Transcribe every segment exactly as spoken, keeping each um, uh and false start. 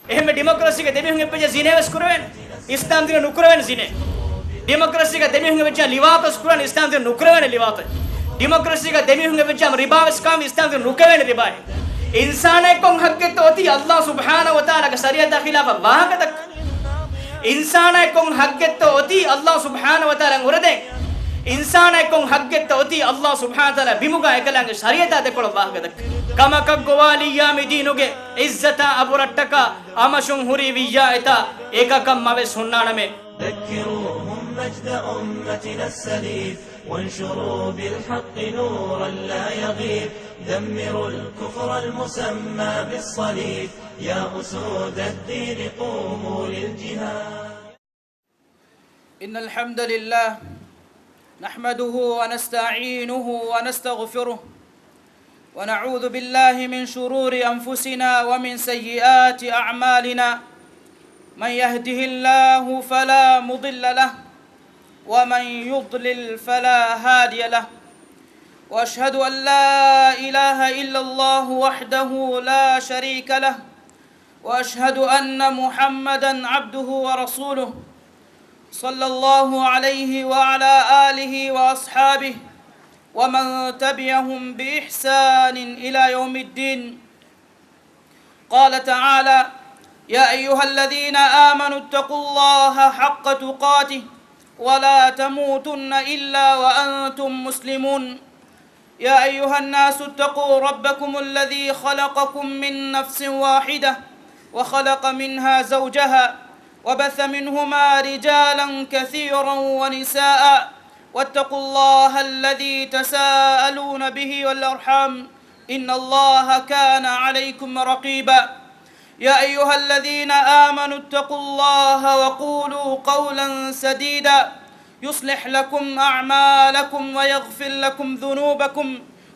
އެހެންވެ ޑިމޮކްރަސީގަ ދެމީހުން އެއްވެއްޖެ ޒިނޭވެސް ކުރެވޭނެ. އިސްލާމް ދީނު ނުކުރެވޭނެ ޒިނޭ. ޑިމޮކްރަސީގަ ދެމީހުން އެއްވެއްޖެ ލިވާތުވެސް ކުރެވޭނެ. އިސްލާމް ދީނު ނުކުރެވޭނެ ލިވާތު. ޑިމޮކްރަސީގަ ދެމީހުން އެއްވެއްޖެ ރިބާވެސް ކާން އިސްލާމް ދީނު ނުކުރެވޭނެ ރިބާއެއް. އިންސާނާއަށް ކޮން ހައްގެއްތޯ އޮތީ އައްލާހު ސުބްޙާނަހު ވަތަޢާލާގެ ޝަރީޢަތާ ޚިލާފަށް ވާހަކަދައްކަން؟ އިންސާނާއަށް ކޮން ހައްގެއްތޯ އޮތީ އައްލާހު ސުބްޙާނަހު ވަތަޢާލާ އުރެދޭން؟ އިންސާނާއަށް ކޮން ހައްގެއްތޯ އޮތީ އައްލާހު ސުބްޙާނަހު ވަތަޢާލާ ބިމުގަ އެކަލާނގެ ޝަރީޢަތާ ދެކޮޅަށް ވާހަކަދައްކަން؟ ކަމަކަށް ގޮވާލިއްޔާ މި ދީނުގެ ޢިއްޒަތާ އަބުރަށްޓަކާ އަމަށުން ހުރި ވިއްޔާ އެތާ އެކަކަށް މަވެސް ހުންނާނަމޭ. ذكروهم مجد أمتنا السليف، وانشروا بالحق نورا لا يغيب، دمروا الكفر المسمى بالصليب، يا أسود الدين قوموا للجهاد. إن الحمد لله نحمده ونستعينه ونستغفره، ونعوذ بالله من شرور أنفسنا ومن سيئات أعمالنا. من يهده الله فلا مضل له، ومن يضلل فلا هادي له. وأشهد أن لا إله إلا الله وحده لا شريك له، وأشهد أن محمدا عبده ورسوله، صلى الله عليه وعلى آله وأصحابه ومن تبعهم بإحسان إلى يوم الدين. قال تعالى: يا أيها الذين آمنوا اتقوا الله حق تقاته ولا تموتن إلا وأنتم مسلمون. يا أيها الناس اتقوا ربكم الذي خلقكم من نفس واحدة وخلق منها زوجها وبث منهما رجالا كثيرا ونساء واتقوا الله الذي تساءلون به والأرحام إن الله كان عليكم رقيبا. يا أيها الذين آمنوا اتقوا الله وقولوا قولا سديدا يصلح لكم أعمالكم ويغفر لكم ذنوبكم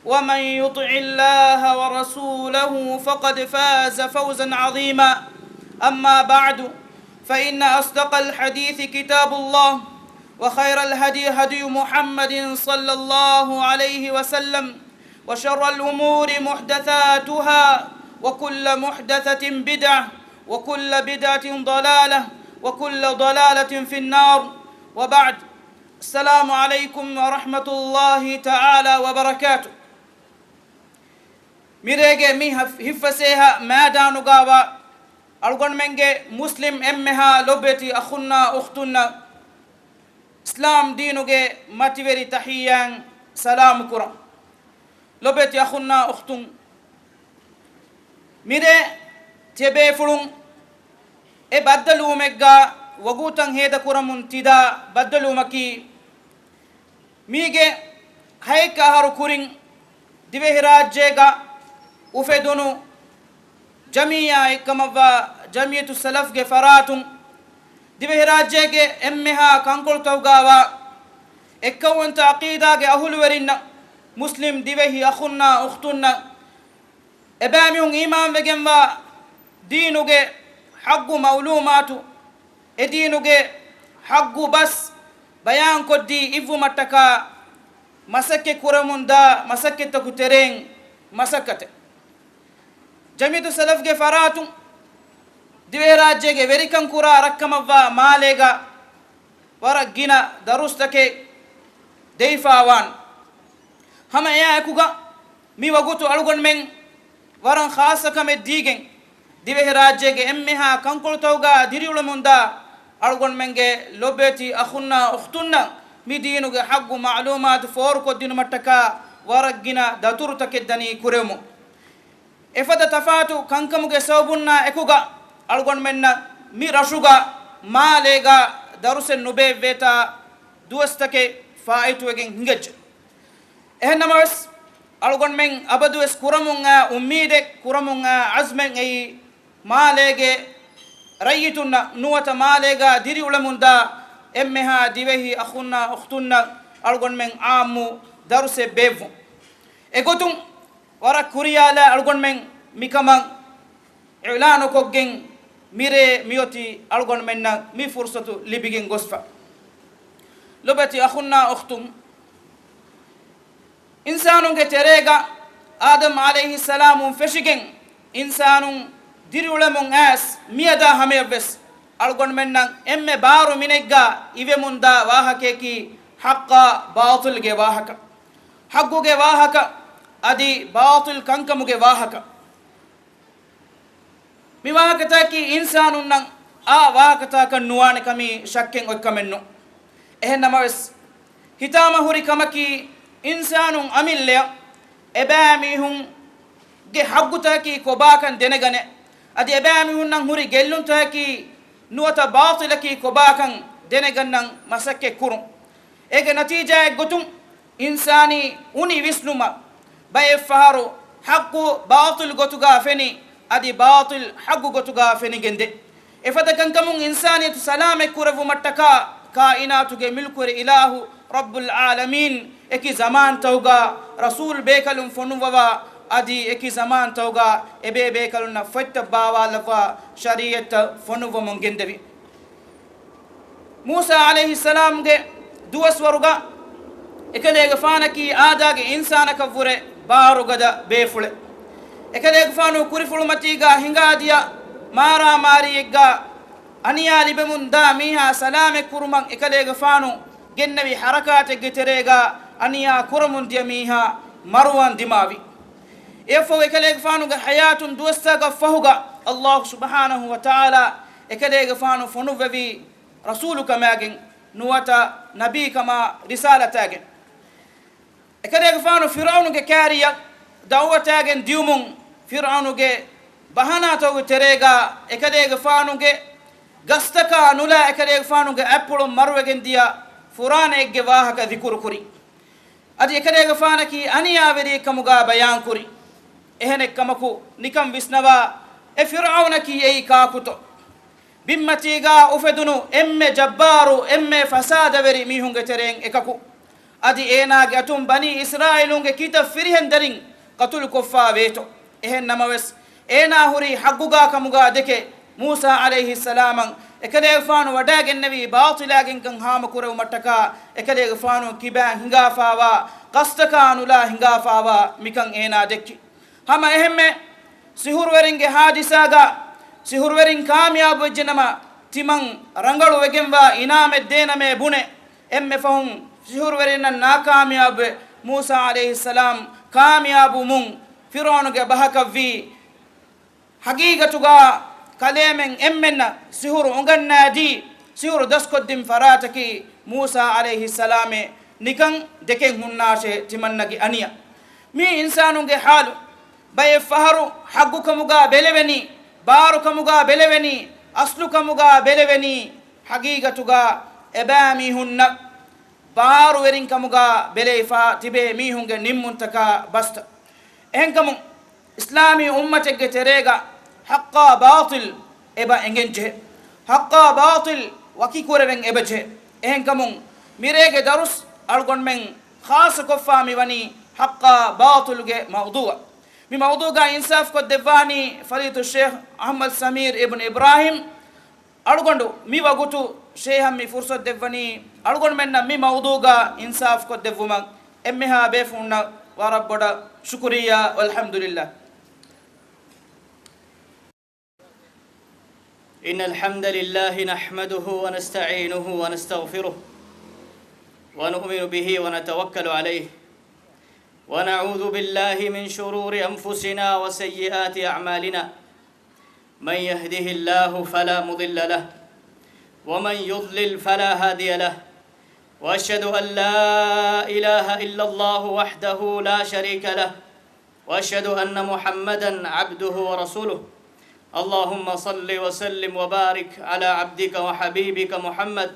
ومن يطع الله ورسوله فقد فاز فوزا عظيما. أما بعد، فإن أصدق الحديث كتاب الله، وخير الهدي هدي محمد صلى الله عليه وسلم، وشر الأمور محدثاتها، وكل محدثة بدعة، وكل بدعة ضلالة، وكل ضلالة في النار. وبعد، السلام عليكم ورحمة الله تعالى وبركاته. މިރޭގެ މި ހަ-، ހިތްފަސޭހަ މައިދާނުގައިވާ އަޅުގަނޑުމެންގެ މުސްލިމް އެންމެހާ ލޮބުވެތި އަޚުންނާ އުޚްތުންނަށް އިސްލާމް ދީނުގެ މަތިވެރި ތަޙިއްޔާތް ސަލާމު ކުރަން. ލޮބުވެތި އަޚުންނާ އުޚްތުން، މިރޭ ތިޔަބޭފުޅުން އެ ބައްދަލުވުމެއްގަ ވަގުތަށް ހޭދަކުރަމުން ތިދާ ބައްދަލުވުމަކީ، މީގެ ހައެއް އަހަރު ކުރިން ދިވެހިރާއްޖޭގަ އުފެދުނު ޖަމިއްޔާއެއްކަމަށްވާ ޖަމިއްޔަތު ސަލަފްގެ ފަރާތުން، ދިވެހިރާއްޖޭގެ އެންމެހާ ކަންކޮޅުތަކުގައިވާ އެއްކައުވަންތަ ޢަޤީދާގެ އަހުލުވެރިންނަށް، މުސްލިމް ދިވެހި އަޚުންނާ އުޚްތުންނަށް، އެބައިމީހުން އީމާންވެގެންވާ ދީނުގެ ޙައްޤު މަޢުލޫމާތު، އެ ދީނުގެ ޙައްޤު ބަސް ބަޔާންކޮށްދީ އިއްވުމަށްޓަކާ މަސައްކަތް ކުރަމުންދާ މަސައްކަތްތަކު ތެރެއިން މަސައްކަތެއް. ޖަމިއްޔަތު ސަލަފްގެ ފަރާތުން ދިވެހިރާއްޖޭގެ ވެރިކަން ކުރާ ރަށްކަމަށްވާ މާލޭގަ ވަރަށް ގިނަ ދަރުސްތަކެއް ދެވިފައިވާން. ހަމަ އެއާ އެކުގަ މި ވަގުތު އަޅުގަނޑުމެން ވަރަށް ޚާއްޞަ ކަމެއް ދީގެން، ދިވެހިރާއްޖޭގެ އެންމެހާ ކަންކޮޅުތަކުގަ ދިރިއުޅެމުންދާ އަޅުގަނޑުމެންގެ ލޮބުވެތި އަޚުންނާ އުޚްތުންނަށް މި ދީނުގެ ޙައްޤު މަޢުލޫމާތު ފޯރުކޮށްދިނުމަށްޓަކާ ވަރަށް ގިނަ ދަތުރުތަކެއް ދަނީ ކުރެވުމުން. އެފަދަ ތަފާތު ކަންކަމުގެ ސަބަބުންނާ އެކުގަ އަޅުގަނޑުމެންނަށް މި ރަށުގަ މާލޭގަ ދަރުސެއް ނުބޭއްވޭތާ ދުވަސްތަކެއް ފާއިތުވެގެން ހިނގައްޖެ. އެހެންނަމަވެސް، އަޅުގަނޑުމެން އަބަދުވެސް ކުރަމުންއާ އުއްމީދެއް، ކުރަމުންއާ ޢަޒްމެއް އެއީ، މާލޭގެ ރައްޔިތުންނަށް ނުވަތަ މާލޭގަ ދިރިއުޅެމުންދާ އެންމެހާ ދިވެހި އަޚުންނާ އުޚްތުންނަށް އަޅުގަނޑުމެން ޢާއްމު ދަރުސެއް ބޭއްވުން. އެގޮތުން ވަރަށް ކުރިޔާލާ އަޅުގަނޑުމެން މިކަމަށް އިޢުލާނުކޮށްގެން މިރޭ މިއޮތީ އަޅުގަނޑުމެންނަށް މި ފުރުޞަތު ލިބިގެން ގޮސްފަ. ލޮބުވެތި އަޚުންނާ އުޚްތުން، އިންސާނުންގެ ތެރޭގަ އާދަމް ޢަލައިހިއްސަލާމުން ފެށިގެން އިންސާނުން ދިރިއުޅެމުން އައިސް މިއަދާ ހަމަޔަށްވެސް އަޅުގަނޑުމެންނަށް އެންމެ ބާރު މިނެއްގާ އިވެމުންދާ ވާހަކަޔަކީ ޙައްޤާ ބާޠިލްގެ ވާހަކަ. ޙައްޤުގެ ވާހަކަ އަދި ބާޠިލް ކަންކަމުގެ ވާހަކަ. މި ވާހަކަތަކީ އިންސާނުންނަށް އާ ވާހަކަތަކަށް ނުވާނެ ކަމީ ޝައްކެއް އޮތްކަމެއްނު. އެހެންނަމަވެސް، ހިތާމަ ހުރި ކަމަކީ، އިންސާނުން އަމިއްލަޔަށް އެބައިމީހުންގެ ޙައްޤުތަކަކީ ކޮބާކަން ދެނެގަނެ، އަދި އެބައިމީހުންނަށް ހުރި ގެއްލުންތަކަކީ ނުވަތަ ބާޠިލަކީ ކޮބާކަން ދެނެގަންނަން މަސައްކަތް ކުރުން. އޭގެ ނަތީޖާއެއްގޮތުން، އިންސާނީ އުނި ވިސްނުމަށް ބައެއް ފަހަރު ޙައްޤު ބާޠިލް ގޮތުގާ ފެނި، އަދި ބާޠިލް ޙައްޤު ގޮތުގާ ފެނިގެންދޭ. އެފަދަ ކަންކަމުން އިންސާނިއްޔަތު ސަލާމަތްކުރެއްވުމަށްޓަކާ، ކާއިނާތުގެ މިލްކުވެރި އިލާހު ރައްބުލް ޢާލަމީން އެކި ޒަމާންތަކުގާ ރަސޫލް ބޭކަލުން ފޮނުއްވަވާ، އަދި އެކި ޒަމާންތަކުގާ އެބޭބޭކަލުންނަށް ފޮތްތައް ބާވާލައްވާ ޝަރީޢަތްތައް ފޮނުއްވަމުން ގެންދެވި. މޫސާ ޢަލައިހިއްސަލާމްގެ ދުވަސްވަރުގަ އެކަލޭގެފާނަކީ އާދާގެ އިންސާނަކަށްވުރެ ބާރުގަދަ ބޭފުޅެއް. އެކަލޭގެފާނު ކުރިފުޅުމަތީގަ ހިނގާދިޔަ މާރާމާރީއެއްގަ އަނިޔާ ލިބެމުން ދާ މީހާ ސަލާމަތް ކުރުމަށް އެކަލޭގެފާނު ގެންނެވި ޙަރަކާތެއްގެ ތެރޭގަ އަނިޔާ ކުރަމުން ދިޔަ މީހާ މަރުވާން ދިމާވި. އެއަށްފަހު އެކަލޭގެފާނުގެ ޙަޔާތުން ދުވަސްތަކަށް ފަހުގަ ﷲ ސުބްޙާނަހޫ ވަތަޢާލާ އެކަލޭގެފާނު ފޮނުއްވެވީ ރަސޫލުކަމާގެން ނުވަތަ ނަބީކަމާ ރިސާލަތާގެން. އެކަލޭގެފާނު ފިރުޢައުނުގެ ކާރިޔަށް ދަޢުވަތާގެން ދިޔުމުން، ފިރުޢައުނުގެ ބަހަނާތަކުގެ ތެރޭގަ އެކަލޭގެފާނުގެ ގަސްތަކާ ނުލާ އެކަލޭގެފާނުގެ އަތްޕުޅުން މަރުވެގެން ދިޔަ ފުރާނައެއްގެ ވާހަކަ ޛިކުރު ކުރި. އަދި އެކަލޭގެފާނަކީ އަނިޔާވެރިއެއް ކަމުގަ ބަޔާންކުރި. އެހެނެއްކަމަކު، ނިކަން ވިސްނަވާ، އެ ފިރުޢައުނަކީ އެއީ ކާކުތޯ؟ ބިންމަތީގަ އުފެދުނު އެންމެ ޖައްބާރު، އެންމެ ފަސާދަވެރި މީހުންގެ ތެރެއިން އެކަކު. އަދި އޭނާގެ އަތުން ބަނީ އިސްރާއީލުންގެ ކިތައް ފިރިހެން ދަރިން ޤަތުލުކޮށްފާ ވޭތޯ؟ އެހެން ނަމަވެސް، އޭނާ ހުރީ ޙައްޤުގާ ކަމުގާ ދެކެ، މޫސާ ޢަލައިހިއްސަލާމަށް އެކަލޭގެފާނު ވަޑައިގެންނެވީ ބާޠިލާގެންކަން ހާމަކުރެވުމަށްޓަކާ، އެކަލޭގެފާނު ކިބާ ހިނގާފާވާ، ގަސްތަކާ ނުލާ ހިނގާފާވާ މިކަން އޭނާ ދެއްކި. ހަމަ އެހެންމެ، ސިހުރުވެރިންގެ ހާދިސާގަ ސިހުރުވެރިން ކާމިޔާބުވެއްޖެނަމަ، ތިމަން ރަނގަޅު ވެގެންވާ އިނާމެއް ދޭނަމޭ ބުނެ، އެންމެ ފަހުން ސިހުރުވެރިންނަށް ނާކާމިޔާބުވެ، މޫސާ ޢަލައިހިއްސަލާމް ކާމިޔާބުވުމުން ފިރުޢައުނުގެ ބަހަކަށްވީ. ޙަޤީޤަތުގަ ކަލޭމެން އެންމެންނަށް ސިހުރު އުނގަންނާދީ، ސިހުރު ދަސްކޮށްދިން ފަރާތަކީ މޫސާ ޢަލައިހިއްސަލާމޭ. ނިކަން ދެކެން ހުންނާށޭ ތިމަންނަގެ އަނިޔާ. މީ އިންސާނުންގެ ޙާލު. ބައެއް ފަހަރު ޙައްޤުކަމުގަ ބެލެވެނީ، ބާރުކަމުގަ ބެލެވެނީ، އަސްލުކަމުގަ ބެލެވެނީ، ޙަޤީޤަތުގަ އެބައިމީހުންނަށް ބާރުވެރިންކަމުގަ ބެލެވިފަ ތިބޭ މީހުންގެ ނިންމުންތަކާ ބަސްތައް. އެހެންކަމުން، އިސްލާމީ އުއްމަތެއްގެ ތެރޭގަ ޙައްޤާ ބާޠިލް އެބަ އެނގެންޖެހޭ. ޙައްޤާ ބާޠިލް ވަކިކުރެވެން އެބަޖެހޭ. އެހެންކަމުން، މިރޭގެ ދަރުސް އަޅުގަނޑުމެން ޚާއްޞަކޮށްފާ މިވަނީ ޙައްޤާ ބާޠިލުގެ މައުޟޫޢަށް. މި މައުޟޫޢުގަ އިންސާފުކޮށްދެއްވާނީ ފަޟީލަތު ޝޭޚް އަޙްމަދު ސަމީރު އިބްނު އިބްރާހީމް. އަޅުގަނޑު މި ވަގުތު ޝޭޚަށް މި ފުރުޞަތު ދެއްވަނީ، އަޅުގަނޑުމެންނަށް މި މައުޟޫޢުގަ އިންސާފުކޮށްދެއްވުމަށް. އެންމެހާ ބޭފުޅުންނަށް ވަރަށް ބޮޑަށް ޝުކުރިއްޔާ، ވަލްޙަމްދުލިއްލާހް. إن الحمد لله نحمده ونستعينه ونستغفره ونؤمن به ونتوكل عليه ونعوذ بالله من شرور أنفسنا وسيئات أعمالنا. من يهده الله فلا مضل له ومن يضلل فلا هادي له. وأشهد أن لا إله إلا الله وحده لا شريك له. وأشهد أن محمدا عبده ورسوله. اللهم صل وسلم وبارك على عبدك وحبيبك محمد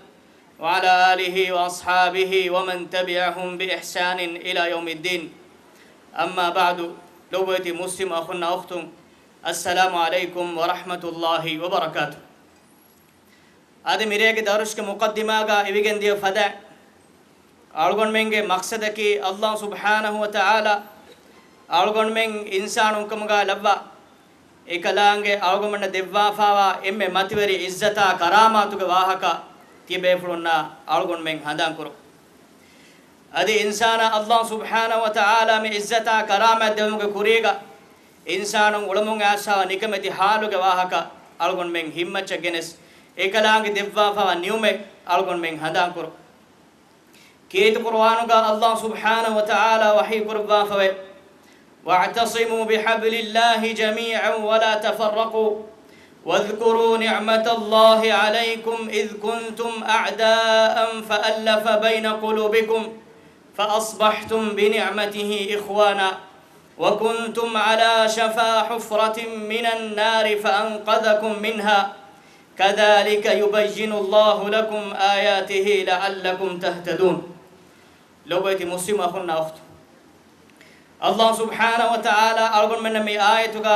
وعلى آله وأصحابه ومن تبعهم بإحسان إلى يوم الدين. أما بعد، ލޮބުވެތި މުސްލިމް އަޚުންނާ އުޚްތުން، السلام عليكم ورحمة الله وبركاته. އަދި މިރޭގެ ދަރުސްގެ މުޤައްދިމާގަ އިވިގެން ދިޔަ ފަދަ، އަޅުގަނޑުމެންގެ މަޤްޞަދަކީ ﷲ ސުބްޙާނަހޫ ވަތަޢާލާ އަޅުގަނޑުމެން އިންސާނުންކަމުގަ ލައްވާ، އެކަލާނގެ އަޅުގަނޑުމެންނަށް ދެއްވާފާވާ އެންމެ މަތިވެރި ޢިއްޒަތާ ކަރާމާތުގެ ވާހަކަ ތިބޭފުޅުންނާ އަޅުގަނޑުމެން ހަނދާންކުރުން. އަދި އިންސާނާ ﷲ ސުބްޙާނަހޫ ވަތަޢާލާ މި ޢިއްޒަތާ ކަރާމާތް ދެވުމުގެ ކުރީގަ، އިންސާނުން އުޅެމުން އައިސްފަވާ ނިކަމެތި ހާލުގެ ވާހަކަ އަޅުގަނޑުމެން ހިތްމައްޗަށް ގެނެސް، އެކަލާނގެ ދެއްވާފަވާ ނިޢުމަތް އަޅުގަނޑުމެން ހަނދާންކުރުން. ކީރިތި ޤުރުއާނުގަ ﷲ ސުބްޙާނަހޫ ވަތަޢާލާ ވަޙީ ކުރައްވާފަވޭ، "واعتصموا بحبل الله جميعا ولا تفرقوا واذكروا نعمة الله عليكم إذ كنتم أعداء فألف بين قلوبكم فأصبحتم بنعمته إخوانا وكنتم على شفا حفرة من النار فأنقذكم منها كذلك يبين الله لكم آياته لعلكم تهتدون." ލޮބުވެތި މުސްލިމް އަޚުންނާ އުޚްތުން، ﷲ ސުބްޙާނަހޫ ވަތަޢާލާ އަޅުގަނޑުމެންނަށް މި އާޔަތުގަ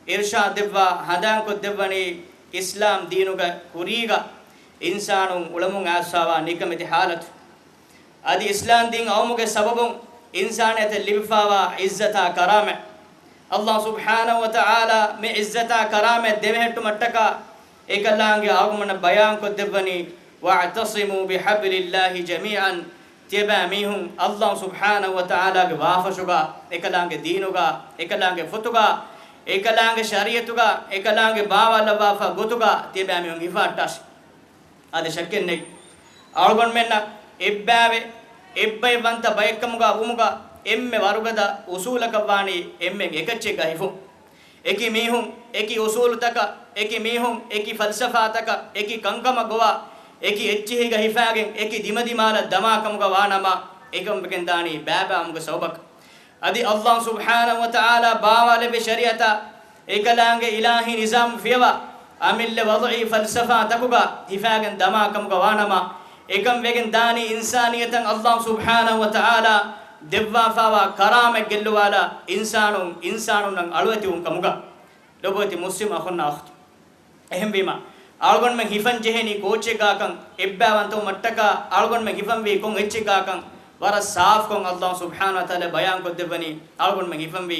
އިރްޝާދު ދެއްވާ ހަނދާންކޮށްދެއްވަނީ އިސްލާމް ދީނުގެ ކުރީގަ އިންސާނުން އުޅެމުން އައިސްފަވާ ނިކަމެތި ޙާލަތު. އަދި އިސްލާމް ދީން އައުމުގެ ސަބަބުން އިންސާނިއްޔަތަށް ލިބިފަވާ ޢިއްޒަތާ ކަރާމަތް. ﷲ ސުބްޙާނަހޫ ވަތަޢާލާ މި ޢިއްޒަތާ ކަރާމަތް ދެމެހެއްޓުމަށްޓަކާ އެކަލާނގެ އަޅުގަނޑުމެންނަށް ބަޔާންކޮށްދެއްވަނީ، "واعتصموا بحبل الله جميعا." ތިޔަބައިމީހުން ﷲ ސުބްޙާނަހޫ ވަތަޢާލާގެ ވާހަށުގަ، އެކަލާނގެ ދީނުގަ، އެކަލާނގެ ފޮތުގަ، އެކަލާނގެ ޝަރީޢަތުގަ، އެކަލާނގެ ބާވާލައްވާފަ ގޮތުގަ ތިޔަބައިމީހުން ހިފަހައްޓާށި. އަދި ޝައްކެއްނެތް، އަޅުގަނޑުމެންނަށް އެއްބައިވެ، އެއްބައެއްވަންތަ ބައެއްކަމުގަ ވުމުގަ އެންމެ ވަރުގަދަ އުސޫލަކަށްވާނީ އެންމެން އެކައްޗެއްގަ ހިފުން. އެކި މީހުން، އެކި އުސޫލުތަކަށް، އެކި މީހުން، އެކި ފަލްސަފާތަކަށް، އެކި ކަންކަމަށް ގޮވާ، އެކި އެއްޗިހިގަ ހިފާގެން، އެކި ދިމަދިމާލަށް ދަމާކަމުގަ ވާނަމަ، އެކަން ވެގެންދާނީ ބައިބައިވުމުގެ ސަބަބަކަށް. އަދި ﷲ ސުބްޙާނަހޫ ވަތަޢާލާ ބާވާލެއްވި ޝަރީޢަތާ، އެކަލާނގެ އިލާހީ ނިޒާމު ފިޔަވާ، އަމިއްލަ ވަޟުޢީ ފަލްސަފާތަކުގަ ހިފާގެން ދަމާކަމުގަ ވާނަމަ، އެކަން ވެގެން ދާނީ އިންސާނިއްޔަތަށް ﷲ ސުބްޙާނަހޫ ވަތަޢާލާ ދެއްވާފަވާ ކަރާމަތް ގެއްލުވާލާ، އިންސާނުން އިންސާނުންނަށް އަޅުވެތިވުން ކަމުގަ. ލޮބުވެތި މުސްލިމް އަޚުންނާ އުޚްތުން، އެހެންވީމަ، އަޅުގަނޑުމެން ހިފަން ޖެހެނީ ކޯއްޗެއްގާކަން، އެއްބައިވަންތަވުމަށްޓަކާ އަޅުގަނޑުމެން ހިފަންވީ ކޮން އެއްޗެއްގާކަން ވަރަށް ސާފުކޮށް ﷲ ސުބްޙާނަހޫ ވަތަޢާލާ ބަޔާންކޮށްދެއްވަނީ، އަޅުގަނޑުމެން ހިފަންވީ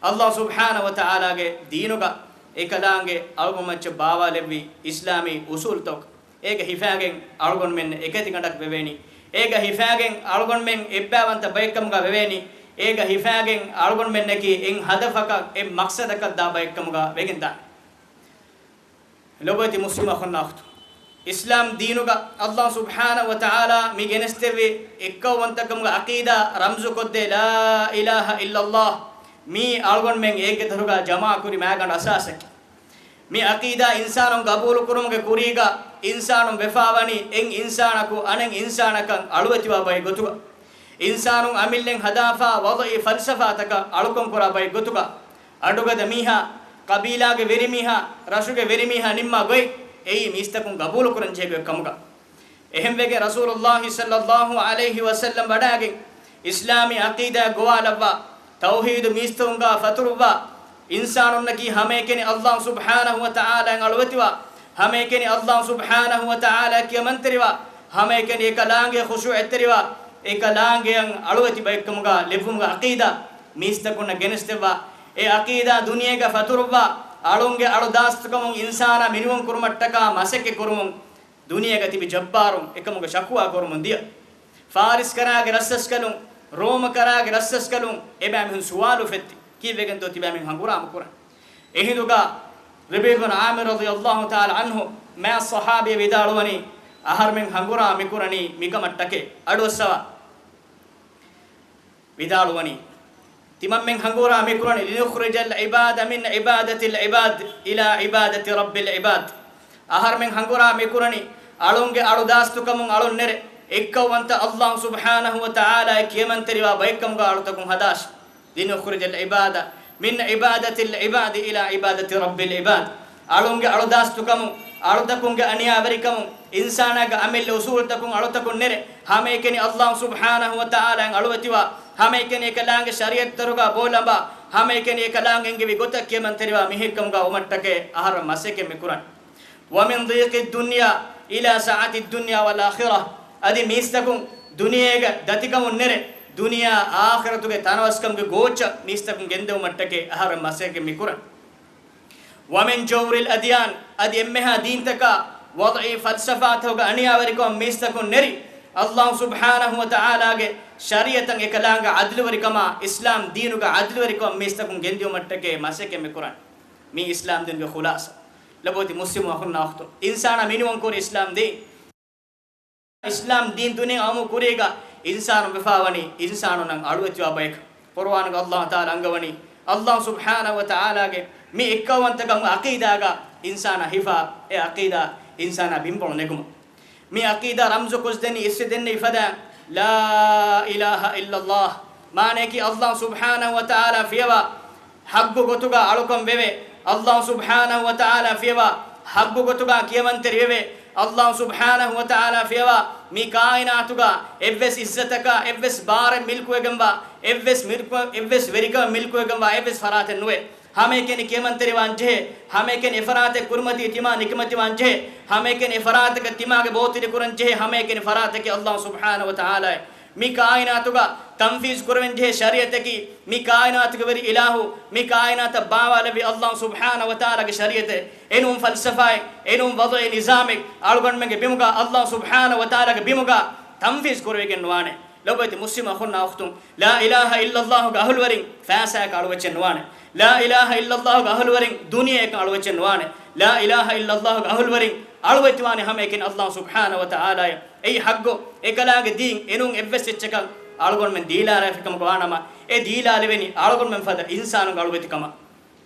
ﷲ ސުބްޙާނަހޫ ވަތަޢާލާގެ ދީނުގަ އެކަލާނގެ އަޅުގަނޑުމައްޗަށް ބާވާލެއްވި އިސްލާމީ އުސޫލުތަކަށް. އޭގަ ހިފާގެން އަޅުގަނޑުމެން އެކަތިގަނޑަކަށް ވެވޭނީ. އޭގަ ހިފާގެން އަޅުގަނޑުމެން އެއްބައިވަންތަ ބައެއްކަމުގަ ވެވޭނީ. އޭގަ ހިފާގެން އަޅުގަނޑުމެންނަކީ އެއް ހަދަފަކަށް، އެއް މަޤްޞަދަކަށް ދާ ބައެއްކަމުގަ ވެގެންދާނެ. ލޮބުވެތި މުސްލިމް އަޚުންނާ އުޚްތުން، އިސްލާމް ދީނުގަ ﷲ ސުބްޙާނަހޫ ވަތަޢާލާ މި ގެނެސްދެއްވި އެއްކައުވަންތަކަމުގެ ޢަޤީދާ ރަމްޒުކޮށްދޭ ލާ އިލާހަ އިއްލައްލާހް، މީ އަޅުގަނޑުމެން އޭގެ ދަށުގަ ޖަމާކުރި މައިގަނޑު އަސާސަކީ. މި ޢަޤީދާ އިންސާނުން ގަބޫލުކުރުމުގެ ކުރީގަ، އިންސާނުން ވެފާވަނީ އެއް އިންސާނަކު އަނެއް އިންސާނަކަށް އަޅުވެތިވާ ބައެއް ގޮތުގަ. އިންސާނުން އަމިއްލައިން ހަދާފާ ވަޟުޢީ ފަލްސަފާތަކަށް އަޅުކަން ކުރާ ބައެއް ގޮތުގަ. އަޑުގަދަ މީހާ، ޤަބީލާގެ ވެރިމީހާ، ރަށުގެ ވެރިމީހާ ނިންމާ ގޮތް، އެއީ މީސްތަކުން ގަބޫލުކުރަންޖެހޭ ގޮތް ކަމުގަ. އެހެންވެގެން ރަސޫލުﷲ ޞައްލަﷲ ޢަލައިހި ވަސައްލަމް ވަޑައިގެން، އިސްލާމީ ޢަޤީދާ ގޮވާލައްވާ، ތައުޙީދު މީސްތަކުންގާ ފަތުރުއްވާ، އިންސާނުންނަކީ ހަމައެކަނި ﷲ ސުބްޙާނަހޫ ވަތަޢާލާއިން އަޅުވެތިވާ، ހަމައެކަނި ﷲ ސުބްޙާނަހޫ ވަތަޢާލާއަށް ކިޔަމަންތެރިވާ، ހަމައެކަނި އެކަލާނގެ ޚުޝޫޢަތްތެރިވާ، އެކަލާނގެއަށް އަޅުވެތި ބައެއްކަމުގާ ލެއްވުމުގެ ޢަޤީދާ މީސްތަކުންނަށް ގެނެސްދެއްވާ، އެ ޢަޤީދާ ދުނިޔޭގަ ފަތުރުއްވާ، އަޅުންގެ އަޅުދާސްތުކަމުން އިންސާނާ މިނިވަން ކުރުމަށްޓަކާ މަސައްކަތް ކުރުމުން، ދުނިޔޭގަ ތިބި ޖައްބާރުން އެކަމުގެ ޝަކުވާ ކުރަމުން ދިޔަ. ފާރިސް ކަރާގެ ރަސްރަސްކަލުން، ރޯމަ ކަރާގެ ރަސްރަސްކަލުން އެބައިމީހުން ސުވާލު ފެއްތި، ކީއްވެގެންތޯ ތިބައިމީހުން ހަނގުރާމަ ކުރަން؟ އެހިނދުގަ ރަބީޢު ބިން ޢާމިރު ރަޟިޔަﷲ ތަޢާލާ ޢަންހު މާތް ޞަޙާބީ ވިދާޅުވަނީ، އަހަރުމެން ހަނގުރާމަ މިކުރަނީ މިކަމަށްޓަކައި. އަޑުއައްސަވާ. ވިދާޅުވަނީ، ތިމަންމެން ހަނގުރާމަ މިކުރަނީ، لنخرج العباد من عبادة العباد إلى عبادة رب العباد. އަހަރުމެން ހަނގުރާމަ މިކުރަނީ، އަޅުންގެ އަޅުދާސްތުކަމުން އަޅުން ނެރެ، އެއްކައުވަންތަ ﷲ ސުބްޙާނަހޫ ވަތަޢާލާއަށް ކިޔަމަންތެރިވާ ބައެއްކަމުގަ އަޅުތަކުން ހަދާށި. لنخرج العباد من عبادة العباد إلى عبادة رب العباد. އަޅުންގެ އަޅުދާސްތުކަމުން، އަޅުތަކުންގެ އަނިޔާވެރިކަމުން، އިންސާނާގެ އަމިއްލަ އުސޫލުތަކުން އަޅުތަކުން ނެރެ، ހަމައެކަނި ﷲ ސުބްޙާނަހޫ ވަތަޢާލާއަށް އަޅުވެތިވާ، ހަމައެކަނި އެކަލާނގެ ޝަރީޢަތްތެރިކަމުގަ ބޯލަނބާ، ހަމައެކަނި އެކަލާނގެ އެންގެވި ގޮތަށް ކިޔަމަންތެރިވާ މީހެއްކަމުގަ ވުމަށްޓަކައި އަހަރެން މަސައްކަތް މިކުރަން. ومن ضيق الدنيا إلى سعة الدنيا والآخرة. އަދި މީސްތަކުން ދުނިޔޭގެ ދަތިކަމުން ނެރެ، ދުނިޔެއާ އާޚިރަތުގެ ތަނަވަސްކަމުގެ ގޯއްޗަށް މީސްތަކުން ގެންދެވުމަށްޓަކައި އަހަރެން މަސައްކަތް މިކުރަން. ومن جور الأديان، އަދި އެންމެހާ ދީންތަކާ ވަޟްޢީ ފަލްސަފާތަކުގެ އަނިޔާވެރިކަމަށް މީސްތަކުން ނެރި، އައްލާހު ސުބްޙާނަހު ވަ ތަޢާލާގެ ޝަރީޢަތަށް އެކަލާނގެ ޢަދްލުވެރިކަމާ، އިސްލާމް ދީނުގެ ޢަދްލުވެރިކަމަށް މީސްތަކުން ގެންދިއުމަށްޓަކައި މަސައްކަތް މި ކުރަން. މީ އިސްލާމް ދީނުގެ ޚުލާޞާ. ލޮބުވެތި މުސްލިމު އަޚުންނާ އުޚްތުން، އިންސާނާ މިނިވަން ކުރި އިސްލާމް ދީން. އިސްލާމް ދީން ދުނިޔެ އައުމު ކުރީގަ އިންސާނުން ވެފާވަނީ އިންސާނުންނަށް އަޅުވެތިވާ ބަޔަކަށް. ޤުރުއާނުގަ އައްލާހު ތަޢާލާ އަންގަވަނީ، އައްލާހު ސުބްޙާނަހު ވަ ތަޢާލާގެ މި އެއްކައުވަންތަކަމުގެ ޢަޤީދާގަ އިންސާނާ ހިފާ، އެ ޢަޤީދާ އިންސާނާ ބިންބޮޅު ނެގުމުން. މި ޢަޤީދާ ރަމްޒު ކުރިދެނީ އިސްވެ ދެންނެވި ފަދައިން، ލާ އިލާހަ އިއްލައްލާހު. މާނަޔަކީ އައްލާހު ސުބްޙާނަހު ވަ ތަޢާލާ ފިޔަވާ ޙައްޤު ގޮތުގަ އަޅުކަން ވެވޭ، އައްލާހު ސުބްޙާނަހު ވަ ތަޢާލާ ފިޔަވާ ޙައްޤު ގޮތުގަ ކިޔަމަންތެރިވެވޭ، އައްލާހު ސުބްޙާނަހު ވަ ތަޢާލާ ފިޔަވާ މި ކާއިނާތުގަ އެއްވެސް ޢިއްޒަތަކާ، އެއްވެސް ބާރެއް މިލްކުވެގެންވާ، އެއްވެސް މިލްކު، އެއްވެސް ވެރިކަމެއް މިލްކުވެގެންވާ އެއްވެސް ފަރާތެއް ނުވޭ. ހަމައެކަނި ކިޔަމަންތެރިވާން ޖެހޭ، ހަމައެކަނި އެފަރާތެއް ކުރިމަތީ ތިމާ ނިކަމެތިވާން ޖެހޭ، ހަމައެކަނި އެފަރާތަކަށް ތިމާގެ ބޯތިރިކުރަން ޖެހޭ، ހަމައެކަނި ފަރާތަކީ އައްލާހު ސުބްޙާނަހު ވަ ތަޢާލާއޭ. މި ކާއިނާތުގަ ތަންފީޒު ކުރެވެން ޖެހޭ ޝަރީޢަތަކީ، މި ކާއިނާތުގެ ވެރި އިލާހު، މި ކާއިނާތަށް ބާވާލެއްވި އައްލާހު ސުބްޙާނަހު ވަ ތަޢާލާގެ ޝަރީޢަތޭ. އެނޫން ފަލްސަފާއެއް، އެނޫން ވަޟުޢީ ނިޒާމެއް އަޅުގަނޑުމެންގެ ބިމުގަ، އައްލާހު ސުބްޙާނަހު ވަ ތަޢާލާގެ ބިމުގަ ތަންފީޒު ކުރެވިގެން ނުވާނެ. ލޮބުވެތި މުސްލިމް އަޚުންނާ އުޚްތުން، ލާ އިލާހަ އިއްލައްލާހުގެ އަހުލުވެރިން ފައިސާއަކަށް އަޅުވެއްޗެއް ނުވާނެ. ލާ އިލާހަ އިއްލައްލާހުގެ އަހުލުވެރިން ދުނިޔެއަކަށް އަޅުވެއްޗެއް ނުވާނެ. ލާ އިލާހަ އިއްލައްލާހުގެ އަހުލުވެރިން އަޅުވެތިވާނެ ހަމައެކަނި އައްލާހު ސުބްޙާނަހު ވަ ތަޢާލާއަށް. އެއީ ޙައްޤު، އެކަލާނގެ ދީން އެނޫން އެއްވެސް އެއްޗަކަށް އަޅުގަނޑުމެން ދީލާލާފިކަމުގަ ވާނަމަ، އެ ދީލާލެވެނީ އަޅުގަނޑުމެން ފަދަ އިންސާނުންގެ އަޅުވެތިކަމަށް.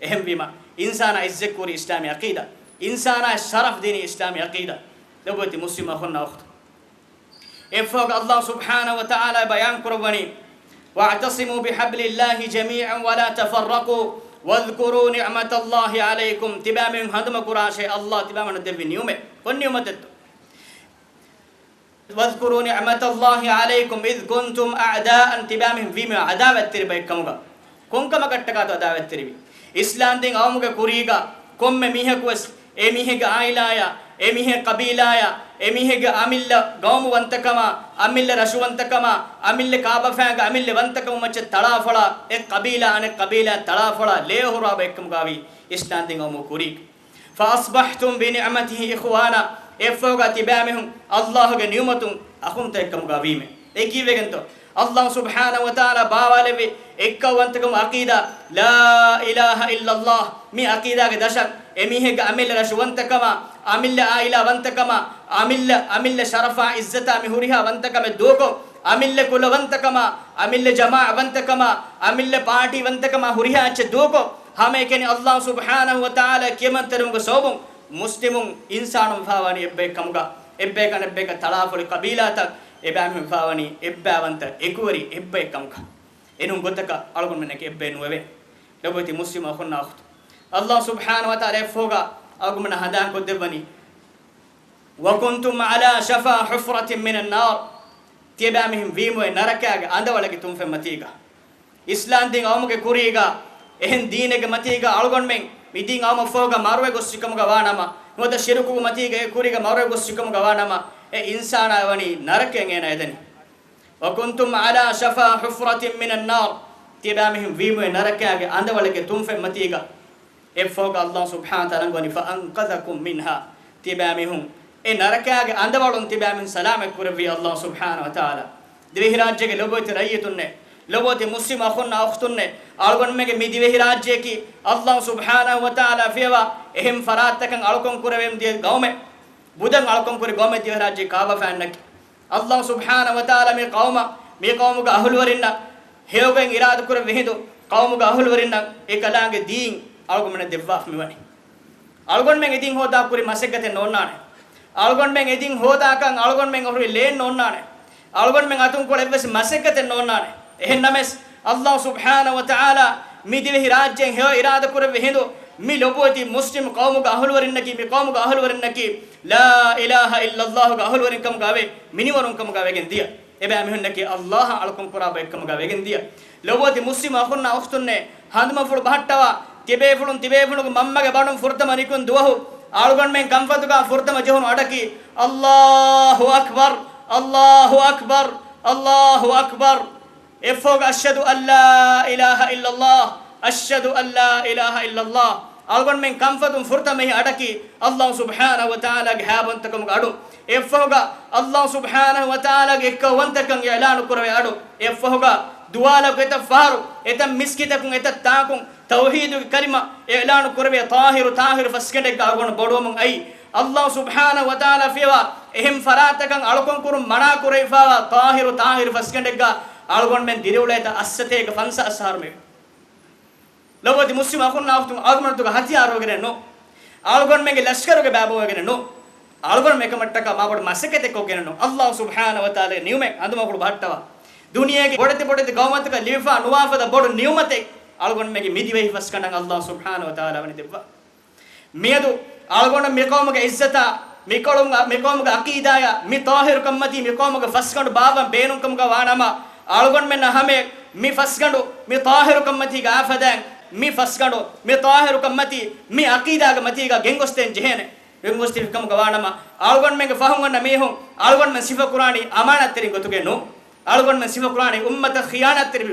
އެހެންވީމަ، އިންސާނާ ޢިއްޒަތްކުރީ އިސްލާމީ ޢަޤީދާ، އިންސާނާ ޝަރަފް ދީނީ އިސްލާމީ ޢަޤީދާ. ލޮބުވެތި މުސްލިމް އަޚުންނާ އުޚްތުން، އެއްފަހުގަ އައްލާހު ސުބްޙާނަހު ވަ ތަޢާލާ ބަޔާން ކުރައްވަނީ، "وَاعْتَصِمُوا بِحَبْلِ اللَّهِ جَمِيعًا وَلَا تَفَرَّقُوا وَاذْكُرُوا نِعْمَتَ اللَّهِ عَلَيْكُمْ." ތިބާމީހުން ހަނދުމަ ކުރާށޭ، އައްލާހު ތިބާމީހުން ދެއްވި ނިޢުމަތް. ކޮން ނިޢުމަތެއްތޯ؟ "وَاذْكُرُوا نِعْمَتَ اللَّهِ عَلَيْكُمْ إِذْ كُنْتُمْ أَعْدَاءً." ތިބާމީހުން ވީމެ ޢަދާވަތްތެރި ބައެއްކަމުގަ. ކޮންކަމަކަށްޓަކާތޯ ޢަދާވަތްތެރިވީ؟ އިސްލާމްދީން އައުމުގެ ކުރީގަ ކޮންމެ މީހަކުވެސް އެ މީހެއްގެ ޢާއިލާއާ، އެ މީހެއް ޤަބީލާއާ، އެ މީހެއްގެ އަމިއްލަ ޤައުމު ވަންތަކަމާ، އަމިއްލަ ރަށު ވަންތަކަމާ، އަމިއްލަ ކާބަފައިންގެ އަމިއްލަ ވަންތަކަމުން މައްޗަށް ތަޅާފޮޅާ، އެ ޤަބީލާ އަނެއް ޤަބީލާ ތަޅާފޮޅާ ލޭހުރާ ބައެއްކަމުގައިވީ އިސްލާމްދީން އައުމުގެ ކުރީގަ. "فَأَصْبَحْتُمْ بِنِعْمَتِهِ إِخْوَانًا." އެއްފަހުގަ ތިބާމީހުން އައްލާހުގެ ނިޢުމަތުން އަޚުންތައް އެއްކަމުގަ ވީމެ. އެ ކީއްވެގެންތޯ؟ އައްލާހު ސުބްޙާނަހު ވަ ތަޢާލާ ބާވާލެއްވި އެއްކައުވަންތަކަމު ޢަޤީދާ، ލާ އިލާހަ އިއްލައްލާހު. މި ޢަޤީދާގެ ދަށަށް އެމީހެއްގެ އަމިއްލަ ރަށު ވަންތަކަމާ، އަމިއްލަ ޢާއިލާ ވަންތަކަމާ، އަމިއްލަ، އަމިއްލަ ޝަރަފާ ޢިއްޒަތާ މި ހުރިހާ ވަންތަކަމެއް ދޫކޮށް، އަމިއްލަ ކުލަ ވަންތަކަމާ، އަމިއްލަ ޖަމާޢަތް ވަންތަކަމާ، އަމިއްލަ ޕާޓީ ވަންތަކަމާ ހުރިހާ އެއްޗެއް ދޫކޮށް، ހަމައެކަނި އައްލާހު ސުބްޙާނަހު ވަ ތަޢާލާ ކިޔަމަންތެރިވުމުގެ ސަބަބުން މުސްލިމުން އިންސާނުން ވެފާވާނީ އެއްބައެއް ކަމުގަ، އެއްބަޔަކަށް އަނެއްބަޔަކަށް ތަޅާފޮޅި ޤަބީލާތައް، އެބައިމީހުން ވެފާވަނީ އެއްބައިވަންތަ އެކުވެރި އެއްބައެއް ކަމުގަ. އެނޫން ގޮތަކަށް އަޅުގަނޑުމެންނަކީ އެއްބައެއް ނުވެވޭ. ލޮބުވެތި މުސްލިމް އަޚުންނާ އުޚްތުން، އައްލާހު ސުބްޙާނަހު ވަ ތަޢާލާ އެއްފަހުގަ އަޅުގަނޑުމެންނަށް ހަނދާންކޮށްދެއްވަނީ، "وَكُنْتُمْ عَلَىٰ شَفَا حُفْرَةٍ مِنَ النَّارِ." ތިޔަބައިމީހުން ވީމުއޭ ނަރަކައިގެ އަނދަވަޅެއްގެ ތުންފަތް މަތީގަ. އިސްލާމްދީން އައުމުގެ ކުރީގަ، އެހެން ދީނެއްގެ މަތީގަ އަޅުގަނޑުމެން މި ދީން އައުމަށްފަހުގަ މަރުވެ ގޮއްސިކަމުގަ ވާނަމަ، ނުވަތަ ޝިރުކުގެ މަތީގަ އެ ކުރީގަ މަރުވެ ގޮއްސިކަމުގަ ވާނަމަ، އެ އިންސާނާ ވަނީ ނަރަކައަށް އޭނާ އެދެނީ. "وَكُنْتُمْ عَلَىٰ شَفَا حُفْرَةٍ مِنَ النَّارِ." ތިޔަބައިމީހުން ވީމުއޭ ނަރަކައިގެ އަނދަވަޅެއްގެ ތުންފަތް މަތީގަ. އެއްފަހުގަ އައްލާހު ސުބްޙާނަހު ވަ ތަޢާލާ އަންގަވަނީ، "فَأَنْقَذَكُمْ مِنْهَا." ތިޔަބައިމީހުން އެ ނަރަކައިގެ އަނދަވަޅުން ތިޔަބައިމީހުން ސަލާމަތް ކުރެއްވީ އައްލާހު ސުބްޙާނަހު ވަ ތަޢާލާ. ދިވެހިރާއްޖޭގެ ލޮބުވެތި ރައްޔިތުންނޭ، ލޮބުވެތި މުސްލިމް އަޚުންނާ އުޚްތުންނޭ، އަޅުގަނޑުމެންގެ މި ދިވެހިރާއްޖެއަކީ އައްލާހު ސުބްޙާނަހު ވަ ތަޢާލާ ފިޔަވާ އެހެން ފަރާތްތަކަށް އަޅުކަން ކުރެވެމުން ދިޔަ ގައުމެއް، ބުދަށް އަޅުކަން ކުރި ގައުމެއް ދިވެހިރާއްޖެ ކާބަފައިންނަކީ. އައްލާހު ސުބްޙާނަހު ވަ ތަޢާލާ މި ޤައުމަށް، މި ޤައުމުގެ އަހުލުވެރިންނަށް ހެޔޮގޮތް އިރާދަކުރެއްވި ހިނދު، ޤައުމުގެ އަހުލުވެރިންނަށް އެކަލާނގެ ދީން އަޅުގަނޑުމެންނަށް ދެއްވާފަ މިވަނީ. އަޅުގަނޑުމެން އެދިން ހޯދާ ކުރި މަސައްކަތެއް ނޯންނާނެ. އަޅުގަނޑުމެން އެދިން ހޯދާކަން އަޅުގަނޑުމެން އަހުރި ލޭން ނޯންނާނެ. އަޅުގަނޑުމެން އަތުންކޮޅު އެއްވެސް މަސައްކަތެއް ނޯންނާނެ. އެހެންނަމަވެސް، އައްލާހު ސުބްޙާނަހު ވަ ތަޢާލާ މި ދިވެހި ރާއްޖޭން ހެޔޮ އިރާދަކުރެއްވި ހިނދު، މި ލޮބުވެތި މުސްލިމް ޤައުމުގެ އަހުލުވެރިންނަކީ، މި ޤައުމުގެ އަހުލުވެރިންނަކީ، ލާ އިލާހަ އިއްލައްލާހުގެ އަހުލުވެރިން ކަމުގައި ވެ، މިނިވަނުން ކަމުގައި ވެގެން ދިޔަ. އެބައިމީހުންނަކީ އައްލާހަށް އަޅުކަން ކުރާ ބައެއްކަމުގައި ވެގެން ދިޔަ. ލޮބުވެތި މުސްލިމް އަޚުންނާ އުޚްތުންނޭ، ހަނދުމަފުޅު ބަހައްޓަވާ، ތިބޭފުޅުން ތިބޭފުޅުންގެ މަންމަގެ ބަނޑުން ފުރަތަމަ ނިކުން ދުވަހު، އަޅުގަނޑުމެން ކަންފަތުގަ ފުރަތަމަ ޖެހުނު އަޑަކީ، އައްލާހު އަކްބަރު، އައްލާހު އަކްބަރު، އައްލާހު އަކްބަރު. އެއްފަހުގަ، "أَشْهَدُ أَنْ لَا إِلَٰهَ إِلَّا اللَّهُ، أَشْهَدُ أَنْ لَا إِلَٰهَ إِلَّا اللَّهُ." އަޅުގަނޑުމެން ކަންފަތުން ފުރަތަމަ އަޑަކީ ﷲ ސުބްޙާނަހޫ ވަތަޢާލާގެ ހައިބަންތަކަމުގެ އަޑު. އެއަށްފަހުގަ ﷲ ސުބްޙާނަހޫ ވަތަޢާލާގެ އެއްކައުވަންތަކަން އިޢުލާނު ކުރެވޭ އަޑު. އެއަށްފަހުގަ ދުވާލަކު އެތައް ފަހަރު، އެތައް މިސްކިތަކުން، އެތައް ތާކުން ތައުޙީދުގެ ކަލިމަ އިޢުލާނު ކުރެވޭ ޠާހިރު ޠާހިރު ފަސްގަނޑެއްގަ އަޅުގަނޑު ބޮޑުވަމުން އައީ. ﷲ ސުބްޙާނަހޫ ވަތަޢާލާ ފިޔަވާ އެހެން ފަރާތަކަށް އަޅުކަން ކުރުން މަނާ ކުރެވިފައިވާ ޠާހިރު ޠާހިރު ފަސްގަނޑެއްގަ އަޅުގަނޑުމެން ދިރިއުޅޭތަ އަށްސަތޭކަ ފަންސާސް އަހަރު މެ. ލޮބުވެތި މުސްލިމް އަޚުންނާ އުޚްތުން، އަޅުގަނޑުމެންނަށް ދުގަ ހަތިޔާރު ވެގެނެއް ނޫން. އަޅުގަނޑުމެންގެ ލަޝްކަރުގެ ބައިބައު ވެގެނެއް ނޫން. އަޅުގަނޑުމެން އެކަމަށްޓަކާ މާބޮޑު މަސައްކަތެއް ކޮށްގެނެއް ނޫން. ﷲ ސުބްޙާނަހޫ ވަތަޢާލާގެ ނިޢުމަތް ހަނދުމަކުޅު ބަހައްޓަވާ. ދުނިޔޭގެ ބޮޑެތި ބޮޑެތި ގައުމަތަކަށް ލިބިފާ ނުވާ ފަދަ ބޮޑު ނިޢުމަތެއް އަޅުގަނޑުމެންގެ މި ދިވެހި ފަސްގަނޑަށް ﷲ ސުބްޙާނަހޫ ވަތަޢާލާ ވަނީ ދެއްވާ. މިއަދު އަޅުގަނޑު މި ޤައުމުގެ ޢިއްޒަތާ، މި ޤައުމުގެ، މި ޤައުމުގެ ޢަޤީދާޔާ، މި ޠާހިރުކަންމަތީ މި ޤައުމުގެ ފަސްގަނޑު ބާއްވަން ބޭނުންކަމުގަ ވާނަމަ، އަޅުގަނޑުމެންނަށް ހަމަޔަށް މި ފަސްގަނޑު މި ޠާހިރުކަންމަތީގަ އާފަދައިން، މި ފަސްގަނޑު މި ޠާހިރުކަންމަތީ މި ޢަޤީދާގެ މަތީގަ ގެންގޮސްދޭން ޖެހޭނެ. ގެންގޮސްދީފިކަމުގަ ވާނަމަ، އަޅުގަނޑުމެންގެ ފަހުން އަންނަ މީހުން އަޅުގަނޑުމެން ސިފަކުރާނީ އަމާނާތްތެރިން ގޮތުގައެއް ނޫން. އަޅުގަނޑުމެން ސިފަކުރާނީ އުއްމަތަށް ޚިޔާނާތްތެރި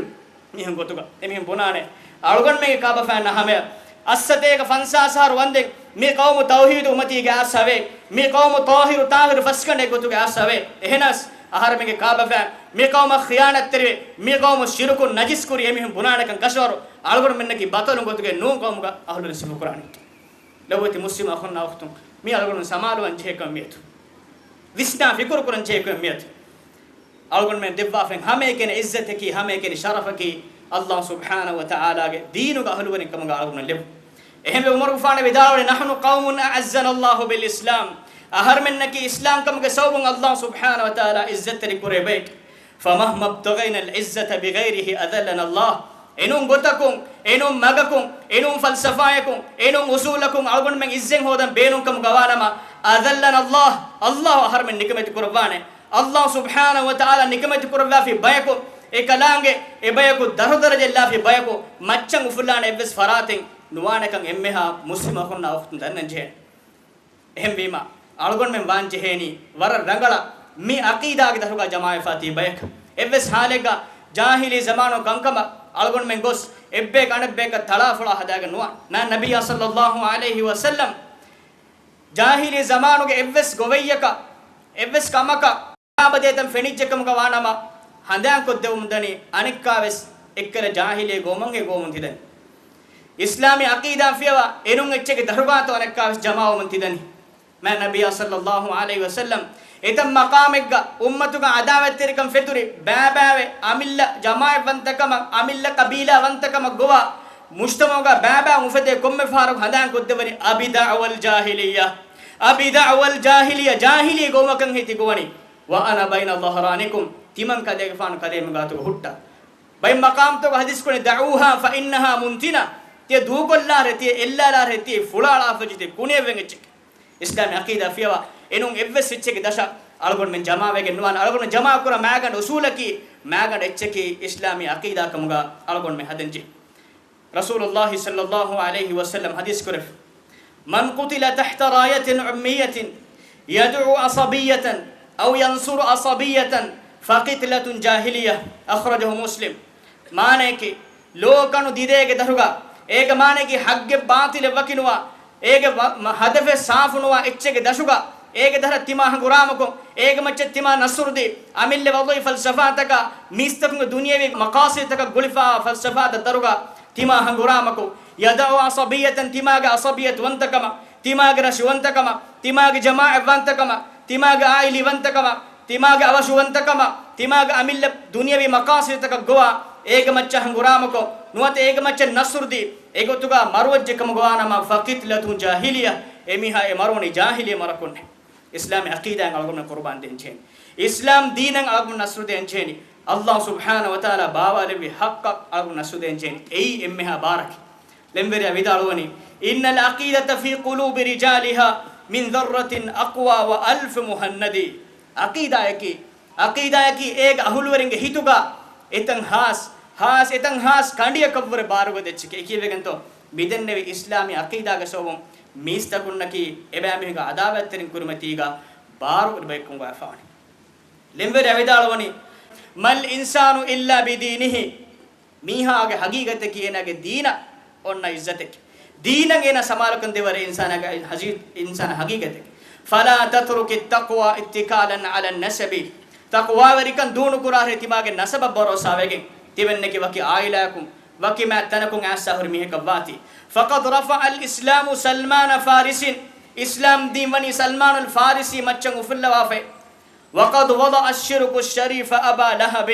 މީހުން ގޮތުގަ. އެމީހުން ބުނާނެ، އަޅުގަނޑުމެންގެ ކާބަފައިންނަށް ހަމަޔަށް އަށްސަތޭކަ ފަންސާސް އަހަރު ވަންދެން މި ޤައުމު ތައުޙީދު އުއްމަތީގެ އައްސަވޭ، މި ޤައުމު ޠާހިރު ޠާހިރު ފަސްގަނޑެއް ގޮތުގެ އައްސަވޭ. އެހެނަސް އަހަރެމެންގެ ކާބަފައިން މި ޤައުމަށް ޚިޔާނާތްތެރިވެ، މި ޤައުމު ޝިރުކުން ނަޖިސް ކުރި އެމީހުން ބުނާނެކަން ކަށަވަރު އަޅުގަނޑުމެންނަކީ ބަޠަލު ގޮތުގެ ނޫން ޤައުމުގަ އަހުލުވެރިން ސިފަކުރާނީ. ލޮބުވެތި މުސްލިމް އަޚުންނާ އުޚްތުން، މި އަޅުގަނޑު ސަމާލުވާން ޖެހޭ ކަމެއް މިއަދު. ވިސްނާ ފިކުރު ކުރަން ޖެހޭ ކަމެއް މިއަދު. އަޅުގަނޑުމެން ދެއްވާފައި ހަމައެކަނި ޢިއްޒަތަކީ، ހަމައެކަނި ޝަރަފަކީ، ﷲ ސުބްޙާނަހޫ ވަތަޢާލާގެ ދީނުގެ އަހުލުވެރިން ކަމުގަ އަޅުގަނޑު ލެއްވު. އެހެންވެ، ޢުމަރުގެފާނު ވިދާޅުވަނީ، "نحن قوم أعزنا الله بالإسلام." އަހަރެމެންނަކީ އިސްލާމްކަމުގެ ސަބަބުން ﷲ ސުބްޙާނަހޫ ވަތަޢާލާ ޢިއްޒަތްތެރި ކުރެވޭ. فمهما ابتغينا العزة بغيره أذلنا الله. އެނޫން ގޮތަކުން، އެނޫން މަގަކުން، އެނޫން ފަލްސަފާޔަކުން، އެނޫން އުސޫލަކުން އަޅުގަނޑުމެން އިއްޒަތް ހޯދަން ބޭނުންކަމުގަ ވާނަމަ، أذلنا الله، ﷲ އަހަރެމެން ނިކަމެތި ކުރައްވާނެ. ﷲ ސުބްޙާނަހޫ ވަތަޢާލާ ނިކަމެތި ކުރައްވާފި ބަޔަކު، އެކަލާނގެ އެބަޔަކު ދަށުދަރަޖައެއް ލާފި ބަޔަކު މައްޗަށް އުފުލާނެ އެއްވެސް ފަރާތެއް ނުވާނެކަން އެންމެހާ މުސްލިމް އަޚުންނާ އުޚްތުން ދަންނަން ޖެހޭނެ. އެހެންވީމަ، އަޅުގަނޑުމެން ވާން ޖެހޭނީ ވަރަށް ރަނގަޅަށް މި ޢަޤީދާގެ ދަށުގަ ޖަމާވެފާ ތިބި ބަޔަކަށް. އެއްވެސް ޙާލެއްގަ ޖާހިލީ ޒަމާނު ކަންކަމަށް އަޅުގަނޑުމެން ގޮސް އެއްބަޔަކަށް އަނެއްބަޔަކަށް ތަޅާފޮޅާ ހަދާގެން ނުވާން. މާތް ނަބިއްޔާ ޞައްލައްލާހު ޢަލައިހި ވަސައްލަމް ޖާހިލީ ޒަމާނުގެ އެއްވެސް ގޮވައްޔަކަށް، އެއްވެސް ކަމަކަށް އާބަދޭތަން ފެނިއްޖެކަމުގަ ވާނަމަ، ހަނދާންކޮށްދެވުމުންދަނީ އަނެއްކާވެސް އެއްކަލަ ޖާހިލީ ގޮވުމަށްހޭ ގޮވަމުން ތިދަނީ. އިސްލާމީ ޢަޤީދާ ފިޔަވާ އެނޫން އެއްޗެއްގެ ދަށުގާތޯ އަނެއްކާވެސް ޖަމާވަމުން ތިދަނީ. މާތް ނަބިއްޔާ ޞައްލައްލާހު ޢަލައިހި ވަސައްލަމް އެތައް މަޤާމެއްގަ އުއްމަތުގަ ޢަދާވަތްތެރިކަން ފެތުރި ބައިބައިވެ، އަމިއްލަ ޖަމާޢަތްވަންތަކަމަށް، އަމިއްލަ ޤަބީލާވަންތަކަމަށް ގޮވާ، މުޖްތަމަޢުގަ ބައިބައި އުފެދޭ ކޮންމެ ފަހަރަކު ހަނދާންކޮށްދެވަނީ، "أبدعوى الجاهلية، أبدعوى الجاهلية، ޖާހިލީ ގޮވުމަކަށްހޭ ތި ގޮވަނީ. وأنا بين ظهرانكم، ތިމަން ކަލޭގެފާނު ކަލޭމެން ގާތުގަ ހުއްޓާ." ބައެއް މަޤާމްތަކުގަ ޙަދީޘް ކުރަނީ، "دعوها فإنها منتنة"، ތިޔަ ދޫކޮށްލާށޭ، ތިޔަ އެއްލާލާށޭ، ތިޔަ ފުޅާޅާފައި ތިޔަ ކުނިއެއްވެން އެއްޗެކޭ. އިސްލާމީ ޢަޤީދާ ފިޔަވާ އެނޫން އެއްވެސް އެއްޗެއްގެ ދަށަށް އަޅުގަނޑުމެން ޖަމާވެގެން ނުވާނެ. އަޅުގަނޑު ޖަމާކުރާ މައިގަނޑު އުޞޫލަކީ، މައިގަނޑު އެއްޗަކީ އިސްލާމީ ޢަޤީދާ ކަމުގަ އަޅުގަނޑުމެން ހަދަންޖެހޭ. ރަސޫލުﷲ ޞައްލައްލާހު ޢަލައިހި ވަސައްލަމް ޙަދީޘް ކުރެއްވި، "من قتل تحت راية عمية يدعو عصبية أو ينصر عصبية فقتلة جاهلية." أخرجه مسلم. މާނަޔަކީ، ލޯ ކަނު ދިދޭގެ ދަށުގަ، އޭގެ މާނަޔަކީ ޙައްޤެއް ބާޠިލެއް ވަކިނުވާ، އޭގެ ވަ-، މަ-، ހަދަފެއް ސާފުނުވާ އެއްޗެއްގެ ދަށުގަ، އޭގެ ދަށަށް ތިމާ ހަނގުރާމަކޮށް، އޭގެ މައްޗަށް ތިމާ ނަޞްރުދީ، އަމިއްލަ ވަޟީފާ ފަލްސަފާތަކާ، މީސްތަކުންގެ ދުނިޔެވީ މަޤާޞިދުތަކަށް ގުޅިފާ ފަލްސަފާތައް ދަށުގަ ތިމާ ހަނގުރާމަކޮށް، يدعو عصبية، ތިމާގެ ޢަޞަބިއްޔަތުވަންތަކަމަށް، ތިމާގެ ރަށުވަންތަކަމަށް، ތިމާގެ ޖަމާޢަތްވަންތަކަމަށް، ތިމާގެ ޢާއިލީވަންތަކަމަށް، ތިމާގެ އަވަށުވަންތަކަމަށް، ތިމާގެ އަމިއްލަ ދުނިޔަވީ މަޤާޞިދުތަކަށް ގޮވާ، އޭގެ މައްޗަށް ހަނގުރާމަކޮށް، ނުވަތަ އޭގެ މައްޗަށް ނަޞްރުދީ، އެގޮތުގަ މަރުވެއްޖެ ކަމުގަ ވާނަމަ، فقتلة جاهلية، އެމީހާ އެ މަރުވަނީ ޖާހިލީ މަރަކުންނޭ. އިސްލާމީ ޢަޤީދާއަށް އަޅުގަނޑު ޤުރުބާން ދޭން ޖެހޭނީ. އިސްލާމް ދީނަށް އަޅުގަނޑު ނަޞްރު ދޭން ޖެހޭނީ. ﷲ ސުބްޙާނަހޫ ވަތަޢާލާ ބާވާލެއްވި ޙައްޤަށް އަޅުގަނޑު ނަޞްރު ދޭން ޖެހޭނީ. އެއީ އެންމެހާ ބާރަކީ. ޅެންވެރިޔާ ވިދާޅުވަނީ، إن العقيدة في قلوب رجالها من ذرة أقوى وألف مهند. ޢަޤީދާއަކީ، ޢަޤީދާއަކީ އޭގެ އަހުލުވެރިންގެ ހިތުގަ އެތަން ހާސް، ހާސް، އެތަން ހާސް ކަނޑިއަކަށްވުރެ ބާރުގަދަ އެއްޗެކޭ. އެކީވެގެންތޯ މިދެންނެވި އިސްލާމީ ޢަޤީދާގެ ސަބަބުން މީސްތަކުންނަކީ އެބައިމީހުންގެ ޢަދާވަތްތެރިން ކުރިމަތީގަ ބާރު އެބައިކުން ވާފާވަނީ. ޅެންވެރިޔާ ވިދާޅުވަނީ، ما الإنسان إلا بدينه. މީހާގެ ޙަޤީޤަތަކީ އޭނާގެ ދީނަށް އޮންނަ ޢިއްޒަތެކޭ. ދީނަށް އޭނާ ސަމާލުކަން ދެވޭ އިންސާނާގެ ހަޒީ-، އިންސާނާ ހަގީގަތެއް. فلا تترك التقوى اتكالا على النسب. ތަޤްވާވެރިކަން ދޫނުކުރާށޭ ތިމާގެ ނަސަބަށް ބަރޯސާވެގެން. ތިމެންނަކީ ވަކި އާއިލާއަކުން، ވަކި މާތް ތަނަކުން އައިސް ހުރި މީހަކަށް ވާތީ. فقد رفع الإسلام سلمان فارس. އިސްލާމް ދީން ވަނީ ސަލްމާނުލް ފާރިސީ މައްޗަށް އުފުއްލަވާފައި. وقد وضع الشرك الشريف أبا لهب.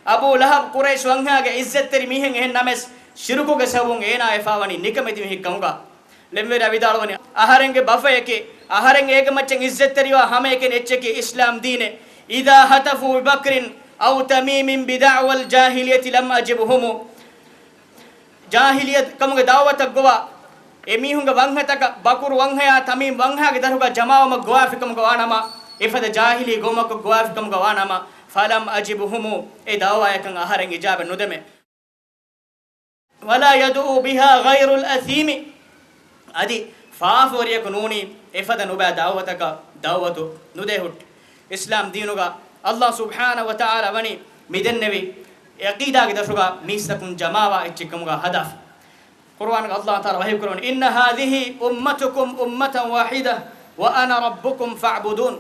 އަބޫ ލަހަބް ޤުރައިޝް ވަންހާގެ އިއްޒަތްތެރި މީހެއް އެހެން ނަމަވެސް، ޝިރުކުގެ ސަބަބުން އޭނާ ވެފާވަނީ ނިކަމެތި މީހެއް ކަމުގަ. ޅެންވެރިޔާ ވިދާޅުވަނީ، އަހަރެންގެ ބަފައެކޭ، އަހަރެން އޭގެ މައްޗަށް އިއްޒަތްތެރިވާ ހަމައެކަނި އެއްޗެކޭ އިސްލާމް ދީނޭ. إذا هتفوا ببكر أو تميم بدعوى الجاهلية لم أجبهم. ޖާހިލިއްޔަތު ކަމުގެ ދަޢުވަތަށް ގޮވާ އެމީހުންގެ ވަންހަތަކަށް ބަކުރު ވަންހަޔާ ތަމީމް ވަންހާގެ ދަށުގަ ޖަމާވުމަށް ގޮވާފި ކަމުގަ ވާނަމަ، އެފަދަ ޖާހިލީ ގޮވުމަކަށް ގޮވާފި ކަމުގަ ވާނަމަ، فلم أجبهم، އެ ދަޢުވާޔަކަށް އަހަރެން އިޖާބަ ނުދެމޭ. ولا يدعو بها غير الأثيم. އަދި ފާފަވެރިޔަކު ނޫނީ އެފަދަ ނުބައި ދަޢުވަތަކަށް ދަޢުވަތު ނުދޭ ހުއްޓި. އިސްލާމް ދީނުގަ އައްލާހު ސުބްޙާނަހު ވަތަޢާލާ ވަނީ މިދެންނެވި އެ ޢަޤީދާގެ ދަށުގަ މީސްތަކުން ޖަމާވާ އެއްޗެއް ކަމުގަ ހަދާފަ. ޤުރުއާންގަ އައްލާހު ތަޢާލާ ވަޙީކުރަނީ، إن هذه أمتكم أمة واحدة وأنا ربكم فاعبدون.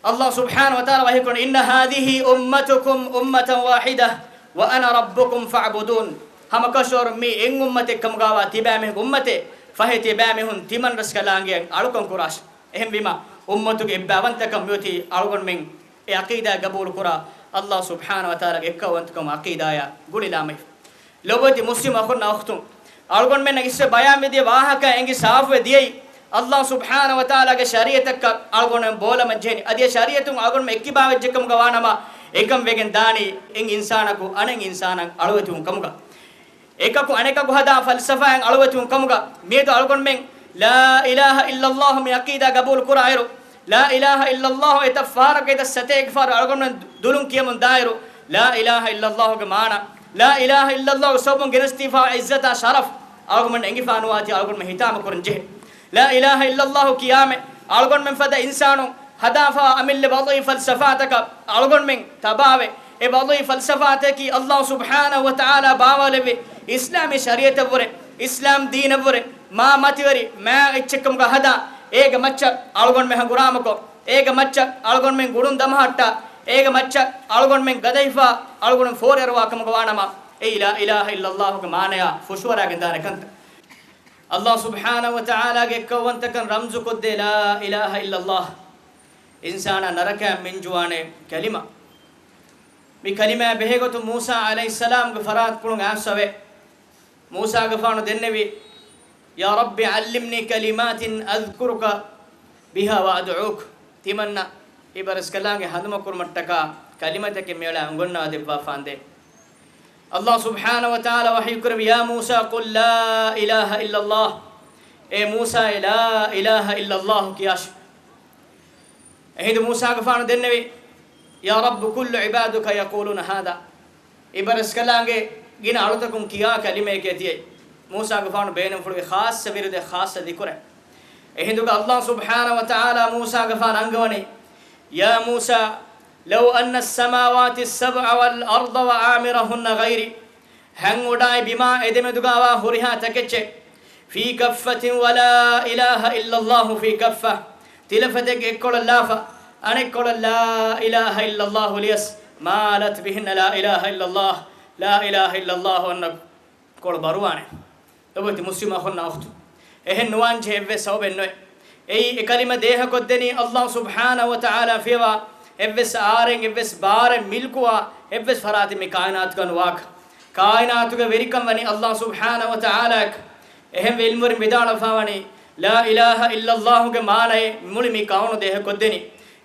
އައްލާހު ސުބްޙާނަހު ވަތަޢާލާ ވަޙީކުރަނީ، إن هذه أمتكم أمة واحدة وأنا ربكم فاعبدون. ހަމަކަށަވަރުން މީ އެއް އުއްމަތެއް ކަމުގަވާ ތިބާމީހުން އުއްމަތެއް، ފަހެ ތިބާމީހުން ތިމަންރަސްކަލާނގެއަށް އަޅުކަން ކުރާށި. އެހެންވީމަ، އުއްމަތުގެ އެއްބައިވަންތަކަން މިއޮތީ އަޅުގަނޑުމެން އެ ޢަޤީދާ ގަބޫލުކުރާ، އައްލާހު ސުބްޙާނަހު ވަތަޢާލާގެ އެއްކައުވަންތަކަމު ޢަޤީދާޔާ ގުޅިލާމައިފަ. ލޮބުވެތި މުސްލިމް އަޚުންނާ އުޚްތުން، އަޅުގަނޑުމެންނަށް އިސްވެ ބަޔާންވެދިޔަ ވާހަކަ އެނގި ސާފުވެ ދިޔައީ، އައްލާހު ސުބްޙާނަހު ވަތަޢާލާގެ ޝަރީޢަތަކަށް އަޅުގަނޑުމެން ބޯލަމަށް ޖެހެނީ. އަދި އެ ޝަރީޢަތުން އަޅުގަނޑުމެން އެއްކިބާވެއްޖެ ކަމުގަ ވާނަމަ، އެކަން ވެގެން ދާނީ އެއް އިންސާނަކު އަނެއް އިންސާނަށް އަޅުވެތިވުން ކަމުގަ. އެކަކު އަނެކަކު ހަދާ ފަލްސަފާއިން އަޅުވެތިވުން ކަމުގަ. މިއަދު އަޅުގަނޑުމެން لا إله إلا الله މި ޢަޤީދާ ގަބޫލު ކުރާއިރު، لا إله إلا الله އެތައް ފަހަރަކު އެތައް ސަތޭކަ ފަހަރު އަޅުގަނޑުމެން ދުލުން ކިޔަމުން ދާއިރު، لا إله إلا الله ގެ މާނަ، لا إله إلا الله ގެ ސަބަބުން ގެނެސްދީފާ ޢިއްޒަތާ ޝަރަފް އަޅުގަނޑުމެން އެނގިފާ ނުވާތީ އަޅުގަނޑުމެން ހިތާމަ ކުރަން ޖެހޭ. لا إله إلا الله ކިޔާމެ އަޅުގަނޑުމެން ފަދަ އިންސާނުން ހަދާފާ އަމިއްލަ ބަޢުޟީ ފަލްސަފާތަކަށް އަޅުގަނޑުމެން ތަބާވެ، އެ ބަޢުޟީ ފަލްސަފާތަކީ އައްލާހު ސުބްޙާނަހު ވަތަޢާލާ ބާވާލެއްވި އިސްލާމީ ޝަރީޢަތަށްވުރެ، އިސްލާމް ދީނަށްވުރެ، މާ މަތިވެރި މާ އެއްޗެއްކަމުގަ ހަދާ، އޭގެ މައްޗަށް އަޅުގަނޑުމެން ހަނގުރާމަކޮށް، އޭގެ މައްޗަށް އަޅުގަނޑުމެން ގުޅުން ދަމަހައްޓާ، އޭގެ މައްޗަށް އަޅުގަނޑުމެން ގަދަހިފާ، އަޅުގަނޑު ފޯރިއަރުވާ ކަމުގަ ވާނަމަ، އެއީ لا إله إلا الله ގެ މާނަޔާ ފުށުއަރާގެން ދާނެ ކަންތައް. އައްލާހު ސުބްޙާނަހު ވަތަޢާލާގެ އެއްކައުވަންތަކަން ރަމްޒުކޮށްދޭ لا إله إلا الله. އިންސާނާ ނަރަކައިން މިންޖުވާނެ ކަލިމަ. މި ކަލިމާ ބެހޭގޮތުން މޫސާ ޢަލައިހިއްސަލާމްގެ ފަރާތްޕުޅުން އައިސްފަވޭ. މޫސާގެފާނު ދެންނެވި، يا رب علمني كلمات أذكرك بها وأدعوك. ތިމަންނަ އިބަރަސްކަލާނގެ ހަނދުމަކުރުމަށްޓަކާ ކަލިމަތަކެއް މިއަޅާ އުނގަންނަވާ ދެއްވާފާނދޭ. އައްލާހު ސުބްޙާނަހު ވަތަޢާލާ ވަޙީކުރެއްވި، يا موسى قل لا إله إلا الله. އޭ މޫސާއޭ، لا إله إلا الله ކިޔާށި. އެހިނދު މޫސާގެފާނު ދެންނެވި، يا رب كل عبادك يقولون هذا. އިބަރަސްކަލާނގެ ގިނަ އަޅުތަކުން ކިޔާ ކަލިމައެކޭ ތިޔައީ. މޫސާގެފާނު ބޭނުންފުޅުވި ޚާއްޞަ ވިރުދެއް، ޚާއްޞަ ޛިކުރެއް. އެހިނދުގަ އައްލާހު ސުބްޙާނަހު ވަތަޢާލާ މޫސާގެފާނަށް އަންގަވަނީ، يا موسى لو أن السماوات السبع والأرض وعامرهن غيري. ހަތް އުޑާއި ބިމާ އެދެމެދުގަވާ ހުރިހާ ތަކެއްޗެއް، في كفة ولا إله إلا الله في كفة. ތިލަފަތެއްގެ އެއްކޮޅަށް ލާފަ، އަނެއްކޮޅަށް لا إله إلا الله ލިޔަސް، مالت بهن لا إله إلا الله، لا إله إلا الله އަންނަ ކޮޅު ބަރުވާނެ. ލޮބުވެތި މުސްލިމް އަޚުންނާ އުޚްތުން، އެހެން ނުވާންޖެހޭ އެއްވެސް ސަބަބެއް ނުވޭ. އެއީ އެ ކަލިމަ ދޭހަކޮށްދެނީ އައްލާހު ސުބްޙާނަހު ވަތަޢާލާ ފިޔަވާ، އެއްވެސް އާރެއް، އެއްވެސް ބާރެއް މިލްކުވާ، އެއްވެސް ފަރާތެއް މި ކާއިނާތުގަ ނުވާކަށް. ކާއިނާތުގެ ވެރިކަން ވަނީ އައްލާހު ސުބްޙާނަހު ވަތަޢާލާއަކަށް. އެހެންވެ ޢިލްމުވެރިން ވިދާޅުވެފާވަނީ، لا إله إلا الله ގެ މާނައެއް މުޅި މި ކައުނު ދޭހަކޮށްދެނީ.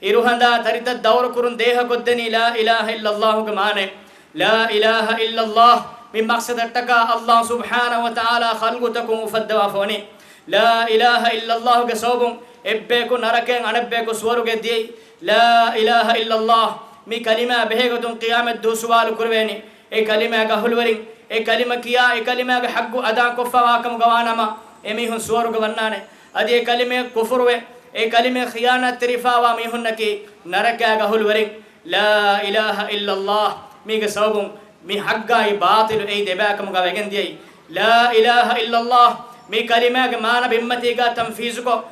އިރުހަނދާ ތަރިތައް ދައުރުކުރުން ދޭހަކޮށްދެނީ لا إله إلا الله ގެ މާނައެއް. لا إله إلا الله މި މަޤްޞަދަށްޓަކާ އައްލާހު ސުބްޙާނަހު ވަތަޢާލާ ޚަލްޤުތަކުން އުފައްދަވާފަވަނީ. لا إله إلا الله ގެ ސަބަބުން އެއްބަޔަކު ނަރަކައިން އަނެއްބަޔަކު ސުވަރުގެ ދިޔައީ. لا إله إلا الله މި ކަލިމާ ބެހޭގޮތުން ޤިޔާމަތްދުވަހު ސުވާލު ކުރެވޭނީ. އެ ކަލިމާގެ އަހުލުވެރިން، އެ ކަލިމަ ކިޔާ، އެ ކަލިމާގެ ޙައްޤު އަދާކޮށްފަވާކަމުގަ ވާނަމަ، އެމީހުން ސުވަރުގެ ވަންނާނެ. އަދި އެ ކަލިމައަށް ކުފުރުވެ، އެ ކަލިމައަށް ޚިޔާނާތްތެރިފާވާ މީހުންނަކީ ނަރަކާގެ އަހުލުވެރިން. لا إله إلا الله މީގެ ސަބަބުން މި ޙައްޤާއި ބާޠިލު އެއީ ދެބައިކަމުގަ ވެގެންދިޔައީ. لا إله إلا الله މި ކަލިމާގެ މާނަ ބިންމަތީގަ ތަންފީޒުކޮށް،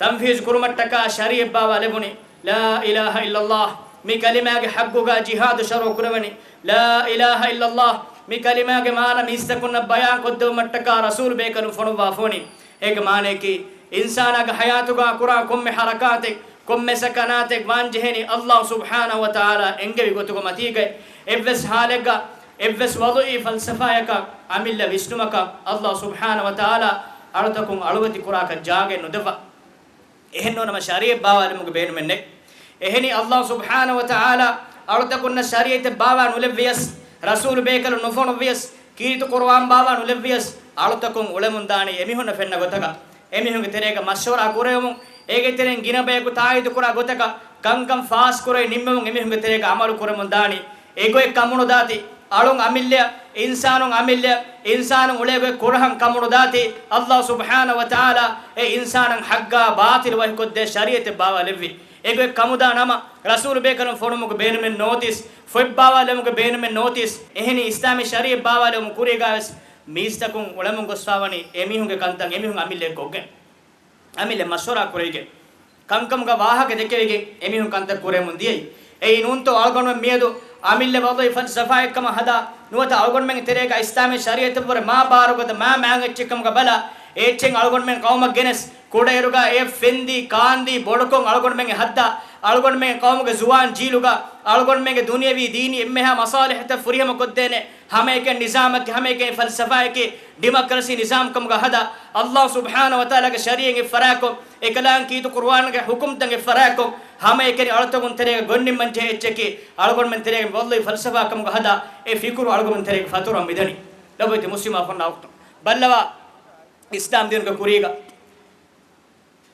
ތަންފީޒު ކުރުމަށްޓަކާ ޝަރީޢަތް ބާވާލެވުނީ. ލާ އިލާހަ އިއްލައްލާހް. މި ކަލިމާގެ ޙައްޤުގަ ޖިހާދު ޝަރުޢު ކުރެވެނީ. ލާ އިލާހަ އިއްލައްލާހް. މި ކަލިމާގެ މާނަ މީސްތަކުންނަށް ބަޔާން ކޮށްދެވުމަށްޓަކާ ރަސޫލު ބޭކަލުން ފޮނުއްވާފަވަނީ. އޭގެ މާނަޔަކީ، އިންސާނާގެ ޙަޔާތުގަ ކުރާ ކޮންމެ ޙަރަކާތެއް، ކޮންމެ ސަކަނާތެއް ވާންޖެހޭނީ ﷲ ސުބްޙާނަހޫ ވަތަޢާލާ އެންގެވި ގޮތުގެ މަތީގައި. އެއްވެސް ޙާލެއްގަ، އެއްވެސް ވަޟުޢީ ފަލްސަފާޔަކަށް، އަމިއްލަ ވިސްނުމަކަށް ﷲ ސުބްޙާނަހޫ ވަތަޢާލާ އަޅުތަކުން އަޅުވެތި ކުރާކަށް ޖާގައެއް ނުދެއްވާ. އެހެންނޫނަމަ ޝަރީޢަތް ބާވާލުމުގެ ބޭނުމެއް ނެތް. އެހެނީ ﷲ ސުބްޙާނަހޫ ވަތަޢާލާ އަޅުތަކުންނަށް ޝަރީޢަތެއް ބާވާ ނުލެއްވިޔަސް، ރަސޫލު ބޭކަލުން ނުފޮނުއްވިޔަސް، ކީރިތި ޤުރުއާން ބާވާ ނުލެއްވިޔަސް، އަޅުތަކުން އުޅެމުން ދާނީ އެމީހުންނަށް ފެންނަ ގޮތަކަށް. އެމީހުންގެ ތެރޭގަ މަޝްވަރާ ކުރެވެމުން، އޭގެ ތެރެއިން ގިނަ ބަޔަކު ތާއީދު ކުރާ ގޮތަކަށް، ކަންކަން ފާސް ކުރެވި ނިންމެމުން އެމީހުންގެ ތެރޭގަ ޢަމަލު ކުރެމުން ދާނީ. އެގޮތް ކަމުނުދާތީ، އަޅުން އަމިއްލައަށް، އިންސާނުން އަމިއްލައަށް، އިންސާނުން އުޅޭ ގޮތް ކުރަހަން ކަމުނުދާތީ، ﷲ ސުބްޙާނަހޫ ވަތަޢާލާ އެ އިންސާނަށް ޙައްޤާ ބާޠިލު ވަހިކޮށްދޭ ޝަރީޢަތެއް ބާވާލެއްވި. އެގޮތް ކަމުދާ ނަމަ، ރަސޫލު ބޭކަލުން ފޮނުމުގެ ބޭނުމެއް ނޯތިސް، ފޮތް ބާވާލެވުމުގެ ބޭނުމެއް ނޯތިސް، އެހެނީ އިސްލާމީ ޝަރީޢަތް ބާވާލެވުމުގެ ކުރީގަވެސް މީސްތަކުން އުޅެމުން ގޮސްފާވަނީ އެމީހުންގެ ކަންތައް އެމީހުން އަމިއްލައަށް ކޮށްގެން. އަމިއްލަ މަޝްވަރާ ކުރެވިގެން، ކަންކަމުގަ ވާހަކަ ދެކެވިގެން އެމީހުން ކަންތައް ކުރެމުން ދިޔައީ. އެއީ ނޫންތޯ އަޅުގަނޑުމެން މިއަދު އަމިއްލަ ވަޟުޢީ ފަލްސަފާއެއްކަމަށް ހަދާ، ނުވަތަ އަޅުގަނޑުމެންގެ ތެރޭގަ އިސްލާމީ ޝަރީޢަތަށްވުރެ މާ ބާރުގަދަ މާ މާތް އެއްޗެއްކަމުގަ ބަލާ، އެ އެއްޗެއް އަޅުގަނޑުމެން ޤައުމަށް ގެނެސް، ކުޑައިރުގަ އެ ފެންދީ، ކާންދީ، ބޮޑުކޮށް އަޅުގަނޑުމެން ހައްދާ، އަޅުގަނޑުމެން ޤައުމުގެ ޒުވާން ޖީލުގަ އަޅުގަނޑުމެންގެ ދުނިޔަވީ ދީނީ އެންމެހާ މަޞާލިޙަތައް ފުރިހަމަ ކޮށްދޭނެ ހަމައެކަނި ނިޒާމަކީ، ހަމައެކަނި ފަލްސަފާއަކީ، ޑިމޮކްރަސީ ނިޒާމްކަމުގަ ހަދާ، ﷲ ސުބްޙާނަހޫ ވަތަޢާލާގެ ޝަރީޢަތް އެއްފަރާތްކޮށް، އެކަލާނގެ ކީރިތި ޤުރުއާންގެ ޙުކުމްތައް އެއްފަރާތްކޮށް، ހަމައެކަނި އަޅުތަކުން ތެރޭގަ ގޮންނިންމަން ޖެހޭ އެއްޗަކީ، އަޅުގަނޑުމެން ތެރޭގަ ވައްލަވި ފަލްސަފާކަމުގަ ހަދާ، އެ ފިކުރު އަޅުގަނޑުމެން ތެރޭގަ ފަތުރަން މިދަނީ. ލޮބުވެތި މުސްލިމާ ފޮންނާ އުޚްތުން. ބައްލަވާ، އިސްލާމް ދީނުގެ ކުރީގަ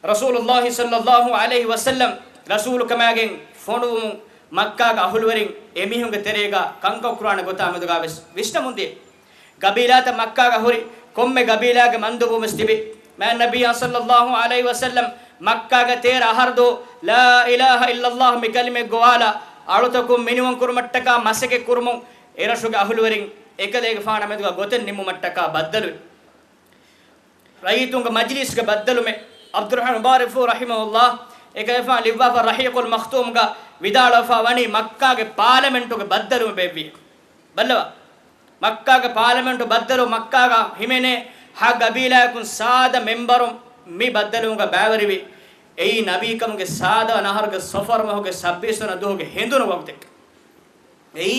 ރަސޫލުﷲ ޞައްލަﷲ ޢަލައިހި ވަސައްލަމް ރަސޫލުކަމާގެން ފޮނުވުމުން މައްކާގެ އަހުލުވެރިން އެމީހުންގެ ތެރޭގަ ކަންކަން ކުރާނެ ގޮތާ މެދުގަވެސް ވިސްނަމުންދިޔަ. ގަބީލާތައް މައްކާގަ ހުރި ކޮންމެ ގަބީލާގެ މަންދުބުވެސް ތިބި. މާތް ނަބިއްޔާ ޞައްލަﷲ ޢަލައިހި ވަސައްލަމް މައްކާގެ ތޭރަ އަހަރު ދުވަހު ލާ އިލާހަ އިއްލަﷲ މި ކަލިމަތް ގޮވާލާ، އަޅުތަކުން މިނިވަން ކުރުމަށްޓަކާ މަސައްކަތް ކުރުމުން އެރަށުގެ އަހުލުވެރިން އެކަލޭގެފާނާ މެދުގަ ގޮތެއް ނިންމުމަށްޓަކާ ބައްދަލުވި. ރައްޔިތުންގެ މަޖިލީސްގެ ބައްދަލުމެއް. ޢަބްދުއްރަޙްމާން މުބާރިކްފޫރު ރަޙިމަހުﷲ އެކަލޭގެފާނު ލިޔުއްވާފަ ރަޙީޤުލް މަޚްތޫމްގަ ވިދާޅުވެފަ ވަނީ މައްކާގެ ޕާލަމެންޓުގެ ބައްދަލުމެއް ބޭއްވި. ބައްލަވާ. މައްކާގެ ޕާލަމެންޓު ބައްދަލު މައްކާގަ ހިމެނޭ ހަ ގަބީލާއަކުން ސާދަ މެމްބަރުން މި ބައްދަލުވުމުގަ ބައިވެރިވި. އެއީ ނަބީކަމުގެ ސާދަ ވަނަ އަހަރުގެ ޞަފަރު މަހުގެ ސައްބީސް ވަނަ ދުވަހުގެ ހެނދުނު ވަގުތެއް. އެއީ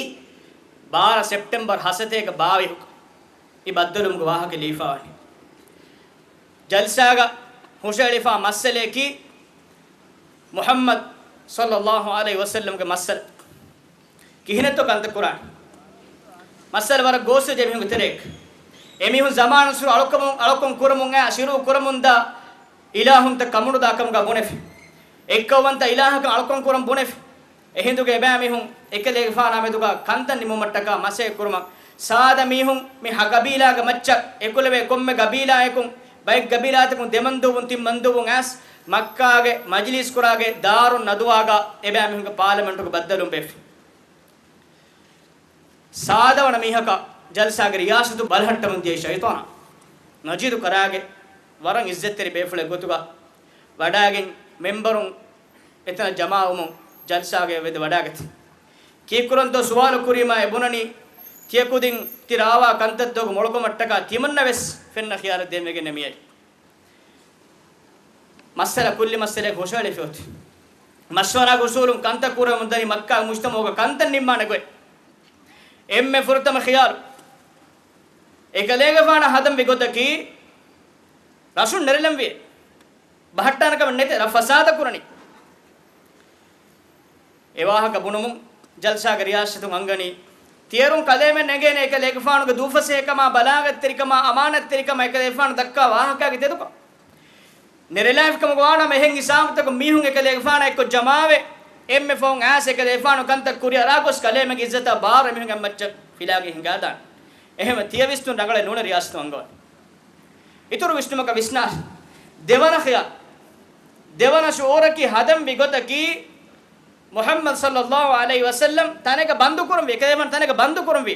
ބާރަ ސެޕްޓެމްބަރ ހަސަތޭކަ ބާވީހު މި ބައްދަލުވުމުގެ ވާހަކަ ލިޔެފަވަނީ. ޖަލްސާގަ ހުށައެޅިފާ މައްސަލަޔަކީ މުޙައްމަދު ޞައްލަﷲ ޢަލައިހި ވަސައްލަމްގެ މައްސަލަ. ކިހިނެއްތޯ ކަންތައް ކުރާނެ؟ މައްސަލަ ވަރަށް ގޯސްވެއްޖެ އެމީހުންގެ ތެރޭގަ. އެމީހުން ޒަމާނުން ޝިރުކު އަޅުކަމުން، އަޅުކަން ކުރަމުން އައި ޝިރުކު ކުރަމުންދާ އިލާހުންތައް ކަމުނުދާ ކަމުގަ ބުނެފި. އެއްކައުވަންތަ އިލާހަކަށް އަޅުކަން ކުރަން ބުނެފި. އެހިނދުގެ އެބައިމީހުން އެކަލޭގެފާނާ މެދުގަ ކަންތައް ނިމުމަށްޓަކާ މަސައްކަތް ކުރުމަށް ސާދަ މީހުން މި ހަ ގަބީލާގެ މައްޗަށް އެކުލެވޭ ކޮންމެ ގަބީލާއަކުން ބައެއް ގަބީލާތަކުން ދެ މަންދޫބުން ތިން މަންދޫބުން އައިސް މައްކާގެ މަޖިލީސް ކުރާގެ ދާރުން ނަދުވާގަ އެބައިމީހުންގެ ޕާލަމެންޓުގެ ބައްދަލުން ބޭއްފި. ސާދަވަނަ މީހަކަށް ޖަލްސާގެ ރިޔާސަތު ބަލަހައްޓަމުން ދިޔައީ ޝައިޠާނާ. ނަޖީދު ކަރާގެ ވަރަށް އިއްޒަތްތެރި ބޭފުޅެއް ގޮތުގަ ވަޑާގެން މެމްބަރުން އެތަނަށް ޖަމާވުމުން ޖަލްސާގެ ވެދެ ވަޑާގަތީ. ކީއްކުރަންތޯ ސުވާލު ކުރީމާ އެ ބުނަނީ ތިޔަކުދިން ތި ރާވާ ކަންތައްތަކުގެ މޮޅުކަމަށްޓަކާ ތިމަންނަވެސް ފެންނަ ޚިޔާލެއް ދޭންވެގެން މިއައީ. މައްސަލަ ކުއްލި މައްސަލައެއް ހުށައެޅިފި އޮތީ. މަޝްވަރާ އުސޫލުން ކަންތައް ކުރަމުން ދަނީ މައްކާ މުޖްތަމަޢުގަ ކަންތައް ނިންމާނެ ގޮތް. އެންމެ ފުރަތަމަ ޚިޔާލު. އެކަލޭގެފާނަށް ހަދަންވި ގޮތަކީ ރަށުން ނެރެލަންވި. ބަހައްޓާނެ ކަމެއް ނެތޭ، ރަށް ފަސާދަ ކުރަނީ. އެ ވާހަކަ ބުނުމުން ޖަލްސާގެ ރިޔާސަތުން އަންގަނީ، ތިޔަރުން ކަލޭމެން ނެގޭނެ އެކަލޭގެފާނުގެ ދޫފަސޭހަކަމާ، ބަލާގަތްތެރިކަމާ، އަމާނަތްތެރިކަމާ އެކަލޭގެފާނު ދައްކާ ވާހަކައިގެ ތެދުކަން. ނެރެލާފިކަމުގަ ވާނަމަ އެހެން ހިސާބުތަކުން މީހުން އެކަލޭގެފާނާ އެއްކޮށް ޖަމާވެ، އެންމެ ފަހުން އައިސް އެކަލޭގެފާނު ކަންތައް ކުރިއަރާ ގޮސް ކަލޭމެންގެ އިއްޒަތާ ބާރު އެމީހުންގެ މައްޗަށް ފިލާގެ ހިނގާދާނެ. އެހެންވެ ތިޔަ ވިސްނުން ރަނގަޅެއް ނޫނޭ ރިޔާސަތު އަންގަވަން. އިތުރު ވިސްނުމަކަށް ވިސްނާށި. ދެވަނަ ޚިޔާ، ދެވަނަ ޝުޢޫރަކީ ހަދަންވި ގޮތަކީ، މުޙައްމަދު ޞައްލައްލާހު ޢަލައިހި ވަސައްލަމް ތަނެއްގަ ބަންދު ކުރަންވީ، އެކަލޭގެފާނު ތަނެއްގަ ބަންދު ކުރަންވީ.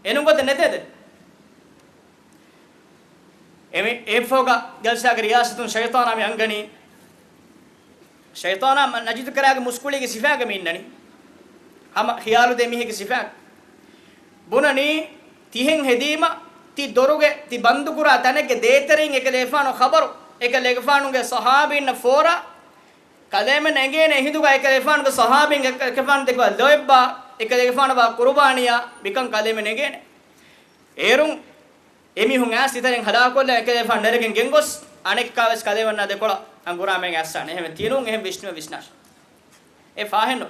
އެނޫން ގޮތެއް ނެތޭދެ. އެމި-، އެއަށްފަހުގަ ޖަލްސާގެ ރިޔާސަތުން ޝައިޠާނާ މި އަންގަނީ. ޝައިޠާނާ މަ-، ނަޖިދު ކަރާގެ މުސްކުޅީގެ ސިފާގަ މި އިންނަނީ. ހަމަ ޚިޔާލު ދޭ މީހެއްގެ ސިފާ. ބުނަނީ، ތިހެން ހެދީމަ، ތި ދޮރުގެ، ތި ބަންދުކުރާ ތަނެއްގެ ދޭތެރެއިން އެކަލޭގެފާނު ޚަބަރު، އެކަލޭގެފާނުގެ ޞަޙާބީންނަށް ފޯރާ، ކަލޭމެން އެނގޭނެ އެހިނދުގަ އެކަލޭގެފާނުގެ ޞަޙާބީން އެކަލޭގެފާނު ދެކޮޅަށް ލޯތްބާ، އެކަލޭގެފާނު ވާ ޤުރުބާނީއާ މިކަން ކަލޭމެން އެނގޭނެ. އޭރުން އެމީހުން އައިސް ތިތަނެއް ހަލާކުކޮށްލާ އެކަލޭގެފާނު ނެރެގެން ގެންގޮސް، އަނެއްކާވެސް ކަލޭމެންނާ ދެކޮޅަށް އަނގުރާމައިގެން އައްސާނެ. އެހެންވެ ތިނޫން އެހެން ވިސްނުމެއް ވިސްނާށޭ. އެ ފާހެއްނު.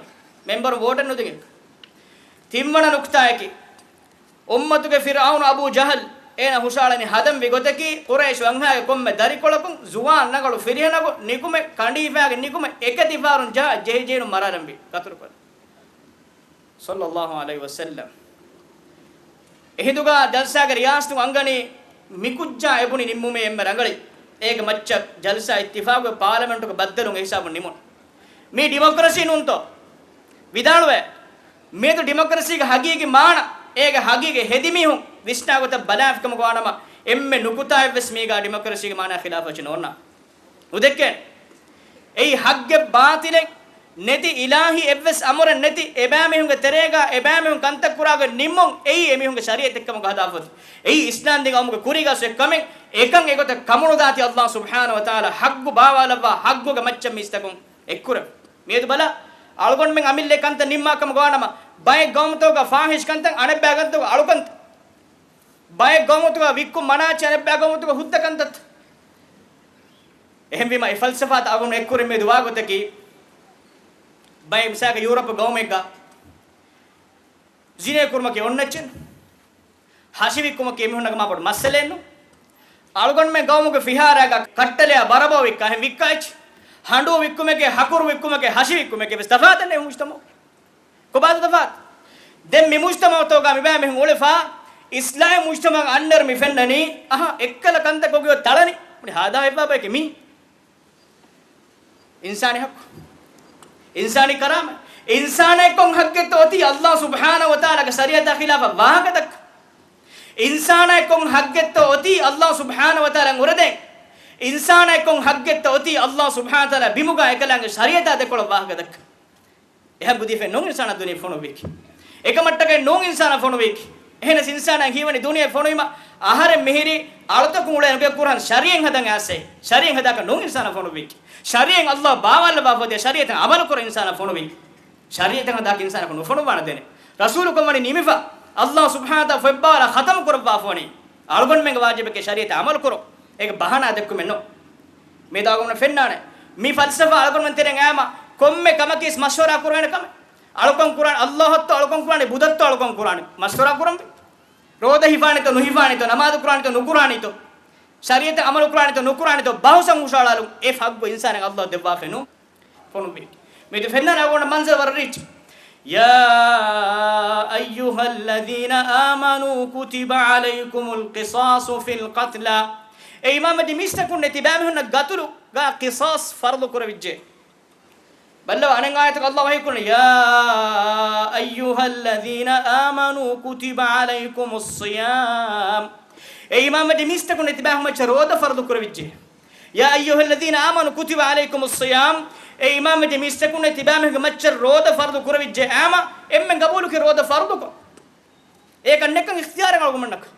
މެމްބަރު ވޯޓެއް ނުދިން. ތިންވަނަ ނުކުތާއަކީ، އުއްމަތުގެ ފިރްޢައުނު އަބޫ ޖަހަލް އޭނަ ހުށައަޅަނީ ހަދަން ވި ގޮތަކީ، ޤުރައިޝް ވަންހާގެ ކޮންމެ ދަރިކޮޅަކުން ޒުވާން ރަނގަޅު ފިރިހެނަކު ނިކުމެ، ކަނޑި ހިފާގެން ނިކުމެ، އެކަތި ފަހަރުން ޖަހާ ޖެހިޖެހިނު މަރާލަންވީ ގަތުރުކޮށް. ޞައްލައްލާހު ޢަލައިހި ވަސައްލަމް. އެހިނދުގަ ޖަލްސާގެ ރިޔާސަތުން އަންގަނީ މިކުއްޖާ އެބުނި ނިންމުމޭ އެންމެ ރަނގަޅީ. އޭގެ މައްޗަށް ޖަލްސާ އިއްތިފާގުވެ ޕާލަމެންޓުގެ ބައްދަލުން އެހިސާބުން ނިމުނު. މީ ޑިމޮކްރަސީ ނޫންތޯ؟ ވިދާޅުވޭ. މިއަދު ޑިމޮކްރަސީގެ ހަގީގީ މާނަ، އޭގެ ހަގީގީ ހެދި މީހުން ވިސްނާ ގޮތަށް ބަލާފިކަމަކު ވާނަމަ، އެންމެ ނުކުތާއެއްވެސް މީގާ ޑިމޮކްރަސީގެ މާނަ ޚިލާފަށް ނޯންނާ. ނުދެއްކޭނެ. އެއީ ޙައްޤެއް ބާޠިލެއް ނެތި، އިލާހީ އެއްވެސް އަމުރެއް ނެތި، އެބައިމީހުންގެ ތެރޭގަ އެބައިމީހުން ކަންތައް ކުރާގޮތް ނިންމުން އެއީ އެމީހުންގެ ޝަރީޢަތް އެއްކަމަކު ހަދާފަ އޮތީ. އެއީ އިސްލާމްދީން އައުމުގެ ކުރީގަ އައިސް އެއްކަމެއް، އެކަން އެގޮތަށް ކަމުނުދާތީ ﷲ ސުބްޙާނަހޫ ވަތަޢާލާ ޙައްޤު ބާވާލައްވާ ޙައްޤުގެ މައްޗަށް މީސްތަކުން އެއްކުރެވި. މިއަދު ބަލަ، އަޅުގަނޑުމެން އަމިއްލަ ކަންތައް ނިންމާ ކަމަކު ވާނަމަ، ބައެއް ގައުމުތަކުގަ ފާޙިޝް ކަންތައް، އަނެއްބައި ގައުމުތަކުގަ އަޅުކަންތައް، ބައެއް ގައުމުތަކުގަ ވިއްކުން މަނާއްޗި، އަނެއްބައި ގައުމުތަކުގަ ހުއްދަ ކަންތައް. އެހެންވީމަ، އެ ފަލްސަފާތައް އަޅުގަނޑު އެއްކުރިން މިއަދު ވާ ގޮތަކީ، ބައެއް މިސާލަކަށް ޔޫރަޕް ގައުމެއްގަ ޒިނޭ ކުރުމަކީ އޮންނަ އެއްޗެއް، ހަށި ވިއްކުމަކީ އެމީހުންނަށް މާ ބޮޑު މައްސަލައެއްނު. އަޅުގަނޑުމެން ގައުމުގެ ފިހާރައިގަ ކައްޓަލެއާ ބަރަބޯ ވިއްކާ، އެހެން ވިއްކާ އެއްޗެއް. ހަނޑޫ ވިއްކުމެކޭ، ހަކުރު ވިއްކުމެކޭ، ހަށި ވިއްކުމެކޭ ވެސް ތަފާތެއް ނެތް މުޖްތަމަޢު. ކޮބާތޯ ތަފާތު؟ ދެން މި މުޖްތަމަޢުތަކުގަ މިބައިމީހުން އުޅެފަ، އިސްލާމީ މުޖްތަމަޢަށް އަންނައިރު މި ފެންނަނީ، އަހަ، އެއްކަލަ ކަންތައް ކޮށްގެ ތަޅަނީ. މުޅި ހާދާ ހެއްވާ ބަޔަކީ މީ. އިންސާނީ ޙައްޤު. އިންސާނީ ކަރާމަތް. އިންސާނާއަށް ކޮން ޙައްޤެއްތޯ އޮތީ ﷲ ސުބްޙާނަހޫ ވަތަޢާލާގެ ޝަރީޢަތާ ޚިލާފަށް ވާހަކަ ދައްކަން؟ އިންސާނާއަށް ކޮން ޙައްޤެއްތޯ އޮތީ ﷲ ސުބްޙާނަހޫ ވަތަޢާލާ އުރެދޭން؟ އިންސާނާއަށް ކޮން ޙައްޤެއްތޯ އޮތީ ﷲ ސުބްޙާނަހޫ ވަތަޢާލާ ބިމުގަ އެކަލާނގެ ޝަރީޢަތާ ދެކޮޅަށް ވާހަކަ ދައްކަން؟ އެ ޙައްޤު ދީފައެއް ނޫން އިންސާނާ ދުނިޔެ ފޮނުއްވީކީ. އެކަމަށްޓަކައި ނޫން އިންސާނާ ފޮނުއްވީކީ. އެހެނަސް އިންސާނާ ހީވަނީ ދުނިޔެ ފޮނުވީމަ، އަހަރެން މިހިރީ އަޅުތަކުން އުޅޭ ނުގެ ކުރާން ޝަރީޢަތް ހަދަން އައިސް. ޝަރީޢަތް ހަދާކަށް ނޫން އިންސާނާ ފޮނުއްވީކީ. ޝަރީޢަތް ﷲ ބާވާލައްވާފަ އޮތީ ޝަރީޢަތަށް އަމަލު ކުރަން އިންސާނާ ފޮނުވީ. ޝަރީޢަތަށް ހަދާކަށް އިންސާނަކު ނުފޮނުއްވާނެ ދެނެ. ރަސޫލުކަން ވަނީ ނިމިފަ. ﷲ ސުބްޙާނަހޫ ވަތަޢާލާ ފޮތްބާވާލާ ޚަތަމް ކުރައްވާފަ ވަނީ. އަޅުގަނޑުމެންގެ ވާޖިބެކޭ ޝަރީޢަތަށް އަމަލު ކުރުން. އޭގެ ބަހާނާ ދެއްކުމެއް ނޫން. މިއަދު އަޅުގަނޑު ފެންނާނެ. މި ފަލްސަފާ އަޅުގަނޑުމެން ތެރެއިން އައީމަ ކޮންމެ ކަމަކީ މަޝްވަރާ ކުރާނެ ކަމެއް. އަޅުކަން ކުރާނީ ﷲ އަށްތޯ އަޅުކަން ކުރާނީ ބުދަށްތޯ އަޅުކަން ކުރާނީ؟ މަޝްވަރާ ކުރަންވީ. ރޯދަ ހިފާނީތޯ ނުހިފާނީތޯ، ނަމާދު ކުރާނީތޯ ނުކުރާނީތޯ، ޝަރީޢަތަށް އަމަލު ކުރާނީތޯ ނުކުރާނީތޯ، ބަހުސަށް ހުށައަޅާލުން. އެ ޙައްޤު އިންސާނަށް ﷲ ދެއްވާފައެއް ނޫން. ފޮނުއްވީ. މިއަދު ފެންނާނެ އަޅުގަނޑަށް މަންޒަރު ވަރަށް ރީއްޗި. يا أيها الذين آمنوا كتب عليكم القصاص في القتلى. އޭ އީމާންވެއްޖެ މީސްތަކުންނޭ، ތިބާމީހުންނަށް ގަތުލުގަ ޤިޞާޞް ފަރުޟު ކުރެވިއްޖެ. ބައްލަވާ، އަނެއް އާޔަތަކަށް ﷲ ވަޙީ ކުރަނީ، يا أيها الذين آمنوا كتب عليكم الصيام. އޭ އީމާންވެއްޖެ މީސްތަކުންނޭ، ތިބާމީހުން މައްޗަށް ރޯދަ ފަރުޟު ކުރެވިއްޖެ. يا أيها الذين آمنوا كتب عليكم الصيام. އޭ އީމާންވެއްޖެ މީސްތަކުންނޭ، ތިބާމީހުންގެ މައްޗަށް ރޯދަ ފަރުޟު ކުރެވިއްޖެ އައީމަ، އެންމެން ގަބޫލުކުރި ރޯދަ ފަރުޟުކޮށް. އެކަން ނެތްކަން އިޚްތިޔާރެއް އަޅުގަނޑުމެންނަކަށް.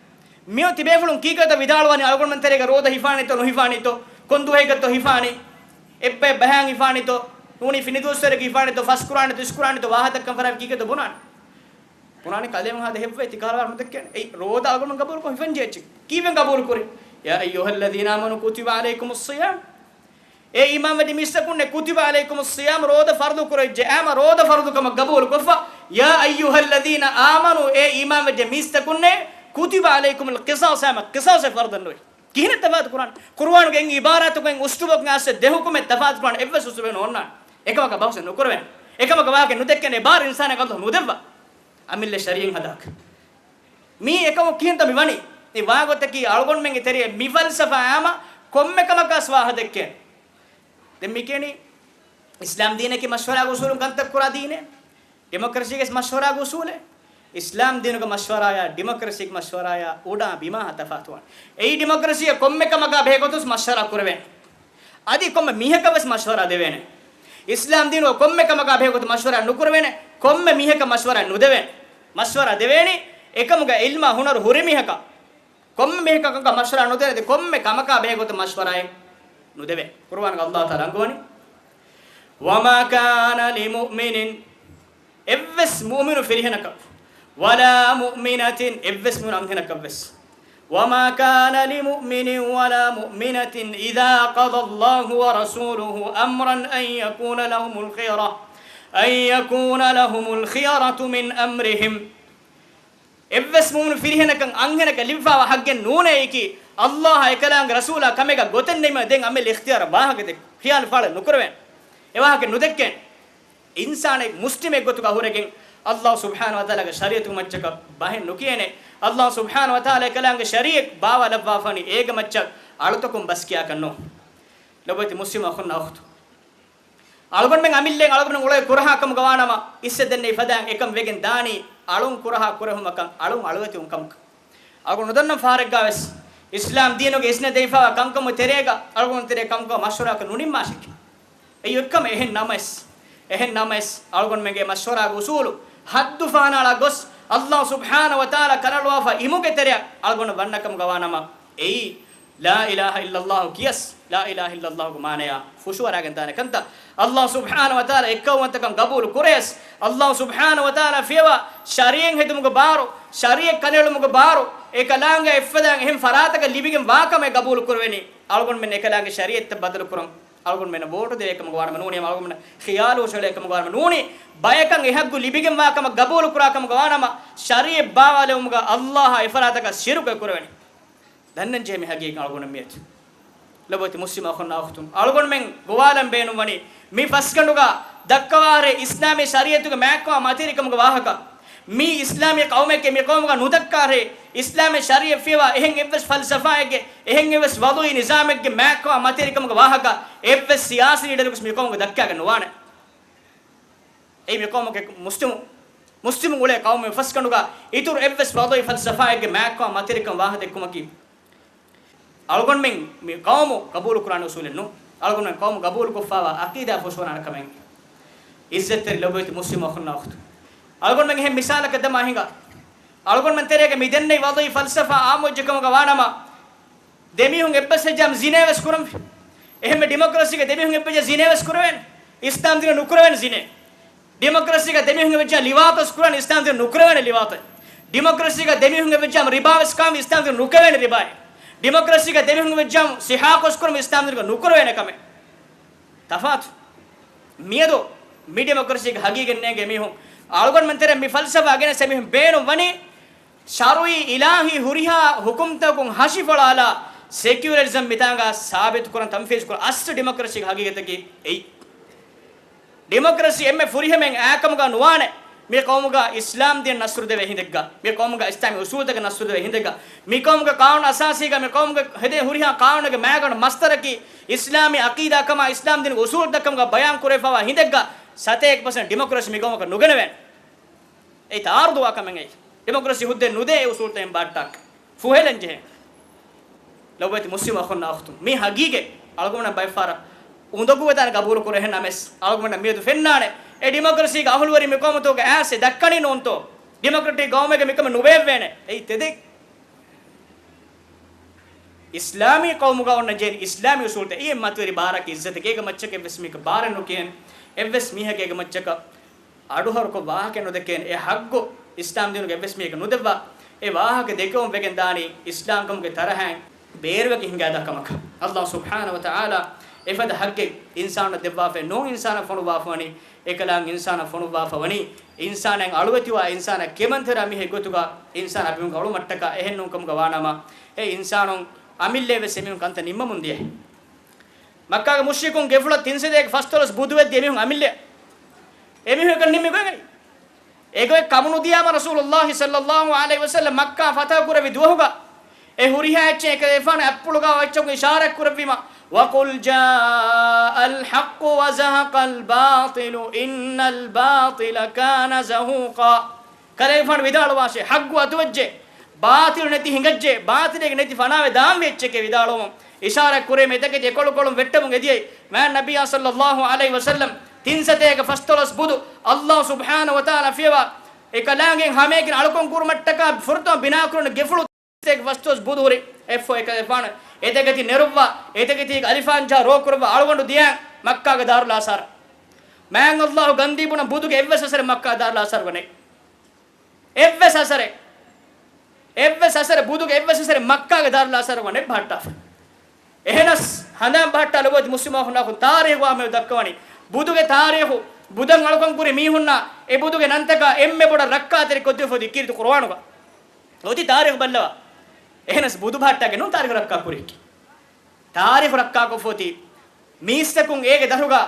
މިއޮތް ތިބޭފުޅުން ކީކޭތޯ ވިދާޅުވަނީ އަޅުގަނޑުމެން ތެރޭގަ ރޯދަ ހިފާނީތޯ ނުހިފާނީތޯ، ކޮން ދުވަހެއްގަތޯ ހިފާނީ، އެއްބަޔަށް ބަހާން ހިފާނީތޯ، ނޫނީ ފިނިދުވަސްވަރެއްގަ ހިފާނީތޯ، ފަސް ކުރާނީތޯ، އިސް ކުރާނީތޯ، ވާހަކަ ދައްކަން ފަރާތް ކީކޭތޯ ބުނާނީ؟ ބުނާނީ ކަލޭމެން ހާދަ ހެއްވޭ ތި ކަހަލަ ވާހަކަ ނުދެއްކޭނެ. އެއީ ރޯދަ އަޅުގަނޑުމެން ގަބޫލުކޮށް ހިފަންޖެހޭ އެއްޗެއް. ކީއްވެ ގަބޫލުކުރީ؟ يا أيها الذين آمنوا كتب عليكم الصيام. އޭ އީމާންވެއްޖެ މީސްތަކުންނޭ، كتب عليكم الصيام، ރޯދަ ފަރުޟު ކުރެވިއްޖެ އައީމަ، ރޯދަ ފަރުޟުކަމަށް ގަބޫލުކޮށްފަ، يا أيها الذين آمنوا، އޭ އީމާންވެއްޖެ މީސްތަކުންނޭ، كتب عليكم القصاص، އައީމަ ޤިޞާޞެއް ފަރުޟެއްނުވޭ. ކިހިނެއް ތަފާތު ކުރާނީ؟ ޤުރުއާނުގެ އެއް ޢިބާރާތަކުން، އެއް އުސްލޫބަކުން އައިސް ދެ ޙުކުމެއް ތަފާތު ކުރާނީ އެއްވެސް އުސްލޫބެއް ނޯންނާނެ. އެކަމަކަށް ބަހުސެއް ނުކުރެވޭނެ. އެކަމަކަށް ވާހަކަ ނުދެއްކޭނެ. އެ ބާރު އިންސާނާ ﷲ ނުދެއްވާ. އަމިއްލަ ޝަރީޢަތް ހަދާކަށް. މީ އެކަމަކު ކިހިންތަ މި ވަނީ؟ މި ވާގޮތަކީ އަޅުގަނޑުމެންގެ ތެރެއަށް މި ފަލްސަފާ އައީމަ ކޮންމެ ކަމަކަށް ވާހަކަ ދެއްކޭނެ. ދެން މި ކިޔަނީ އިސްލާމް ދީނަކީ މަޝްވަރާގެ އުސޫލުން ކަންތައް ކުރާ ދީނެއް. ޑިމޮކްރަސީގެ މަޝްވަރާގެ އުސޫލެއް. އިސްލާމް ދީނުގެ މަޝްވަރާޔާ ޑިމޮކްރަސީގެ މަޝްވަރާޔާ އުޑާ ބިމާހާ ތަފާތުވާނެ. އެއީ ޑިމޮކްރަސީއަށް ކޮންމެ ކަމަކާ ބެހޭގޮތުން މަޝްވަރާ ކުރެވޭނެ. އަދި ކޮންމެ މީހަކަށް ވެސް މަޝްވަރާ ދެވޭނެ. އިސްލާމް ދީނުގަ ކޮންމެ ކަމަކާ ބެހޭގޮތުން މަޝްވަރާ ނުކުރެވޭނެ. ކޮންމެ މީހަކަށް މަޝްވަރާ ނުދެވޭނެ. މަޝްވަރާ ދެވޭނީ އެކަމުގެ އިލްމާ ހުނަރު ހުރި މީހަކަށް. ކޮންމެ މީހަކަށް މަޝްވަރާ ނުދެވޭ. އަދި ކޮންމެ ކަމަކާ ބެހޭގޮތުން މަޝްވަރާއެއް ނުދެވޭ. ޤުރުއާނުގަ ﷲ ތަޢާލާ އަންގަވަނީ، وما كان لمؤمن، އެއްވެސް މުއުމިނު ފިރިހެނަކަށް، ولا مؤمنة، އެއްވެސް މުއުމިނު އަންހެނަކަށް ވެސް، وما كان لمؤمن ولا مؤمنة إذا قضى الله ورسوله أمرا أن يكون لهم الخيرة، أن يكون لهم الخيرة من أمرهم. އެއްވެސް މުއުމިނު ފިރިހެނަކަށް އަންހެނަކަށް ލިބިފައިވާ ޙައްޤެއް ނޫނޭ އެއީކީ، ﷲ އާ އެކަލާނގެ ރަސޫލާ ކަމެއްގަ ގޮތެއް ނެތްމަ ދެން އަމިއްލަ އިޚްތިޔާރަށް ވާހަކަ ދެ، ޚިޔާލު ފާޅެއް ނުކުރެވޭނެ. އެ ވާހަކަ ނުދެއްކޭނެ. އިންސާނެއް މުސްލިމެއް ގޮތުގަ ހުރެގެން، ﷲ ސުބްޙާނަހޫ ވަތަޢާލާގެ ޝަރީޢަތުގެ މައްޗަކަށް ބަހެއް ނުކިޔޭނެ. ﷲ ސުބްޙާނަހޫ ވަތަޢާލާ އެކަލާނގެ ޝަރީޢަތް ބާވާލައްވާފަނީ އޭގެ މައްޗަށް އަޅުތަކުން ބަސްކިޔާކަށް ނޫން. ލޮބުވެތި މުސްލިމް އަޚުންނާ އުޚްތުން. އަޅުގަނޑުމެން އަމިއްލައިން އަޅުގަނޑުމެން އުޅޭ ކުރަހާ ކަމުގަ ވާނަމަ، އިއްސެ ދެންނެވި ފަދައިން އެކަން ވެގެން ދާނީ އަޅުން ކުރަހާ ކުރެހުމަކަށް، އަޅުން އަޅުވެތިވުން ކަމަކަށް. އަޅުގަނޑު ނުދަންނަ ފަހަރެއްގަ ވެސް އިސްލާމް ދީނުގެ އިސްނަ ދެވިފައިވާ ކަންކަމުގެ ތެރޭގަ އަޅުގަނޑު ތެރޭ ކަމުގަ މަޝްވަރާކޮށް ނުނިންމާށެކޭ. އެއީ އޮތްކަމެއް. އެހެން ނަމަވެސް، އެހެން ނަމަވެސް އަޅުގަނޑުމެންގެ މަޝްވަރާގެ އުސޫލު ހައްދު ފަހަނައަޅާ ގޮސް، ﷲ ސުބްޙާނަހޫ ވަތަޢާލާ ކަރަޅުވާފަ އިމުގެ ތެރެއަށް އަޅުގަނޑު ވަންނަ ކަމުގަ ވާނަމަ، އެއީ لا إله إلا الله ކިޔަސް، لا إله إلا الله ގެ މާނަޔާ ފުށުއަރާގެން ދާނެ ކަންތައް. ﷲ ސުބްޙާނަހޫ ވަތަޢާލާ އެއްކައުވަންތަކަން ގަބޫލު ކުރެޔަސް، ﷲ ސުބްޙާނަހޫ ވަތަޢާލާ ފިޔަވާ ޝަރީޢަތް ހެދުމުގެ ބާރު، ޝަރީޢަތް ކަންނޭޅުމުގެ ބާރު، އެކަލާނގެ އެއްފަދައިން އެހެން ފަރާތަކަށް ލިބިގެން ވާ ކަމެއް ގަބޫލު ކުރެވެނީ، އަޅުގަނޑުމެން އެކަލާނގެ ޝަރީޢަތްތައް ބަދަލު ކުރަން، އަޅުގަނޑުމެންނަށް ވޯޓު ދެވޭ ކަމުގަ ވާނަމަ ނޫނީ، އަޅުގަނޑުމެންނަށް ޚިޔާލު ހުށަހެޅޭ ކަމުގަ ވާނަމަ ނޫނީ، ބަޔަކަށް އެ ޙައްޤު ލިބިގެން ވާ ކަމަށް ގަބޫލު ކުރާ ކަމުގަ ވާނަމަ، ޝަރީޢަތް ބާވާލެވުމުގަ ﷲ އާ އެފަރާތަކަށް ޝިރުކެއް ކުރެވެނީ. ދަންނަން ޖެހޭ މި ޙަޤީޤަތް އަޅުގަނޑު މިއަދު. ލޮބުވެތި މުސްލިމް އަޚުންނާ އުޚްތުން، އަޅުގަނޑުމެން ގޮވާލަން ބޭނުންވަނީ މި ފަސްގަނޑުގަ ދައްކަވާހަރޭ އިސްލާމީ ޝަރީޢަތުގެ މާތްކަމާ މަތިވެރިކަމުގެ ވާހަކަ. މީ އިސްލާމީ ޤައުމެކޭ، މި ޤައުމުގަ ނުދައްކާހަރޭ އިސްލާމީ ޝަރީޢަތް ފިޔަވާ އެހެން އެއްވެސް ފަލްސަފާއެއްގެ، އެހެން އެއްވެސް ވަޟުޢީ ނިޒާމެއްގެ މާތްކަމާ މަތިވެރިކަމުގެ ވާހަކަ އެއްވެސް ސިޔާސީ ލީޑަރަކުސް މި ޤައުމުގަ ދައްކާގެން ނުވާނެ. އެއީ މި ޤައުމުގެ މުސްލިމު، މުސްލިމު އުޅޭ ޤައުމެއް ފަސްގަނޑުގަ އިތުރު އެއްވެސް ވަޟުޢީ ފަލްސަފާއެއްގެ މާތްކަމާ މަތިވެރިކަން ވާހަކަ ދެއްކުމަކީ، އަޅުގަނޑުމެން މި ޤައުމު ޤަބޫލު ކުރާނެ އުސޫލެއް ނޫން. އަޅުގަނޑުމެން ޤައުމު ޤަބޫލު ކޮށްފައިވާ ޢަޤީދާ ފުށުއަރާނެ ކަމެއް. ޢިއްޒަތްތެރި ލޮބުވެތި މުސްލިމް އަޚުންނާ އުޚްތުން، އަޅުގަނޑުމެން އެހެން މިސާލަކަށް ދަމާ ހިނގާ. އަޅުގަނޑުމެން ތެރޭގަ މި ދެންނެވި ވަޟުޢީ ފަލްސަފާ ޢާއްމުވެއްޖެ ކަމުގަ ވާނަމަ، ދެމީހުން އެއްބަސް ވެއްޖާމަ ޒިނޭ ވެސް ކުރަން. އެހެންވެ، ޑިމޮކްރަސީގަ ދެމީހުން އެއްބަސް ވެއްޖާ ޒިނޭ ވެސް ކުރެވޭނެ. އިސްލާމް ދީނު ނުކުރެވޭނެ ޒިނޭ. ޑިމޮކްރަސީގަ ދެމީހުން އެއްބަސް ވެއްޖާ ލިވާތު ވެސް ކުރާނެ، އިސްލާމް ދީނު ނުކުރެވޭނެ ލިވާތު. ޑިމޮކްރަސީގަ ދެމީހުން އެއްބަސް ވެއްޖާމަ ރިބާ ވެސް ކާން، އިސްލާމް ދީނު ނުކުރެވޭނެ ރިބާ. ޑިމޮކްރަސީގަ ދެމީހުން އެއްބަސް ވެއްޖާމަ ސިހާކު ވެސް ކުރަން، އިސްލާމް ދީނު ނުކުރެވޭނެ ކަމެއް. ތަފާތު. މިއަދު މި ޑިމޮކްރަސީގެ ހަގީގަތް ނޭނގޭ މީހުން، އަޅުގަނޑުމެން ތެރޭ މި ފަލްސަފާ ގެނެސް އެމީހުން ބޭނުން ވަނީ، ޝަރުޢީ އިލާހީ ހުރިހާ ޙުކުމްތަކުން ހަށިފަޅާލާ، ސެކިއުލަރިޒަމް މިތާނގަ ސާބިތު ކުރަން، ތަންފީޒު ކުރަން. އަސްލު ޑިމޮކްރަސީގެ ހަގީގަތަކީ އެއީ. ޑިމޮކްރަސީ އެންމެ ފުރިހަމައިން އާކަމުގަ ނުވާނެ، މި ޤައުމުގަ އިސްލާމް ދީން ނަޞްރު ދެވޭ ހިނދެއްގަ، މި ޤައުމުގަ އިސްލާމީ އުސޫލުތަކަށް ނަޞްރު ދެވޭ ހިނދެއްގަ، މި ޤައުމުގެ ޤާނޫނު އަސާސީގަ، މި ޤައުމުގަ ހެދޭ ހުރިހާ ޤާނޫނެއްގެ މައިގަނޑު މަޞްދަރަކީ އިސްލާމީ ޢަޤީދާ ކަމާ، އިސްލާމް ދީނުގެ އުސޫލުތައް ކަމުގަ ބަޔާން ކުރެވިފައިވާ ހިނދެއްގަ، ސަތޭކަ ޕަސެންޓް ޑިމޮކްރަސީ މި ޤައުމަކަށް ނުގެނެވޭނެ. އެއީ ތަޢާރުޟުވާ ކަމެއް. އެއީ ޑިމޮކްރަސީ ހުއްދައެއް ނުދޭ އެ އުސޫލުތައް ބަހައްޓާކަށް. ފުހެލަން ޖެހޭ. ލޮބުވެތި މުސްލިމް އަޚުންނާ އުޚްތުން، މި ހަގީގަތް އަޅުގަނޑަށް ބައެއްފަހަރަށް އުނދަގޫވެދާނެ ގަބޫލު ކުރެހެން ނަމަވެސް، އަޅުގަނޑަށް މިއަދު ފެންނާނެ، އެ ޑިމޮކްރަސީގެ އަހުލުވެރިން މި ޤައުމުތަކުގެ އައިސް އެ ދައްކަނީ ނޫންތޯ؟ ޑިމޮކްރެޓިކް ޤައުމެއްގަ މިކަމެއް ނުބޭއްވޭނެ. އެއީ ތެދެއް. އިސްލާމީ ޤައުމުގަ އޮންނަ ޖެހެނީ އިސްލާމީ އުސޫލުތައް. އެއީ މަތިވެރި ބާރަކީ އިއްޒަތެއް. އޭގެ މައްޗަކަށް އެއްވެސް މީހަކަށް ބާރެއް ނުކިޔޭނެ. އެއްވެސް މީހަކަށް އޭގެ މައްޗަކަށް އަޑުހަރުކޮށް ވާހަކަ ނުދެކޭނެ. އެ ޙައްޤު އިސްލާމް ދީނުގަ އެއްވެސް މީހަކަށް ނުދެއްވާ. އެ ވާހަކަ ދެކެވުން ވެގެން ދާނީ އިސްލާމްކަމުގެ ތަރަހައިން ބޭރުވެގެން ހިނގާދާ ކަމަކަށް. ﷲ ސުބްޙާނަހޫ ވަތަޢާލާ އެފަދަ ޙައްޤެއް އިންސާނަށް ދެއްވާފައެއް ނޫން. އިންސާނާ ފޮނުއްވާފަ ވަނީ، އެކަލާނގެ އިންސާނާ ފޮނުއްވާފަ ވަނީ، އިންސާނާއިން އަޅުވެތިވާ އިންސާނާ ކިޔަމަންތެރި މީހެއް ގޮތުގަ އިންސާނާ އަނބިމުގަ އުޅުމަށްޓަކާ. އެހެން ނޫން ކަމުގަ ވާނަމަ، އެ އިންސާނުން އަމިއްލައަށް ވެސް އެމީހުން ކަންތައް ނިންމަމުން ދިޔަ. މައްކާގެ މުޝްރިކުން ގެފުޅަށް ތިން ސަތޭކަ ފަސްދޮޅަސް ބުދުވެއްދި އެމީހުން އަމިއްލަ. އެމީހުން އެކަން ނިންމި ގޮތް އެގޮތް ކަމުނުދިޔާމަ ރަސޫލުﷲ ޞައްލައްލާހު ޢަލައިހި ވަސައްލަމް މައްކާ ފަތަޙު ކުރެއްވި ދުވަހުގަ އެ ހުރިހާ އެއްޗެއް އެކަލޭފާނު އަތްޕުޅުގަ އެއްޗަކުން އިޝާރާތް ކުރެއްވީމަ، وقل جاء الحق وزهق الباطل إن الباطل كان زهوقا. ކަލޭގެފާނު ވިދާޅުވާށޭ، ޙައްޤު އަތުވެއްޖެ، ބާޠިލު ނެތި ހިނގައްޖެ، ބާޠިލެއް ނެތި ފަނާވެ ދާންވެ އެއްޗެކޭ ވިދާޅުވަމުން އިޝާރާތް ކުރޭމެ. އެތަކެތި އެކޮޅުކޮޅުން ވެއްޓަމުން އެދިޔައީ މާތް ނަބިއްޔާ ޞައްލައްލާހު ޢަލައިހި ވަސައްލަމް. ތިން ސަތޭކަ ފަސްދޮޅަސް ބުދު އައްލާހު ސުބްޙާނަހު ވަތަޢާލާ ފިޔަވާ އެކަލާނގެ ހަމައެކަނި އަޅުކަން ކުރުމަށްޓަކާ ފުރަތަމަ ބިނާކުރުނު ގެފުޅު ސަތޭކަ ފަސްދޮޅަސް ބުދު ހުރި އެއްފޯ އެކަލޭގެފާނު އެތަކެތި ނެރުއްވާ، އެތަކެތީގެ އަލިފާން ޖާ ރޯކުރައްވާ އަޅުގަނޑު ދިޔައިން މައްކާގެ ދާރުލްއާސާރަށް. މާތް އައްލާހު ގަންދީ ބުނަން ބުދުގެ އެއްވެސް އަސަރެއް މައްކާ ދާރުލްއާސާރުގަ ނެތް. އެއްވެސް އަސަރެއް، އެއްވެސް އަސަރެއް، ބުދުގެ އެއްވެސް އަސަރެއް މައްކާގެ ދާރުލްއާސާރުގަ ނެތް ބަހައްޓާފަ. އެހެނަސް ހަނދާން ބަހައްޓާ ލޮބުވެތި މުސްލިމް އަޚުންނާ އަޚުން، ތާރީޚު އަހަންމެދު ދައްކަވަނީ. ބުދުގެ ތާރީޚު، ބުދަށް އަޅުކަން ކުރި މީހުންނާ އެ ބުދުގެ ނަންތަކާ އެންމެ ބޮޑަށް ރައްކާތެރި ކޮށްދީފަ އޮތީ ކީރިތި ޤުރުއާނުގަ. އޮތީ ތާރީޚު ބައްލަވާ. އެހެނަސް ބުދު ބަހައްޓާގެން ނޫން ތާރީޚު ރައްކާ ކުރި. ތާރީޚު ރައްކާކޮށްފަ އޮތީ މީސްތަކުން އޭގެ ދަށުގަ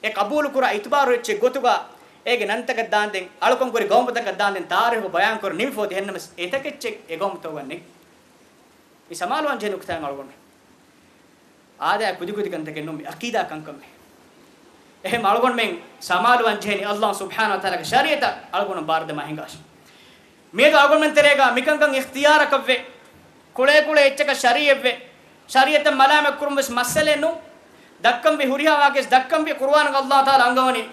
އެ ޤަބޫލުކުރާ އިތުބާރު އެއްޗެއް ގޮތުގަ އޭގެ ނަންތަކަށް ދާންދެން، އަޅުކަން ކުރި ޤައުމުތަކަށް ދާންދެން ތާރީޚު ބަޔާން ކުރަން ނިމިފަ އޮތީ. އެހެންނަމަވެސް އެތަކެއްޗެއް އެ ޤައުމުތަކުގަ ނެތް. މި ސަމާލުވާން ޖެހޭ ނުކުތާއެއް އަޅުގަނޑު. އާދައިގެ ކުދިކުދި ކަންތަކެއް ނޫން މި، ޢަޤީދާ ކަންކަން މި. އެހެން އަޅުގަނޑުމެން ސަމާލުވާން ޖެހެނީ އައްލާހު ސުބްޙާނަހު ވަތަޢާލާގެ ޝަރީޢަތަށް އަޅުގަނޑު ބާރުދެމާ ހިނގާށޭ. މިއަދު އަޅުގަނޑުމެން ތެރޭގަ މިކަންކަން އިޚްތިޔާރަކަށްވެ، ކުޅޭ ކުޅޭ އެއްޗަކަށް ޝަރީޢަތްވެ، ޝަރީޢަތަށް މަލާމަތްކުރުން ވެސް މައްސަލައެއް ނޫން. ދައްކަންވީ ހުރިހާ ވާހަކަވެސް ދައްކަންވީ ޤުރުއާނުގަ އައްލާހު ތަޢާލާ އަންގަވަނީ،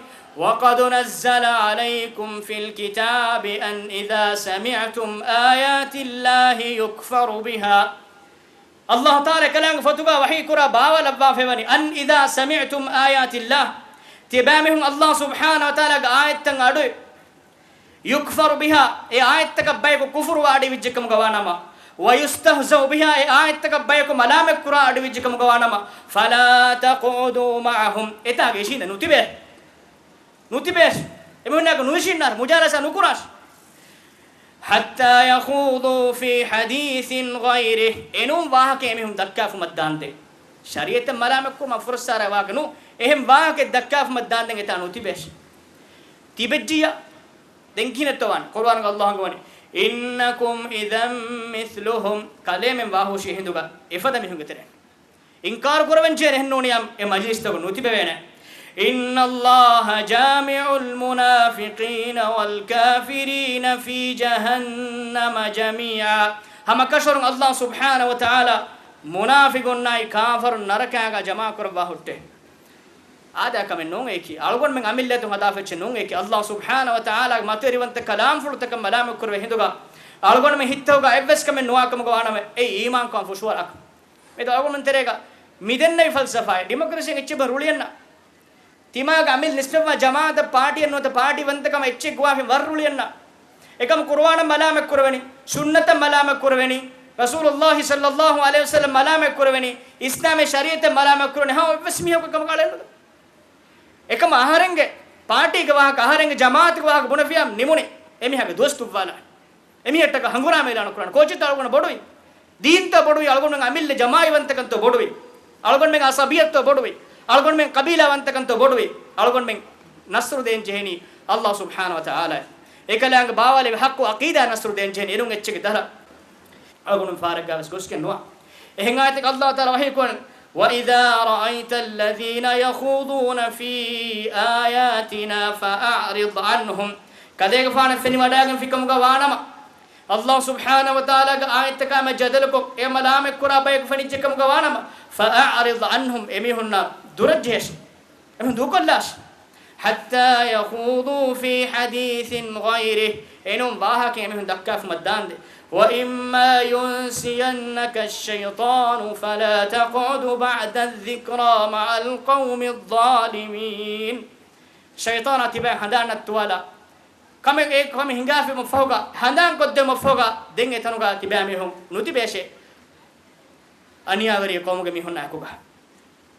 وَقَدْ نَزَّلَ عَلَيْكُمْ فِي الْكِتَابِ أَنْ إِذَا سَمِعْتُمْ آيَاتِ اللَّهِ يُكْفَرُ بِهَا. އައްލާހު ތަޢާލާ އެކަލާނގެ ފޮތުގަ ވަޙީ ކުރާ ބާވާލައްވާފައިވަނީ، أَنْ إِذَا سَمِعْتُمْ آيَاتِ اللَّهِ، ތިބާމީހުން އައްލާހު ސުބްޙާނަހު ވަތަޢާލާގެ އާޔަތްތައް އަޑުއި، يُكْفَرُ بِهَا، އެ އާޔަތްތަކަށް ބަޔަކު ކުފުރުވާ އަޑުއިވިއްޖެކަމުގަ ވާނަމަ، وَيُسْتَهْزَأُ بِهَا، އެ އާޔަތްތަކަށް ބަޔަކު މަލާމަތްކުރާ އަޑުއިވިއްޖެކަމުގަ ވާނަމަ، فَلَا تَقْعُدُوا مَعَهُمْ، އެތާގަ އިށީނދެ ނުތިބޭ. ނުތިބޭށި. އެމީހުންނާއެކު ނުއިށީންނާށި، މުޖާލަސާ ނުކުރާށި. حَتَّىٰ يَخُوضُوا فِي حَدِيثٍ غَيْرِهِ، އެނޫން ވާހަކައެއް އެމީހުން ދައްކާފުމަށް ދާންދެން. ޝަރީޢަތަށް މަލާމަތްކުރުމަށް ފުރައްސާރަ ވާހަކަ ނޫން. އެހެން ވާހަކައެއް ދައްކާފުމަށް ދާންދެން އެތާ ނުތިބޭށި. ތިބެއްޖިއްޔާ ދެން ކިހިނެއްތޯ ވާނެ؟ ޤުރުއާނުގަ އައްލާހު އަންގަވަނީ، إِنَّكُمْ إِذًا مِثْلُهُمْ، ކަލޭމެން ވާހުށީ ހިނދުގަ އެފަދަ މީހުންގެ ތެރެއިން. އިންކާރު ކުރެވެން ޖެހޭނެ އެހެންނޫނިއްޔާ އެ މަޖިލިސްތަކު ނުތިބެވޭނެ. إِنَّ اللَّهَ جَامِعُ الْمُنَافِقِينَ وَالْكَافِرِينَ فِي جَهَنَّمَ جَمِيعًا. ހަމަކަށަވަރުން އައްލާހު ސުބްޙާނަހު ވަތަޢާލާ މުނާފިޤުންނާއި ކާފަރުން ނަރަކާގަ ޖަމާކުރައްވާ ހުއްޓޭ. އާދައިގެ ކަމެއް ނޫން އެއީކީ. އަޅުގަނޑުމެން އަމިއްލައަތުން ހަދާފަ އެއްޗެއް ނޫން އެއީކީ. އައްލާހު ސުބްޙާނަހު ވަތަޢާލާގެ މަތިވެރިވަންތަ ކަލާމްފުޅުތަކަށް މަލާމަތްކުރެވޭ ހިނދުގަ އަޅުގަނޑުމެން ހިތަހުގަ އެއްވެސް ކަމެއް ނުވާކަމުގަ ވާނަމަ، އެއީ އީމާންކަމަށް ފުށުއަރާ. މިއަދު އަޅުގަނޑުމެން ތެރޭގަ މި ދެންނެވި ފަލްސަފާއެއް، ޑިމޮކްރަސީއެއް އެއްޗެއް ވަރު ރުޅިއަންނަ. ތިމާގެ އަމިއްލަ ނިސްބަތްވާ ޖަމާއަތަށް ޕާޓީއެއް ނުވަތަ ޕާޓީ ވަންތަކަމަށް އެއްޗެއް ގޮވާފިން ވަރު ރުޅިއަންނަ. އެކަމަކު ޤުރުއާނަށް މަލާމަތް ކުރެވެނީ، ސުންނަތަށް މަލާމަތް ކުރެވެނީ، ރަސޫލުﷲ ޞައްލައްލާހު ޢަލައިހި ވަސައްލަމަށް މަލާމަތް ކުރެވެނީ، އިސްލާމީ ޝަރީޢަތަށް މަލާމަތް ކުރެވެނީ، ހަމަ އެއްވެސް މީހަކު އެކަމަކު އަޅެއްނުލާ. އެކަމަކު އަހަރެންގެ ޕާޓީގެ ވާހަކަ، އަހަރެންގެ ޖަމާއަތުގެ ވާހަކަ ބުނެފިއްޔާ ނިމުނީ އެމީހާގެ ދުވަސް ދުއްވާލާ. އެމީހަށްޓަކާ ހަނގުރާމަ އިޢުލާނު ކުރާނެ. ކޯޗެއްތަ އަޅުގަނޑަށް ބޮޑުވީ؟ ދީންތަ ބޮޑުވީ؟ އަޅުގަނޑުމެން އަމިއްލަ ޖަމާޢީވަންތަކަންތޯ ބޮޑުވީ؟ އަޅުގަނޑުމެން ޢަޞަބިއްޔަތްތޯ ބޮޑުވީ؟ އަޅުގަނޑުމެން ޤަބީލާވަންތަކަންތޯ ބޮޑުވީ؟ އަޅުގަނޑުމެން ނަޞްރު ދޭން ޖެހެނީ އައްލާހު ސުބްޙާނަހު ވަތަޢާލާއަށް. އެކަލާނގެ ބާވާލެވި ޙައްޤު ޢަޤީދާ ނަޞްރު ދޭން ޖެހެނީ އެނޫން އެއްޗެއްގެ ދަށަށް. އަޅުގަނޑު ފާރެއްގަވެސް ގޮސްގެން ނުވާ. އެހެން އާޔަތެއް އައްލާހު ތަޢާލާ ވަޙީ ކުރަން، وَإِذَا رَأَيْتَ الَّذِينَ يَخُوضُونَ فِي آيَاتِنَا فَأَعْرِضْ عَنْهُمْ. ކަލޭގެފާނަށް ފެނިވަޑައިގެންފިކަމުގަ ވާނަމަ، އައްލާހު ސުބްޙާނަހު ވަތަޢާލާގެ އާޔަތްތަކާމެ ޖަދަލުކޮށް، އެ މަލާމަތްކުރާ ބަޔަކު ފެނިއްޖެކަމުގަ ވާނަމަ، فَأَعْرِضْ عَنْهُمْ، އެމީހުންނާ ދުރަށްޖެހޭށި. އެމީހުން ދޫކޮށްލާށި. حَتَّىٰ يَخُوضُوا فِي حَدِيثٍ غَيْرِهِ، އެނޫން ވާހަކައެއް އެމީހުން ދައްކާފަމަށް ދާންދެން. وَإِمَّا يُنْسِيَنَّكَ الشَّيْطَانُ فَلَا تَقْعُدْ بَعْدَ الذِّكْرَىٰ مَعَ الْقَوْمِ الظَّالِمِينَ. ޝައިޠާނާ ތިބާ ހަނދާން ނައްތުވާލާ، ކަމެއް އެ ކަމެއް ހިނގާފައިވުމަށްފަހުގަ، ހަނދާންކޮށްދެއްވުމަށްފަހުގަ، ދެން އެތަނުގަ ތިބާމީހުން ނުތިބޭށޭ. އަނިޔާވެރި ޤައުމުގެ މީހުންނާ އެކުގަ.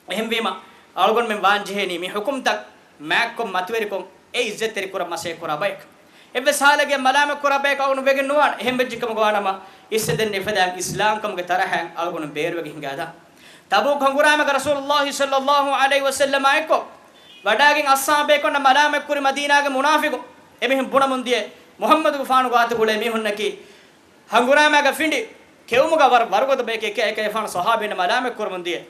އެހެންވީމަ، އަޅުގަނޑުމެން ވާންޖެހޭނީ މި ޙުކުމްތައް މާތްކޮށް މަތިވެރިކޮށް އެ އިއްޒަތްތެރިކުރަން މަސައްކަތްކުރާ ބަޔަކަށް. އެއްވެސް ޙާލެއްގަ މަލާމަތްކުރާ ބަޔަކަށް އަޅުގަނޑު ވެގެން ނުވާނެ. އެހެން ވެއްޖެކަމުގަ ވާނަމަ، އިއްސެ ދެން އެފަދައިން އިސްލާމްކަމުގެ ތަރަހައިން އަޅުގަނޑު ބޭރުވެގެން ހިނގާދާ. ތަބޫކް ހަނގުރާމަގަ ރަސޫލުﷲ ޞައްލައްލާހު ޢަލައިހި ވަސައްލަމާ އެއްކޮށް ވަޑައިގެން އަޞްޙާބޭކޮންނަށް މަލާމަތްކުރި މަދީނާގެ މުނާފިޤު އެމީހުން ބުނަމުން ދިޔަ، މުޙައްމަދުގެފާނުގެ އަތުގަ އުޅޭ މީހުންނަކީ ހަނގުރާމައިގަ ފިނޑި ކެއުމުގަ ވަރަށް ވަރުގަދަ ބަޔެކޭ ކިޔާ އެކަލޭގެފާނު ޞަޙާބީންނަށް މަލާމަތް ކުރަމުން ދިޔަ.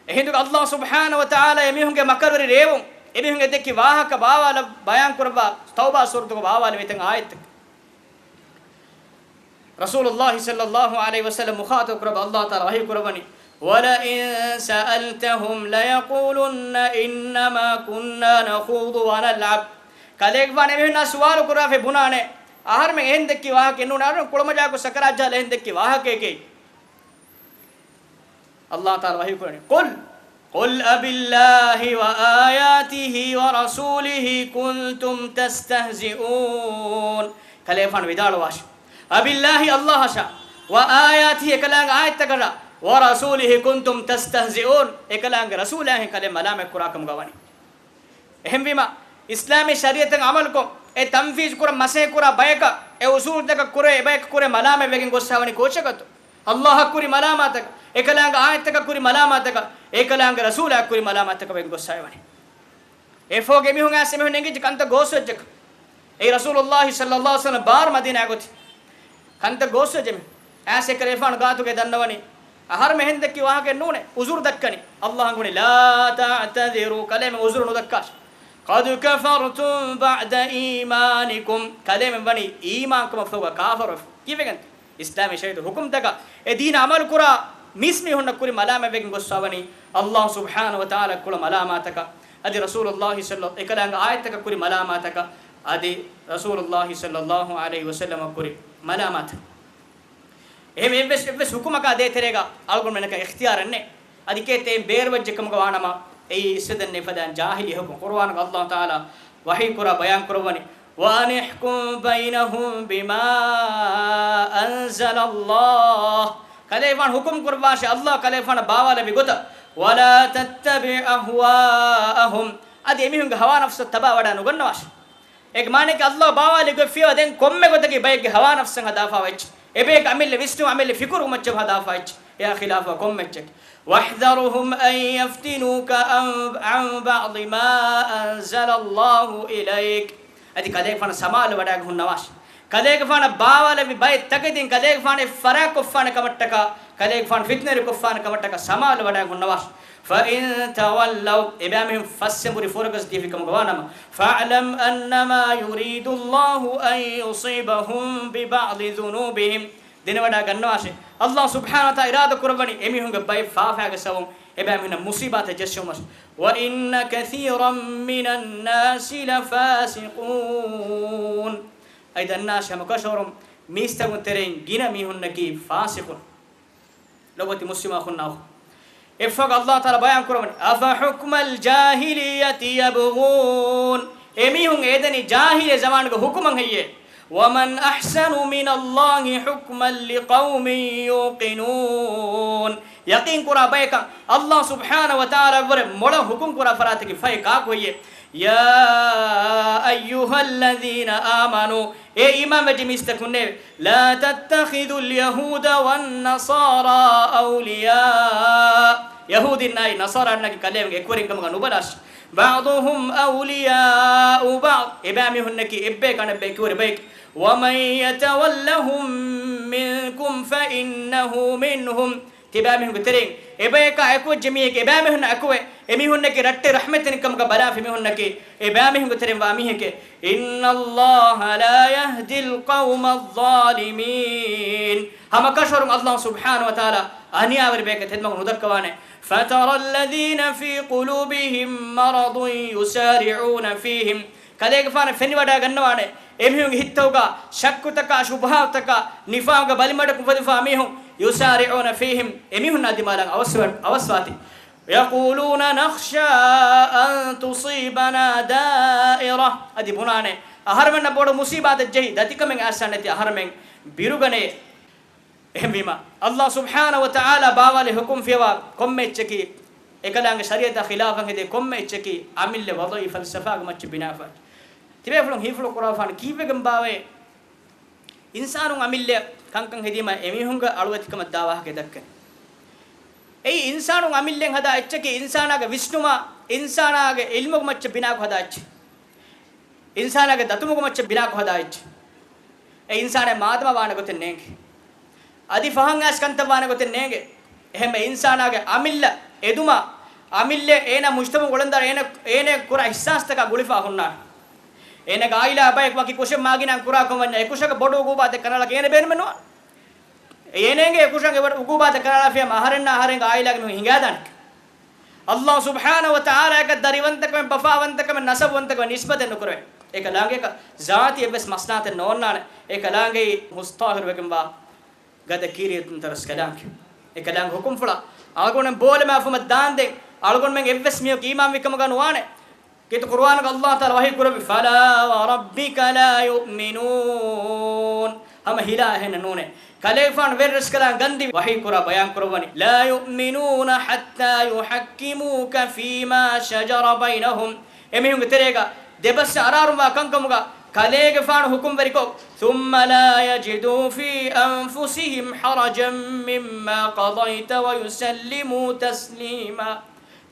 އެހިނދުގަ ﷲ ސުބްޙާނަހޫ ވަތަޢާލާ އެމީހުންގެ މަކަރުވެރި ރޭވުން އެމީހުން އެދެއްކި ވާހަކަ ބާވާލަ، ބަޔާން ކުރައްވާ ތައުބާ ސޫރަތުގަ ބާވާލެވި ތަން އާޔަތްތަކެއް. ރަސޫލުﷲ ޞައްލަﷲ ޢަލައިހި ވަސައްލަމް މުޚާޠަބު ކުރައްވާ ﷲ ތަޢާލާ ވަޙީ ކުރައްވަނީ، وَلَئِن سَأَلْتَهُمْ لَيَقُولُنَّ إِنَّمَا كُنَّا نَخُوضُ وَنَلْعَبُ. ކަލޭގެފާނު އެމީހުންނާ ސުވާލު ކުރާފައި ބުނާނެ، އަހަރުމެން އެހެން ދެއްކި ވާހަކައެއް ނޫން، އަހަރުމެން ކުޅަމަޖާކޮށް ސަކަރާތް ޖަހާލަ އެހެން ދެއްކި ވާހަކައެކޭ. ﷲ ތަޢާލާ ވަޙީ ކުރަނީ، قُلْ، قُلْ أَبِاللَّهِ وَآيَاتِهِ وَرَسُولِهِ كُنْتُمْ تَسْتَهْزِئُونَ. ކަލޭގެފާނު ވިދާޅުވާށި، أَبِاللَّهِ، ﷲ އަށާ، وَآيَاتِهِ، އެކަލާނގެ އާޔަތްތަކަށާ، وَرَسُولِهِ كُنْتُمْ تَسْتَهْزِئُونَ، އެކަލާނގެ ރަސޫލާހެން ކަލޭ މަލާމަތް ކުރާ ކަމުގަ ވަނީ. އެހެންވީމަ، އިސްލާމީ ޝަރީޢަތަށް ޢަމަލުކޮށް، އެ ތަންފީޒު ކުރަން މަސައްކަތް ކުރާ ބަޔަކަށް، އެ އުސޫލުތަކަށް ކުރެ، އެ ބަޔަކަށް ކުރެ މަލާމަތް ވެގެން ގޮއްސަވަނީ ކޯޗަކަށްތޯ؟ ﷲ އަށް ކުރި މަލާމާތަކަށް، އެކަލާނގެ އާޔަތްތަކަށް ކުރި މަލާމާތަކަށް، އެކަލާނގެ ރަސޫލާ އަށް ކުރި މަލާމާތަކަށް ވެގެން ގޮއްސަވަނީ. އެ ފޯގެ މީހުން އައިސް އެމީހުން އެނގިއްޖެ ކަންތައް ގޯސްވެއްޖެކަން. އެއީ ރަސޫލުﷲ ޞައްލަﷲ ޢަލައިހި ވަސައްލަމް ބާރު މަދީނާ ގޮތި ކަންތައް ގޯސްވެއްޖެ މީހުން. އައިސް އެކަލޭގެފާނު ގާތުގައި ދަންނަވަނީ، އަހަރުމެން އެހެން ދެއްކި ވާހަކައެއް ނޫނޭ، ޢުޛުރު ދައްކަނީ. ﷲ އަށް ގުޅި، لَا تَعْتَذِرُوا، ކަލޭމެން ޢުޛުރު ނުދައްކާށި. قَدْ كَفَرْتُمْ بَعْدَ إِيمَانِكُمْ، ކަލޭމެން ވަނީ އީމާންކަމަށް ފަހުގަ ކާފަރުވެފަ. ކީއްވެގެންތަ؟ އިސްލާމީ ޝަރީޢަތު ޙުކުމްތަކަށް އެ ދީނަށް ޢަމަލު ކުރާ މީސްމީހުންނަށް ކުރި މަލާމަތް ވެގެން ގޮއްސަވަނީ ﷲ ސުބްޙާނަހޫ ވަތަޢާލާ ކުޅަ މަލާމާތަކަށް، އަދި ރަސޫލުﷲ ޞައްލަ، އެކަލާނގެ އާޔަތްތަކަށް ކުރި މަލާމާތަކަށް، އަދި ރަސޫލުﷲ ޞައްލަﷲ ޢަލައިހި ވަސައްލަމަށް ކުރި މަލާމާތަކަށް. އެހެން އެއްވެސް، އެއްވެސް ޙުކުމަކާ ދޭތެރޭގަ އަޅުގަނޑުމެންނަކަށް އިޚްތިޔާރެއް ނެތް. އަދި ކޭތެއް ބޭރުވެއްޖެ ކަމުގަ ވާނަމަ، އެއީ އިއްސަތެއް ނެތް ފަދައިން ޖާހިލީ ޙުކުމް. ޤުރުއާނުގަ ﷲ ތަޢާލާ ވަޙީ ކުރާ ބަޔާން ކުރައްވަނީ، وَأَنِ احْكُم بَيْنَهُم بِمَا أَنزَلَ اللَّهُ. ކަލޭގެފާނު ޙުކުމް ކުރައްވާށޭ، ﷲ ކަލޭގެފާނަށް ބާވާލެއްވި ގޮތަށް. وَلَا تَتَّبِعْ أَهْوَاءَهُمْ. އަދި އެމީހުންގެ ހަވާ ނަފްސަށް ތަބާ ވަޑައި ނުގަންނަވާށޭ. އޭގެ މާނައަކީ ﷲ ބާވާލި ގޮތް ފިޔަވަ ދެން ކޮންމެ ގޮތަކީ ބައެއްގެ ހަވާ ނަފްސަށް ހަދާފަ އެއްޗެއް. އެބައެއްގެ އަމިއްލަ ވިސްނުން، އަމިއްލަ ފިކުރު މައްޗަށް ހަދާފަ އެއްޗެއް. އެއާ ޚިލާފަށް ކޮންމެ އެއްޗެއް. وَاحْذَرْهُمْ أَنْ يَفْتِنُوكَ عَنْ، عَنْ بَعْضِ مَا أَنْزَلَ اللَّهُ إِلَيْكَ. އަދި ކަލޭގެފާނަށް ސަމާލު ވަޑައިގަ ހުންނަވާށޭ. ކަލޭގެފާނަށް ބާވާލެއްވި ބައެއް ތަކެތިން ކަލޭގެފާނު އެ ފަރާތްކޮށްފާނެ ކަމަށްޓަކާ، ކަލޭގެފާނު ފިތުނައެއް ކޮށްފާނެ ކަމަށްޓަކާ ސަމާލު ވަޑައިގަ ހުންނަވާށޭ. فَإِنْ تَوَلَّوْا، އެބައިމީހުން ފަސްއެނބުރި ފުރަގަސް ދީފި ކަމުގަ ވާނަމަ، فَاعْلَمْ أَنَّمَا يُرِيدُ اللَّهُ أَنْ يُصِيبَهُمْ بِبَعْضِ ذُنُوبِهِمْ، ދެނެވަޑައިގަންނަވާށޭ، ﷲ ސުބްޙާނަހޫ ވަތަޢާލާ އިރާދަ ކުރައްވަނީ އެމީހުންގެ ބައެއް ފާފައިގެ ސަބަބުން އެބައިމީހުންނަށް މުޞީބާތެއް ޖެއްސުމަށް. وَإِنَّ كَثِيرًا مِنَ النَّاسِ لَفَاسِقُونَ. އަދި ދަންނާށޭ ހަމަކަށަވަރުން މީސްތަކުން ތެރެއިން ގިނަ މީހުންނަކީ ފާސިޤުން. ލޮބުވެތި މުސްލިމް އަޚުންނާ އުޚްތުން. އެއަށްފަހުގަ ﷲ ތަޢާލާ ބަޔާން ކުރައްވަނީ، أَفَحُكْمَ الْجَاهِلِيَّةِ يَبْغُونَ. އެމީހުން އެދެނީ ޖާހިލީ ޒަމާނުގެ ޙުކުމަށް ހެއްޔޭ؟ وَمَنْ أَحْسَنُ مِنَ اللَّهِ حُكْمًا لِقَوْمٍ يُوقِنُونَ. ޔަޤީން ކުރާ ބަޔަކަށް ﷲ ސުބްޙާނަހޫ ވަތަޢާލާ އަށްވުރެ މޮޅަށް ޙުކުމް ކުރާ ފަރާތަކީ ފަހެ ކާކު ހެއްޔޭ؟ يَا أَيُّهَا الَّذِينَ آمَنُوا، އޭ އީމާންވެއްޖެ މީސްތަކުންނޭވެ! لَا تَتَّخِذُوا الْيَهُودَ وَالنَّصَارَىٰ أَوْلِيَاءَ. ޔަހޫދީންނާއި ނަޞާރާންނާއި ކަލޭމެން އެކުވެރިންކަމުގަ ނުބަލާށި. بَعْضُهُمْ أَوْلِيَاءُ بَعْضٍ. އެބައިމީހުންނަކީ އެއްބަޔަކު އަނެއްބަޔަކަށް އެކުވެރި ބަޔެކޭ. وَمَن يَتَوَلَّهُم مِّنكُمْ فَإِنَّهُ مِنْهُمْ. ތިބާމީހުންގެ ތެރެއިން އެބަޔަކާ އެކުވެއްޖެ މީހެކޭ، އެބައިމީހުންނާ އެކުވެ، އެމީހުންނަކީ ރައްޓެއް ރަޙްމަތްތެރިންކަމުގަ ބަލާފި މީހުންނަކީ، އެބައިމީހުންގެ ތެރެއިން ވާ މީހެކޭ. إِنَّ اللَّهَ لَا يَهْدِي الْقَوْمَ الظَّالِمِينَ. ހަމަކަށަވަރުން ﷲ ސުބްޙާނަހޫ ވަތަޢާލާ އަނިޔާވެރި ބަޔަކަށް ތެދުމަގު ނުދައްކަވާނެ. فَتَرَى الَّذِينَ فِي قُلُوبِهِم مَّرَضٌ يُسَارِعُونَ فِيهِمْ. ކަލޭގެފާނަށް ފެނިވަޑައިގަންނަވާނެ، އެމީހުންގެ ހިތްތަކުގަ ޝައްކުތަކާ، ޝުބުހާތަކާ، ނިފާޤުގެ ބަލިމަޑުކަން އުފެދިފާ މީހުން، يُسَارِعُونَ فِيهِمْ، އެމީހުންނާ ދިމާލަށް އަވަސްވަ، އަވަސްވާތީ. يَقُولُونَ نَخْشَىٰ أَن تُصِيبَنَا دَائِرَةٌ. އަދި ބުނާނެ، އަހަރުމެންނަށް ބޮޑު މުޞީބާތެއް ޖެހި، ދަތިކަމެއް އައިސްފާނެތީ އަހަރުމެން ބިރުގަނޭ. އެހެންވީމަ، ﷲ ސުބްޙާނަހޫ ވަތަޢާލާ ބާވާލި ޙުކުމް ފިޔަވާ ކޮންމެ އެއްޗަކީ، އެކަލާނގެ ޝަރީޢަތާ ޚިލާފަށް ހެދޭ ކޮންމެ އެއްޗަކީ، އަމިއްލަ ވަޟަޢީ ފަލްސަފާގެ މައްޗަށް ބިނާވާ. ތިބޭފުޅުން ހީފުޅު ކުރާފާނެ ކީއްވެގެން ބާވައޭ؟ އިންސާނުން އަމިއްލަ ކަންކަން ހެދީމަ އެމީހުންގެ އަޅުވެތިކަމަށް ދާ ވާހަކަ ދައްކަނީ. އެއީ އިންސާނުން އަމިއްލައިން ހަދާ އެއްޗަކީ އިންސާނާގެ ވިސްނުމާ، އިންސާނާގެ ޢިލްމުގެ މައްޗަށް ބިނާކޮށް ހަދާ އެއްޗެއް. އިންސާނާގެ ދަތުމުގެ މައްޗަށް ބިނާކޮށް ހަދާ އެއްޗެއް. އެ އިންސާނާ މާދަމާ ވާނެ ގޮތެއް ނޭނގެ. އަދި ފަހަން އައިސް ކަންތައް ވާނެ ގޮތެއް ނޭނގެ. އެހެންމެ އިންސާނާގެ އަމިއްލަ އެދުމާ، އަމިއްލަ އޭނާ މުޖްތަމަޢު އުޅެންދާ އޭނަ، އޭނަ ކުރާ އިޙްސާސްތަކާ ގުޅިފާ ހުންނާނެ. އޭނަގެ އާއިލާ ބަޔަކު ވަކި ކުށެއް މާގިނައިން ކުރާކަން ވަންޏާ އެކުށަކަށް ބޮޑު އުގޫބާތެއް ކަނޑައަޅަކަށް އޭނަ ބޭނުމެއް ނުވާނެ. އޭނަގެ އެކުށަށް އެވަރު އުގޫބާތެއް ކަނޑައަޅާފިޔާމަ އަހަރެންނާ އަހަރެންގެ އާއިލާގެ މީހުން ހިނގާދާނެ. އައްލާހު ސުބްޙާނަހު ވަ ތަޢާލާއަކަށް ދަރިވަންތަކަމެއް، ބަފާވަންތަކަމެއް، ނަސަބުވަންތަކަމެއް ނިސްބަތެއް ނުކުރެވޭ. އެކަލާނގެއަކަށް ޒާތީ އެއްވެސް މަސްލަހަތެއް ނޯންނާނެ. އެކަލާނގެ މުސްތާހިރުވެގެންވާ ގަދަ ކީރިތި ތަރަސް ކަލާނގެ. އެކަލާނގެ ހުކުމްފުޅަށް އަޅުގަނޑުމެން ބޯލަމާފުމަށް ދާންދެން އަޅުގަނޑުމެން އެއްވެސް މީހަކު އީމާންވިކަމުގަ ނުވާނެ. ކީރިތި ޤުރުއާނުގަ އައްލާހު ތަޢާލާ ވަޙީ ކުރެއްވި، فَلَا وَرَبِّكَ لَا يُؤْمِنُونَ. ހަމަ ހިލާ އެހެންނެއް ނޫނޭ. ކަލޭގެފާނު ވެރިރަސްކަލާނގެ ގަންދި ވަޙީ ކުރާ ބަޔާން ކުރައްވަނީ، لَا يُؤْمِنُونَ حَتَّىٰ يُحَكِّمُوكَ فِيمَا شَجَرَ بَيْنَهُمْ. އެމީހުންގެ ތެރޭގަ ދެބަސް އަރާރުންވާ ކަންކަމުގަ ކަލޭގެފާނު ހުކުމްވެރިކޮށް، ثُمَّ لَا يَجِدُوا فِي أَنفُسِهِمْ حَرَجًا مِّمَّا قَضَيْتَ وَيُسَلِّمُوا تَسْلِيمًا.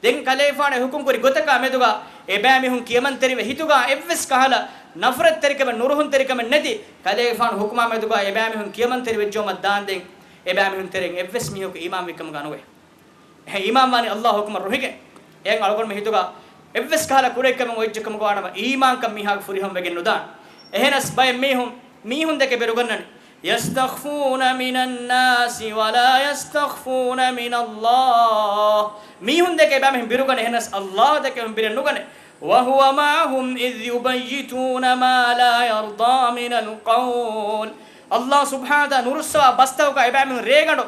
ދެން ކަލޭގެފާނު އެ ހުކުމް ކުރި ގޮތަކާ މެދުގަ އެބައިމީހުން ކިޔަމަންތެރިވެ، ހިތުގަ އެއްވެސް ކަހަލަ ނަފްރަތްތެރިކަމެއް، ނުރުހުންތެރިކަމެއް ނެތި ކަލޭގެފާނު ހުކުމާ މެދުގަ އެބައިމީހުން ކިޔަމަންތެރިވެއްޖައުމަށް ދާންދެން އެބައިމީހުން ތެރެއިން އެއްވެސް މީހަކު އީމާންވިކަމުގަ ނުވޭ. އެހެން އީމާންވާނީ އައްލާހު ހުކުމަށް ރުހިގެން. އެހެން އަޅުގަނޑުމެން ހިތުގަ އެއްވެސް ކަހަލަ ކުރެއްކަމެއް އޮތްޖެކަމުގަ ވާނަމަ އީމާންކަން މީހާގެ ފުރިހަމަ ވެގެން ނުދާނެ. އެހެނަސް ބައެއް މީހުން މީހުން ދެކެ ބިރުގަންނަނީ. يَسْتَخْفُونَ مِنَ النَّاسِ وَلَا يَسْتَخْفُونَ مِنَ اللَّهِ. މީހުން ދެކެ އެބައިމީހުން ބިރުގަނެ، އެހެނަސް އައްލާހު ދެކެ އެހެން ބިރެއް ނުގަނެ. وَهُوَ مَعَهُمْ إِذْ يُبَيِّتُونَ مَا لَا يَرْضَىٰ مِنَ الْقَوْلِ. އައްލާހު ސުބްޙާނަހު ވަތަޢާލާ ނުރުއްސަވާ ބަސްތަކުގަ އެބައިމީހުން ރޭގަނޑު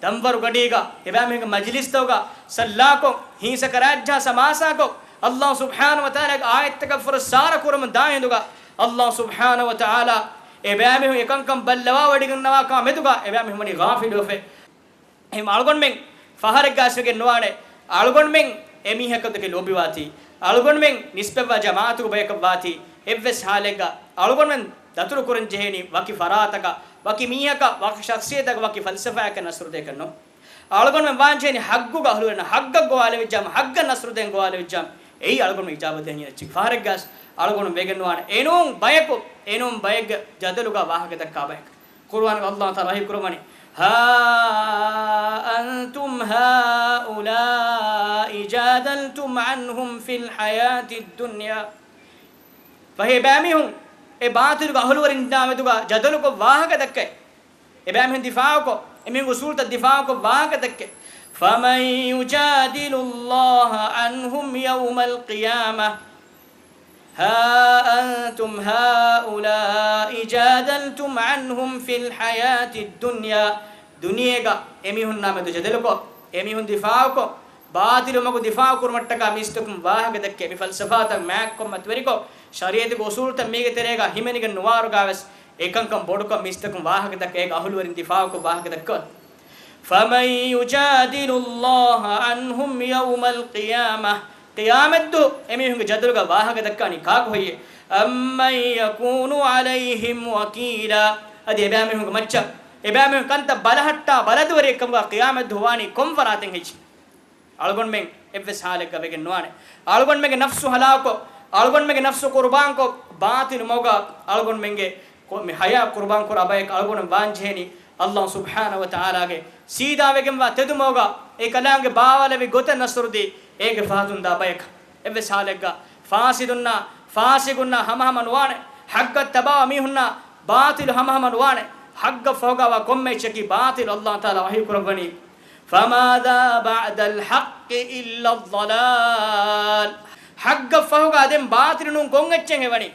ދަންވަރު ގަޑީގަ އެބައިމީހުންގެ މަޖިލިސްތަކުގަ ސައްލާކޮށް، ހިންސަކަރާޖްޖާ ސަމާސާކޮށް، އައްލާހު ސުބްޙާނަހު ވަތަޢާލާގެ އާޔަތްތަކަށް ފުރައްސާރަ ކުރަމުން ދާހިނދުގަ، އައްލާހު ސުބްޙާނަހު ވަތަޢާލާ އެބައިމީހުން އެކަންކަން ބައްލަވާވަޑައިގަންނަވާކާ މެދުގަ އެބައިމީހުން ވަނީ ޣާފިލުވެފަ. އެހެން އަޅުގަނޑުމެން ފަހަރެއްގަ އައިސްވެގެން ނުވާނެ. އަޅުގަނޑުމެން އެމީހަކަށް ދެކެ ލޯބިވާތީ، އަޅުގަނޑުމެން ނިސްބަތްވާ ޖަމާޢަތުގެ ބަޔަކަށް ވާތީ، އެއްވެސް ހާލެއްގަ އަޅުގަނޑުމެން ދަތުރު ކުރަން ޖެހޭނީ ވަކި ފަރާތަކަށް، ވަކި މީހަކަށް، ވަކި ޝަޚްޞިއްޔަތަކަށް، ވަކި ފަލްސަފާއެއްގެ ނަސްރު ދޭކަށް ނޫން. އަޅުގަނޑުމެން ވާންޖެހޭނީ ޙައްޤުގަ އަހުލުވެރިންނަށް، ޙައްޤަށް ގޮވާލެވިއްޖާމަ، ޙައްޤަށް ނަސްރު ދޭން ގޮވާލެވިއްޖާމަ، އެއީ އަޅުގަނޑު އިޖާބަ ދޭން އެއްޗެއް. ފަހަރެއްގަސް އަޅުގަނޑު ވެގެން ނުވާނެ. އެނޫން ބަޔަކު، އެނޫން ބައެއްގެ ޖަދަލުގަ ވާހަކަ ދައްކާ ބަޔަކު. ޤުރުއާނުގަ އައްލާހު ތަޢާލާ ވަޙީ ކުރައްވަނީ، هَا أَنْتُمْ هَٰؤُلَاءِ جَادَلْتُمْ عَنْهُمْ فِي الْحَيَاةِ الدُّنْيَا. ފަހެ އެބައިމީހުން އެ ބާޠިލުގެ އަހުލުވެރިންނާ މެދުގަ ޖަދަލުކޮށް ވާހަކަ ދައްކައި، އެބައިމީހުން ދިފާޢުކޮށް، އެމީހުންގެ އުޞޫލުތައް ދިފާޢުކޮށް ވާހަކަ ދައްކައި، فَمَنْ يُجَادِلُ اللَّهَ عَنْهُمْ يَوْمَ الْقِيَامَةِ. هَا أَنْتُمْ هَٰؤُلَاءِ جَادَلْتُمْ عَنْهُمْ فِي الْحَيَاةِ الدُّنْيَا. ދުނިޔޭގަ އެމީހުންނާ މެދު ޖަދަލުކޮށް، އެމީހުން ދިފާޢުކޮށް، ބާޠިލު މަގު ދިފާޢު ކުރުމަށްޓަކާ މީސްތަކުން ވާހަކަ ދައްކައި، މި ފަލްސަފާތައް މާތްކޮށް މަތިވެރިކޮށް، ޝަރީޢަތުގެ އުޞޫލުތައް މީގެ ތެރޭގަ ހިމެނިގެން ނުވާއިރުގަވެސް އެކަންކަން ބޮޑުކޮށް މީސްތަކުން ވާހަކަ ދައްކައި، އޭގެ އަހުލުވެރިން ދިފާޢުކޮށް ވާހަކަ ދައްކަވަން. فَمَنْ يُجَادِلُ اللَّهَ عَنْهُمْ يَوْمَ الْقِيَامَةِ. ޤިޔާމަތްދުވަހު އެމީހުންގެ ޖަދަލުގަ ވާހަކަ ދައްކާނީ ކާކު ހެއްޔޭ؟ أَمَّنْ يَكُونُ عَلَيْهِمْ وَكِيلًا. އަދި އެބައިމީހުންގެ މައްޗަށް އެބައިމީހުން ކަންތައް ބަލަހައްޓާ ބަލަދުވަރިއެއްކަމުގަ ޤިޔާމަތްދުވަހު ވާނީ ކޮން ފަރާތެއް ހެއްޔޭ؟ އަޅުގަނޑުމެން އެއްވެސް ހާލެއްގަ ވެގެން ނުވާނެ. އަޅުގަނޑުމެންގެ ނަފްސު ހަލާކުކޮށް، އަޅުގަނޑުމެންގެ ނަފްސު ޤުރުބާންކޮށް، ބާޠިލު މަގުގަ އަޅުގަނޑުމެންގެ ކޮ-، މި ޙަޔާތް ޤުރުބާން ކުރާ ބަޔަކަށް އަޅުގަނޑު ވާންޖެހޭނީ އައްލާހު ސުބްޙާނަހު ވަ ތަޢާލާގެ ސީދާވެގެންވާ ތެދުމަގުގަ އެކަލާނގެ ބާވާލެއްވި ގޮތަށް ނަޞްރުދީ، އޭގެ ފަހަތުން ދާ ބަޔަކަށް. އެއްވެސް ޙާލެއްގަ ފާސިދުންނާ، ފާސިޤުންނާ ހަމަހަމަ ނުވާނެ. ޙައްޤަށް ތަބާވާ މީހުންނާ ބާޠިލު ހަމަހަމަ ނުވާނެ. ޙައްޤަށް ފަހުގަވާ ކޮންމެ އެއްޗަކީ ބާޠިލު. އައްލާހު ތަޢާލާ ވަޙީ ކުރައްވަނީ، فَمَاذَا بَعْدَ الْحَقِّ إِلَّا الضَّلَالُ. ޙައްޤަށް ފަހުގަ ދެން ބާޠިލު ނޫން ކޮން އެއްޗެއް ހެވަނީ؟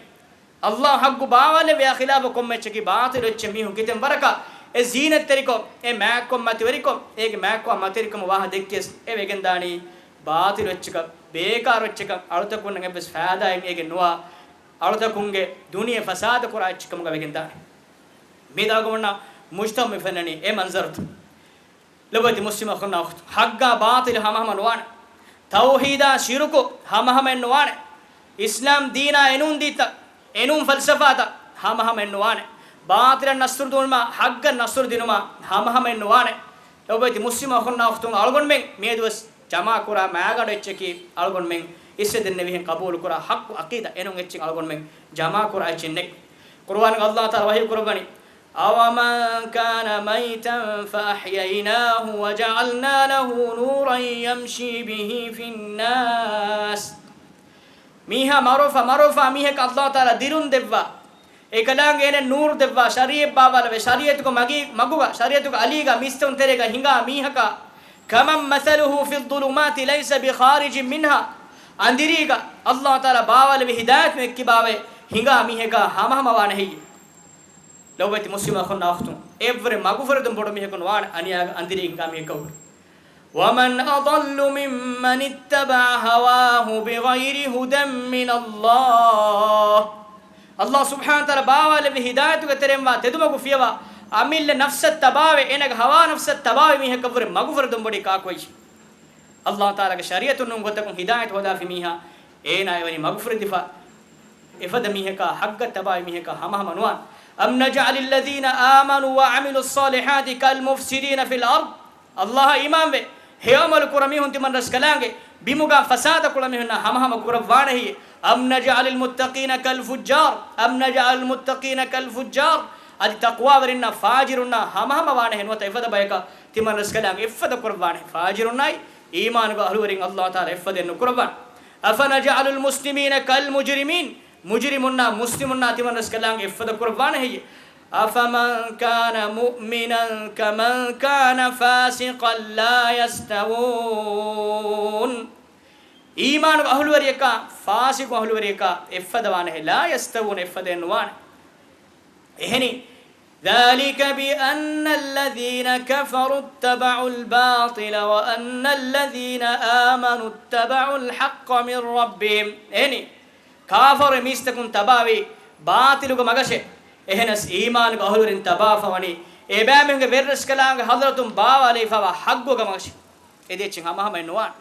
އައްލާހު ޙައްޤު ބާވާލެއްވިޔާ ޚިލާފަށް ކޮންމެ އެއްޗަކީ ބާޠިލު އެއްޗެއް. މީހުން ކިތަން ވަރަކަށް އެ ޒީނަތްތެރިކޮށް، އެ މާތްކޮށް މަތިވެރިކޮށް، އޭގެ މާތްކޮށް މަތިވެރިކަމު ވާހަ ދެއްކިޔަސް އެ ވެގެންދާނީ ބާޠިލު އެއްޗަކަށް، ބޭކާރު އެއްޗަކަށް، އަޅުތަކުންނަށް އެއްވެސް ފައިދާއެއް އޭގެ ނުވާ، އަޅުތަކުންގެ ދުނިޔެ ފަސާދަ ކުރާ އެއްޗެއް ކަމުގަ ވެގެންދާނެ. މި ދަގުމުންނަށް މުޖްތަމަޢު މި ފެންނަނީ އެ މަންޒަރުތައް. ލޮބުވެތި މުސްލިމް އަޚުންނާ އުޚްތުން، ޙައްޤާ ބާޠިލު ހަމަހަމަ ނުވާނެ. ތައުޙީދާ ޝިރުކު ހަމަހަމައެއް ނުވާނެ. އިސްލާމް ދީނާ އެނޫން ދީތައް، އެނޫން ފަލްސަފާތައް ހަމަހަމައެއް ނުވާނެ. ބާޠިލަށް ނަޞްރު ދިނުމާ، ޙައްޤަށް ނަޞްރު ދިނުމާ ހަމަހަމައެއް ނުވާނެ. ލޮބުވެތި މުސްލިމް އަޚުންނާ އުޚްތުން، އަޅުގަނޑުމެން މިއަދުވެސް ޖަމާކުރާ މައިގަނޑު އެއްޗަކީ، އަޅުގަނޑުމެން އިސްވެ ދެންނެވިހެން ޤަބޫލުކުރާ ޙައްޤު ޢަޤީދާ އެނޫން އެއްޗެއް އަޅުގަނޑުމެން ޖަމާކުރާ އެއްޗެއް ނެތް. ޤުރުއާނުގަ އައްލާހު ތަޢާލާ ވަޙީ ކުރައްވަނީ، أَوَمَنْ كَانَ مَيْتًا فَأَحْيَيْنَاهُ وَجَعَلْنَا لَهُ نُورًا يَمْشِي بِهِ فِي النَّاسِ. މީހާ މަރުވެފަ، މަރުވެފަ މީހަކަށް ﷲ ތަޢާލާ ދިރުން ދެއްވާ. އެކަލާނގެ އޭނަ ނޫރު ދެއްވާ، ޝަރީޢަތް ބާވާލެވޭ، ޝަރީޢަތުގެ މަގީ، މަގުގަ، ޝަރީޢަތުގެ އަލީގަ މީސްތަކުން ތެރޭގަ ހިނގާ މީހަކަށް، كَمَنْ مَثَلُهُ فِي الظُّلُمَاتِ لَيْسَ بِخَارِجٍ مِنْهَا. އަނދިރީގަ ﷲ ތަޢާލާ ބާވާލެވި ހިދާޔަތުން އެއްކިބާވެ ހިނގާ މީހެއްގަ ހަމަހަމަ ވާނެ ހެއްޔެވެ؟ ލޮބުވެތި މުސްލިމް އަޚުންނާ އުޚްތުން، އެއަށްވުރެ މަގުފުރެދުން ބޮޑު މީހަކު ނުވާނެ އަނިޔާގަ އަނދިރީ ހިނގާ މީހަކަށްވުރެ. وَمَنْ أَضَلُّ مِمَّنِ اتَّبَعَ هَوَاهُ بِغَيْرِ هُدًى مِنَ اللَّهِ. ﷲ ސުބްޙާނަހޫ ވަތަޢާލާ ބާވާލެއްވި ހިދާޔަތުގެ ތެރެއިން ވާ ތެދުމަގު ފިޔަވާ، އަމިއްލަ ނަފްސަށް ތަބާވެ، އޭނަގެ ހަވާ ނަފްސަށް ތަބާވެ މީހަކަށްވުރެ މަގުފުރެދުން ބޮޑީ ކާކު އޮތް؟ ﷲ ތަޢާލާގެ ޝަރީޢަތުން ނޫން ގޮތަކުން ހިދާޔަތު ހޯދާފި މީހާ، އޭނާ އެވަނީ މަގުފުރެދިފަ، އެފަދަ މީހަކާ ޙައްޤަށް ތަބާވި މީހަކާ ހަމަހަމަ ނުވާން. أَمْ نَجْعَلِ الَّذِينَ آمَنُوا وَعَمِلُوا الصَّالِحَاتِ كَالْمُفْسِدِينَ فِي الْأَرْضِ. ﷲ އަށް އީމާންވެ، ހެޔޮ ޢަމަލު ކުރަ މީހުން ތިމަން ރަސްކަލާނގެ ބިމުގަ ފަސާދަ ކުޅަ މީހުންނާ ހަމަހަމަ ކުރައްވާނެ ހެއްޔެވެ؟ أَمْ نَجْعَلِ الْمُتَّقِينَ كَالْفُجَّارِ، أَمْ نَجْعَلِ الْمُتَّقِينَ كَالْفُجَّارِ. އަދި ތަޤްވާވެރިންނާ ފާޖިރުންނާ ހަމަހަމަ ވާނެ ހެއްޔެވެ؟ ނުވަތަ އެފަދަ ބަޔަކަށް ތިމަން ރަސްކަލާނގެ އެއްފަދަ ކުރައްވާނެ ފާޖިރުންނާއި އީމާނުގެ އަހުލުވެރިން ﷲ ތަޢާލާ އެއްފަދައެއް ނުކުރައްވާނެ. أَفَنَجْعَلُ الْمُسْلِمِينَ كَالْمُجْرِمِينَ. މުޖުރިމުންނާ މުސްލިމުންނާ ތިމަން ރަސްކަލާނގެ އެއްފަދަ ކުރައްވާނެ ހެއްޔެވެ؟ أَفَمَنْ كَانَ مُؤْمِنًا كَمَنْ كَانَ فَاسِقًا لَا يَسْتَوُونَ. އީމާނުގެ އަހުލުވެރިޔަކާ ފާސިޤު އަހުލުވެރިޔަކާ އެއްފަދަ ވާނެ ހެއްޔެވެ؟ لَا يَسْتَوُونَ، އެއްފަދައެއް ނުވާނެ. އެހެނީ، ذَلِكَ بِأَنَّ الَّذِينَ كَفَرُوا اتَّبَعُوا الْبَاطِلَ وَأَنَّ الَّذِينَ آمَنُوا اتَّبَعُوا الْحَقَّ مِنْ رَبِّهِمْ. އެހެނީ، ކާފަރު މީސްތަކުން ތަބާވީ ބާޠިލުގެ މަގަށޭ. އެހެނަސް އީމާނުގެ އަހުލުވެރިން ތަބާވާފަ ވަނީ، އެބައިމީހުންގެ ވެރިރަސްކަލާނގެ ޙަޟްރަތުން ބާވާލެވިފައިވާ ޙައްޤުގެ މަގަށޭ. އެދެއްޗެއް ހަމަހަމައެއް ނުވާނެ.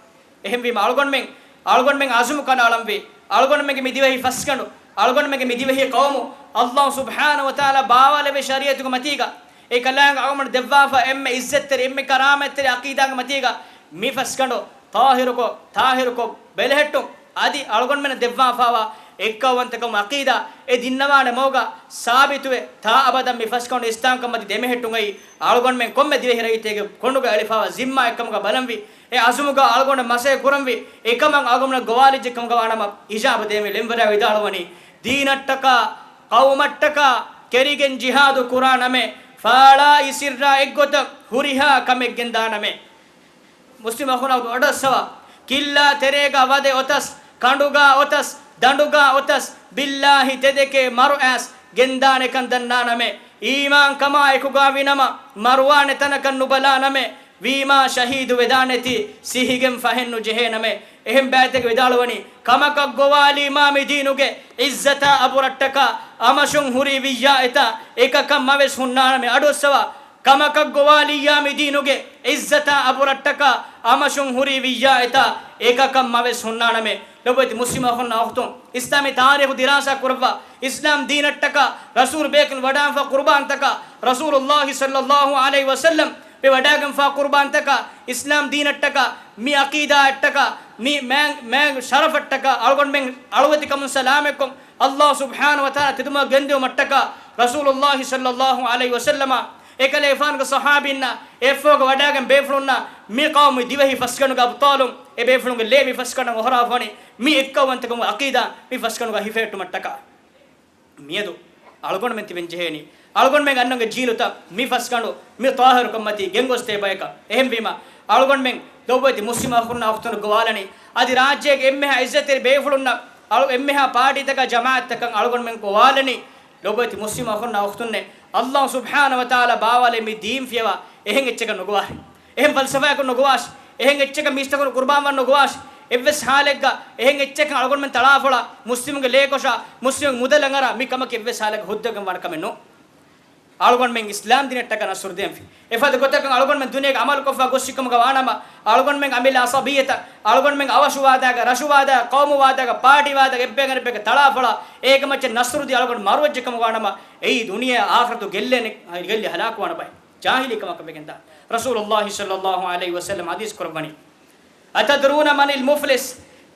އެހެންވީމަ އަޅުގަނޑުމެން، އަޅުގަނޑުމެން ޢަޒުމު ކަނޑައަޅަންވީ، އަޅުގަނޑުމެންގެ މި ދިވެހި ފަސްގަނޑު، އަޅުގަނޑުމެންގެ މި ދިވެހި ޤައުމު، ﷲ ސުބްޙާނަހޫ ވަތަޢާލާ ބާވާލެއްވި ޝަރީޢަތުގެ މަތީގަ، އެކަލާނގެ އަޅުގަނޑު ދެއްވާފަ އެންމެ ޢިއްޒަތްތެރި، އެންމެ ކަރާމަތްތެރި ޢަޤީދާގެ މަތީގަ، މި ފަސްގަނޑު ޠާހިރުކޮށް، ޠާހިރުކޮށް ބެލެހެއްޓުން. އަދި އަޅުގަނޑުމެންނަށް ދެއްވާފައިވާ އެއްކައުވަންތަކަމު ޢަޤީދާ އެ ދިންނަވާނެ މަގުގަ ސާބިތުވެ، ތާއަބަދަށް މި ފަސްގަނޑު އިސްލާމްކަންމަތި ދެމެހެއްޓުން އައީ، އަޅުގަނޑުމެން ކޮންމެ ދިވެހި ރައްޔިތެއްގެ ކޮނޑުގަ އެޅިފައިވާ ޒިންމާއެއްކަމުގަ ބަލަންވީ، އެ ޢަޒުމުގަ އަޅުގަނޑު މަސައްކަތް ކުރަންވީ، އެކަމަށް އަޅުގަނޑު ގޮވާލިއްޖެ ކަމުގަ ވާނަމަ، އިޖާބަ ދޭންވީ. ޅެންވެރާ ވިދާޅުވަނީ، ދީނަށްޓަކާ، ޤައުމަށްޓަކާ ކެރިގެން ޖިހާދު ކުރާނަމޭ، ފާޅާއި ސިއްރާ އެއްގޮތަށް ހުރިހާ ކަމެއް ގެންދާނަމޭ. މުސްލިމް އަޚުންނާ އުޚްތުން އަޑުއައްސަވާ. ކިއްލާ ތެރޭގަ ވަދެ އޮތަސް، ކަނޑުގަ އޮތަސް، ދަނޑުގަ އޮތަސް، ބިއްލާހި ތެދެކޭ މަރު އައިސް ގެންދާނެކަން ދަންނާނަމޭ. އީމާންކަމާ އެކުގަ ވިނަމަ، މަރުވާނެ ތަނަކަށް ނުބަލާނަމޭ. ވީމާ ޝަހީދު ވެދާނެތީ، ސިހިގެން ފަހެއް ނުޖެހޭނަމޭ. އެހެން ބައިތަކެއް ވިދާޅުވަނީ، ކަމަކަށް ގޮވާލީމާ މި ދީނުގެ ޢިއްޒަތާ އަބުރަށްޓަކާ، އަމަށުން ހުރީ ވިއްޔާ އެތާ، އެކަކަށް މަވެސް ހުންނާނަމޭ. އަޑުއައްސަވާ. ކަމަކަށް ގޮވާލިއްޔާ މި ދީނުގެ ޢިއްޒަތާ އަބުރަށްޓަކާ، އަމަށުން ހުރީ ވިއްޔާ އެތާ، އެކަކަށް މަވެސް ހުންނާނަމޭ. ލޮބުވެތި މުސްލިމް އަޚުންނާ އުޚްތުން، އިސްލާމީ ތާރީޚު ދިރާސާ ކުރައްވާ، އިސްލާމް ދީނަށްޓަކާ، ރަސޫލު ބޭކަލުން ވަޑާންފާ ޤުރުބާންތަކާ، ރަސޫލުﷲ ޞައްލަﷲ ޢަލައިހި ވަސައްލަމް ވެވަޑާގެންފާ ޤުރުބާންތަކާ، އިސްލާމް ދީނަށްޓަކާ، މި ޢަޤީދާއަށްޓަކާ، މި މާތް، މާތް ޝަރަފަށްޓަކާ، އަޅުގަނޑުމެން އަޅުވެތިކަމުން ސަލާމަތްކޮށް، ﷲ ސުބްޙާނަހޫ ވަތަޢާލާ ތެދުމަގަ ގެންދިއުމަށްޓަކާ، ރަސޫލުﷲ ޞައްލަﷲ ޢަލައިހި ވަސައްލަމާ، އެކަލޭގެފާނުގެ ޞަޙާބީންނާ، އެއަށްފަހުގަ ވަޑާގެން ބޭފުޅުންނާ، މި ޤައުމު ދިވެހި ފަސްގަނޑުގެ އަބްޠާލުން، އެ ބޭފުޅުންގެ ލޭ މި ފަސްގަނޑަށް އޮހޮރާފަ ވަނީ، މި އެއްކައުވަންތަކަމުގެ ޢަޤީދާ މި ފަސްގަނޑުގަ ހިފެހެއްޓުމަށްޓަކާ. މިއަދު އަޅުގަނޑުމެން ތިބެން ޖެހޭނީ، އަޅުގަނޑުމެން އަންނަންގެ ޖީލުތައް މި ފަސްގަނޑު، މި ޠާހިރުކަންމަތީ ގެންގޮސްދޭ ބަޔަކަށް. އެހެންވީމަ، އަޅުގަނޑުމެން ލޮބުވެތި މުސްލިމް އަޚުންނާ އުޚްތުން ގޮވާލަނީ، އަދި ރާއްޖޭގެ އެންމެހާ ޢިއްޒަތްތެރި ބޭފުޅުންނަށް، އަޅު، އެންމެހާ ޕާޓީތަކާ ޖަމާޢަތްތަކަށް އަޅުގަނޑުމެން ގޮވާލަނީ، ލޮބުވެތި މުސްލިމް އަޚުންނާ އުޚްތުންނޭ، ﷲ ސުބްޙާނަހޫ ވަތަޢާލާ ބާވާލެއްވި މި ދީން ފިޔަވާ، އެހެން އެއްޗަކަށް ނުގޮވާށި. އެހެން ފަލްސަފާއަކުން ނުގޮވާށި. އެހެން އެއްޗަކަށް މީސްތަކުން ޤުރުބާންވާން ނުގޮވާށި. އެއްވެސް ޙާލެއްގަ އެހެން އެއްޗަކަށް އަޅުގަނޑުމެން ތަޅާފޮޅާ، މުސްލިމުންގެ ލޭކޮށާ، މުސްލިމުންގެ މުދަލަށް އަރާ، މި ކަމަކީ އެއްވެސް ޙާލެއްގަ ހުއްދަވެގެން ވާނެ ކަމެއް ނޫން. އަޅުގަނޑުމެން އިސްލާމް ދީނަށްޓަކާ ނަޞްރު ދޭންފި. އެފަދަ ގޮތަކަށް އަޅުގަނޑުމެން ދުނިޔޭގަ ޢަމަލުކޮށްފަ ގޮއްސިކަމުގަ ވާނަމަ، އަޅުގަނޑުމެން އަމިއްލަ ޢަޞަބިއްޔަތަށް، އަޅުގަނޑުމެން އަވަށުވާދާގަ، ރަށުވާދާ، ޤައުމުވާދާގަ، ޕާޓީވާދާގަ އެއްބަޔަކަށް ތަޅާފޮޅާ، އޭގެ މައްޗަށް ނަޞްރުދީ އަޅުގަނޑު މަރުވެއްޖެ ކަމުގަ ވާނަމަ، އެއީ ދުނިޔެ އާޚިރަތު ގެއްލޭނެ، ގެއްލި ހަލާކުވާނެ ބައެއް. ޖާހިލީ ކަމަކަށް ވެގެންދާ. ރަސޫލުﷲ ޞައްލަﷲ ޢަލައިހި ވަސައްލަމް ޙަދީޘް ކުރައްވަނީ، أَتَدْرُونَ مَنِ الْمُفْلِسُ؟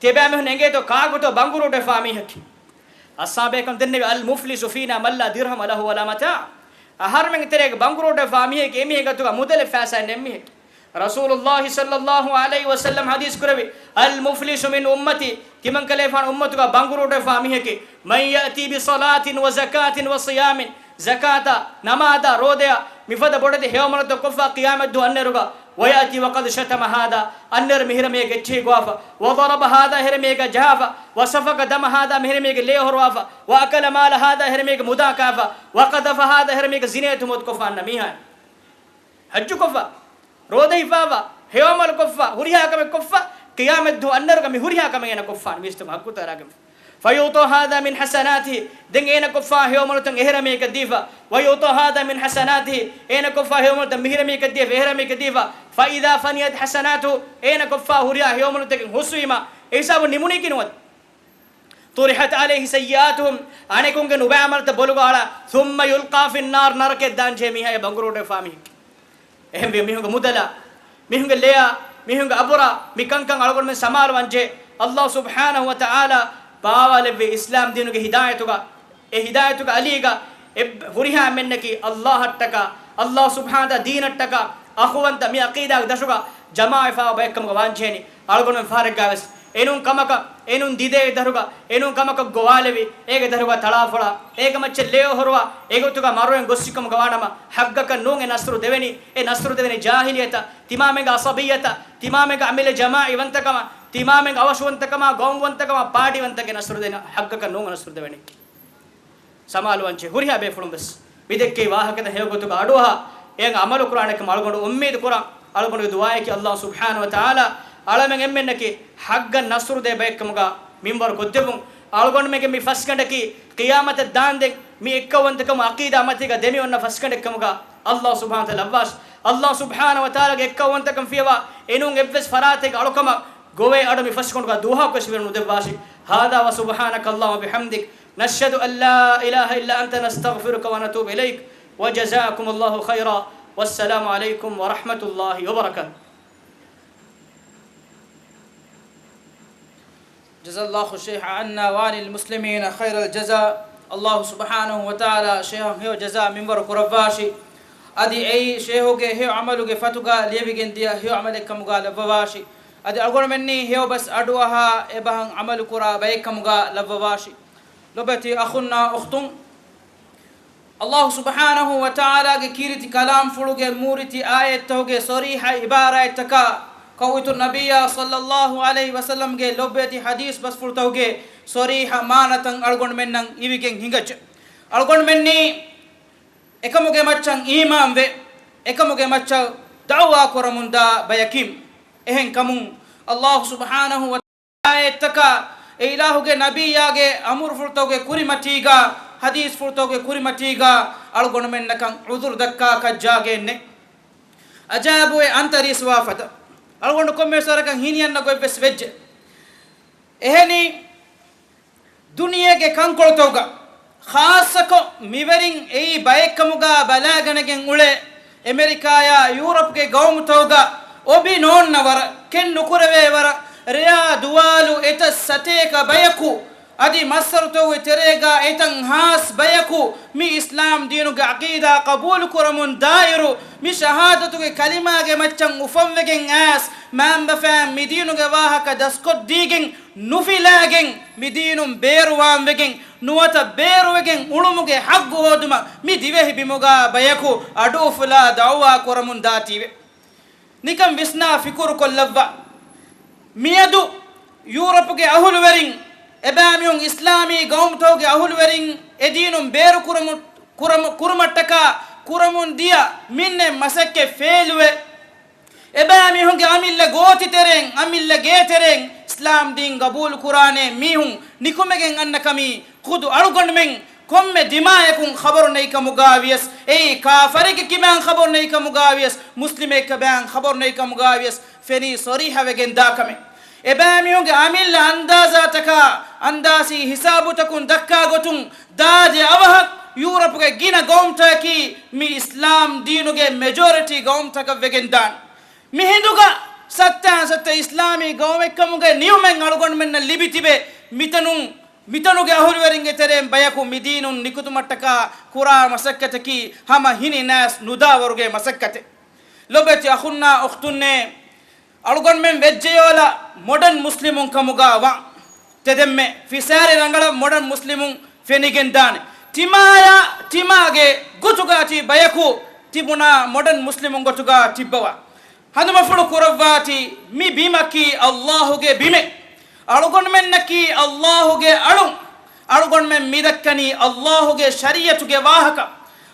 ތިޔަބައިމީހުން އެނގޭތޯ ކާކުތޯ ބަނގުރޫޓުވެފާ މީހަކީ؟ އަޞްޙާބުބޭކަލުން ދެންނެވި، الْمُفْلِسُ فِينَا مَنْ لَا دِرْهَمَ لَهُ وَلَا مَتَاعٌ. އަހަރުމެންގެ ތެރޭގަ ބަނގުރޫޓްވެފާ މީހެކޭ، އެމީހެއް ގަތުގަ މުދަލެއް ފައިސާއެއް ނެތް މީހެއް. ރަސޫލުﷲ ޞައްލައްލާހު ޢަލައިހި ވަސައްލަމް ޙަދީޘް ކުރެއްވި، "الْمُفْلِسُ مِنْ أُمَّتِي"، ތިމަންކަލޭފާނު އުއްމަތުގަ ބަނގުރޫޓްވެފާ މީހެކޭ، "مَنْ يَأْتِي بِصَلَاةٍ وَزَكَاةٍ وَصِيَامٍ"، ޒަކާތާ، ނަމާދާ، ރޯދަޔާ، މިފަދަ ބޮޑެތި ހެޔޮއަމަލުތައް ކޮށްފަ ޤިޔާމަތްދުވަހު އަންނައިރުގަ، "وَيَأْتِي وَقَدْ شَتَمَ هَذَا"، އަންނައިރު މިހިރަމީހެއްގެ އެއްޗެހި ގޮވާފަ، "وَضَرَبَ هَذَا"، އެހެރަމީހެއްގަ ޖަހާފަ، "وَسَفَكَ دَمَ هَذَا"، މިހިރަމީހެއްގެ ލޭ ހޮރުވާފަ، "وَأَكَلَ مَالَ هَذَا"، އެހެރަމީހެއްގެ މުދާ ކާފަ، "وَقَذَفَ هَذَا"، އެހެރަމީހެއްގެ ޒިނޭ ތުހުމަތު ކޮށްފަ އަންނަ މީހާ. ޙައްޖު ކޮށްފަ، ރޯދަ ހިފާފަ، ހެޔޮއަމަލު ކޮށްފަ، ހުރިހާ ކަމެއް ކޮށްފަ، ޤިޔާމަތްދުވަހު އަންނައިރުގަ މި ހުރިހާ ކަމެއް އޭނަ ކޮށްފާނެ މީސްތަކު ހައްގު ތަރާގެން. "فَيُعْطَى هَذَا مِنْ حَسَنَاتِهِ"، ދެން އޭނަ ކޮށްފާ ހެޔޮއަމަލުތައް އެހެރަމީހެއްގަ ދީފަ. "وَيُعْطَى هَذَا مِنْ حَسَنَاتِهِ"، އޭނަ ކޮށްފާ ހެޔޮއަމަލުތައް މިހިރަމީހެއްގަ ދީފަ، އެހެރަމީހެއްގަ ދީފަ. "فَإِذَا فَنِيَتْ حَسَنَاتُهُ"، އޭނަ ކޮށްފާ ހުރިހާ ހެޔޮއަމަލުތަކެއް ހުސްވީމަ، އެ ހިސާބުން ނިމުނީކީ ނުވަތަ. "طُرِحَتْ عَلَيْهِ سَيِّئَاتُهُمْ"، އަނެކުންގެ ނުބައި އަމަލުތައް ބޮލުގަ އަޅާ، "ثُمَّ يُلْقَى فِي النَّارِ"، ނަރަކަޔަށް ދާންޖެހޭ މީހާ ބަނގުރޫޓްވެފާ މީހެއް. އެހެންވެ، މީހުންގެ މުދަލާ، މީހުންގެ ލެޔާ، މީހުންގެ އަބުރާ، މި ކަންކަން އަޅުގަނޑުމެން ސަމާލުވާންޖެހޭ. އައްލާހު ސުބްޙާނަހު ވަ ތަޢާލާ ބާވާލެއްވި އިސްލާމް ދީނުގެ ހިދާޔަތުގަ، އެ ހިދާޔަތުގެ އަލީގަ އެ ހުރިހާ އެންމެންނަކީ އައްލާހަށްޓަކާ، އައްލާހު ސުބްޙާނަހު ވަ ތަޢާލާ ދީނަށްޓަކާ، އަޚުވަންތަ މި ޢަޤީދާގެ ދަށުގަ ޖަމާވެފާވާ ބައެއްކަމުގަ ވާންޖެހޭނީ. އަޅުގަނޑުމެން ފަހަރެއްގަވެސް އެނޫން ކަމަކަށް، އެނޫން ދިދޭ ދަށުގަ، އެނޫން ކަމަކަށް ގޮވާލެވި، އޭގެ ދަށުގަ ތަޅާފޮޅާ، އޭގެ މައްޗަށް ލޭ ހޮރުވާ، އެގޮތުގަ މަރުވެން ގޮއްސިކަމުގަ ވާނަމަ، ޙައްޤަކަށް ނޫން އެ ނަޞްރު ދެވެނީ. އެ ނަޞްރު ދެވެނީ ޖާހިލިއްޔަތަށް، ތިމާމެންގެ ޢަޞަބިއްޔަތަށް، ތިމާމެންގެ އަމިއްލަ ޖަމާޢީވަންތަކަމަށް، ތިމާމެންގެ އަވަށުވަންތަކަމާ، ގައުމުވަންތަކަމާ، ޕާޓީވަންތަކަށް ނަޞްރު ދެން، ޙައްޤަކަށް ނޫން ނަޞްރު ދެވެނީ. ސަމާލުވާންޖެހޭ ހުރިހާ ބޭފުޅުން ވެސް މި ދެއްކެވި ވާހަކަތައް ހެޔޮގޮތުގަ އަޑުއަހާ، އެއަށް ޢަމަލު ކުރާނެކަމަށް އަޅުގަނޑު އުއްމީދު ކުރަން. އަޅުގަނޑުގެ ދުޢާއަކީ އައްލާހު ސުބްޙާނަހު ވަ ތަޢާލާ އަޅަމެން އެންމެންނަކީ ޙައްޤަށް ނަޞްރު ދޭ ބައެއްކަމުގަ މިންވަރު ކޮށްދެއްވުން. އަޅުގަނޑުމެންގެ މި ފަސްގަނޑަކީ ޤިޔާމަތަށް ދާންދެން މި އެއްކައުވަންތަކަމު ޢަޤީދާ މަތީގަ ދެމިއޮންނަ ފަސްގަނޑެއްކަމުގަ އައްލާހު ސުބްޙާނަހު ވަ ތަޢާލާ ލައްވާށި. އައްލާހު ސުބްޙާނަހު ވަ ތަޢާލާގެ އެއްކައުވަންތަކަން ފިޔަވާ އެނޫން އެއްވެސް ފަރާތެއްގަ އަޅުކަމަށް ގޮވޭ އަޑު މި ފަސްގަނޑުގަ ދުވަހަކުވެސް ވެރި ނުދެއްވާށި. هذا وسبحانك اللهم وبحمدك، نشهد أن لا إله إلا أنت، نستغفرك ونتوب إليك، وجزاكم الله خيرا، والسلام عليكم ورحمة الله وبركاته. جزا الله الشيخ عنا وعن المسلمين خير الجزاء. އައްލާހު ސުބްޙާނަހު ވަ ތަޢާލާ ޝޭޚަށް ހެޔޮ ޖަޒާ މިންވަރު ކުރައްވާށި. އަދި އެއީ ޝޭޚުގެ ހެޔޮ ޢަމަލުގެ ފަތުގަ ލިޔެވިގެން ދިޔަ ހެޔޮ ޢަމަލެއްކަމުގަ ލައްވަވާށި. އަދި އަޅުގަނޑުމެންނީ ހެޔޮ ބަސް އަޑުއަހާ އެބަހަށް ޢަމަލު ކުރާ ބައެއްކަމުގަ ލައްވަވާށި. ލޮބުވެތި އަޚުންނާ އުޚްތުން، އައްލާހު ސުބްޙާނަހު ވަ ތަޢާލާގެ ކީރިތި ކަލާމްފުޅުގެ މޫރިތި އާޔަތްތަކުގެ ޞަރީޙަ ޢިބާރާތްތަކާ ކައުއިތުރު ނަބިއްޔާ ޞައްލައްލާހު ޢަލައިހި ވަސައްލަމްގެ ލޮބުވެތި ޙަދީޘް ބަސްފުޅުތަކުގެ ޞަރީޙަ މާނަތައް އަޅުގަނޑުމެންނަށް އިވިގެން ހިނގައްޖެ. އަޅުގަނޑުމެންނީ އެކަމުގެ މައްޗަށް އީމާންވެ، އެކަމުގެ މައްޗަށް ދަޢުވާ ކުރަމުންދާ ބަޔަކީ. އެހެންކަމުން އައްލާހު ސުބްޙާނަހު ވަ ތަޢާލާ އާޔަތްތަކާ، އެ އިލާހުގެ ނަބިއްޔާގެ އަމުރުފުޅުތަކުގެ ކުރިމަތީގާ، ޙަދީޘްފުޅުތަކުގެ ކުރިމަތީގާ އަޅުގަނޑުމެންނަކަށް ޢުޛުރު ދައްކާކަށް ޖާގައެއް ނެތް. އަޖާއިބުވެ އަންތަރީސްވާ ފަދަ އަޅުގަނޑު ކޮންމެވެސް ވަރަކަށް ހިނިއަންނަ ގޮތްވެސް ވެއްޖެ. އެހެނީ، ދުނިޔޭގެ ކަންކޮޅުތަކުގަ، ޚާއްޞަކޮށް މިވެރިން އެއީ ބައެއްކަމުގަ ބަލާގަނެގެން އުޅޭ އެމެރިކާޔާ ޔޫރަޕްގެ ގައުމުތަކުގަ އޮބި ނޯންނަ ވަރަށް، ކެތް ނުކުރެވޭ ވަރަށް، ރެޔާ ދުވާލު އެތައް ސަތޭކަ ބަޔަކު އަދި މައްސަރުތަކުގެ ތެރޭގަ އެތައް ހާސް ބަޔަކު މި އިސްލާމް ދީނުގެ ޢަޤީދާ ޤަބޫލު ކުރަމުން ދާއިރު، މި ޝަހާދަތުގެ ކަލިމާގެ މައްޗަށް އުފަންވެގެން އައިސް، މައިންބަފައިން މި ދީނުގެ ވާހަކަ ދަސްކޮށްދީގެން، ނުފިލާގެން މި ދީނުން ބޭރުވާންވެގެން ނުވަތަ ބޭރުވެގެން އުޅުމުގެ ޙައްޤު ހޯދުމަށް މި ދިވެހި ބިމުގަ ބަޔަކު އަޑުއުފުލާ ދަޢުވާ ކުރަމުން ދާތީވެ. ނިކަން ވިސްނާ ފިކުރުކޮށްލައްވާ. މިއަދު ޔޫރަޕުގެ އަހުލުވެރިން އެބައިމީހުން އިސްލާމީ ގައުމުތަކުގެ އަހުލުވެރިން އެ ދީނުން ބޭރުކުރަމު-، ކުރަމު-، ކުރުމަށްޓަކާ ކުރަމުން ދިޔަ މިންނެ މަސައްކަތް ފެއިލްވެ، އެބައިމީހުންގެ އަމިއްލަ ގޯތިތެރެއިން، އަމިއްލަ ގޭތެރެއިން އިސްލާމް ދީން ގަބޫލު ކުރާނޭ މީހުން ނިކުމެގެން އަންނަ ކަމީ ޚުދު އަޅުގަނޑުމެން ކޮންމެ ދިމާޔަކުން ޚަބަރު ނެތްކަމުގަ ވިޔަސް، އެއީ ކާފަރެއްގެ ކިބައިން ޚަބަރު ނެތްކަމުގަ ވިޔަސް، މުސްލިމެއްގެ ކިބައިން ޚަބަރު ނެތްކަމުގަ ވިޔަސް، ފެނީ ޞަރީޙަވެގެން ދާ ކަމެއް. އެބައިމީހުންގެ އަމިއްލަ އަންދާޒާތަކާ އަންދާސީ ހިސާބުތަކުން ދައްކާ ގޮތުން، ދާދި އަވަހަށް ޔޫރަޕުގެ ގިނަ ގައުމުތަކަކީ މި އިސްލާމް ދީނުގެ މެޖޯރިޓީ ގައުމުތަކަށްވެގެން ދާނެ. މިހިނދުގަ ސައްތައިން ސައްތަ އިސްލާމީ ގައުމެއްކަމުގެ ނިޢުމަތް އަޅުގަނޑުމެންނަށް ލިބިތިބެ، މިތަނުން މިތަނުގެ އަހުލުވެރިންގެ ތެރެއިން ބަޔަކު މިދީނުން ނިކުތުމަށްޓަކާ ކުރާ މަސައްކަތަކީ ހަމަ ހިނި ނައިސް ނުދާވަރުގެ މަސައްކަތެއް. ލޮބެތި އަޚުންނާ އުޚްތުންނޭ، އަޅުގަނޑުމެން ވެއްޖެޔޮލަށް މޮޑަން މުސްލިމުން ކަމުގާ ވާން. ތެދެންމެ ފިސާރި ރަނގަޅަށް މޮޑަން މުސްލިމުން ފެނިގެންދާނެ. ތިމާޔާ ތިމާގެ ގޮތުގާ ތި ބަޔަކު ތިބުނާ މޮޑަން މުސްލިމުން ގޮތުގާ ތިއްބަވާ. ހަނދުމަފުޅު ކުރައްވާތީ، މި ބިމަކީ އައްލާހުގެ ބިމެއް. އަޅުގަނޑުމެންނަކީ އައްލާހުގެ އަޅުން. އަޅުގަނޑުމެން މިދައްކަނީ އައްލާހުގެ ޝަރީޢަތުގެ ވާހަކަ.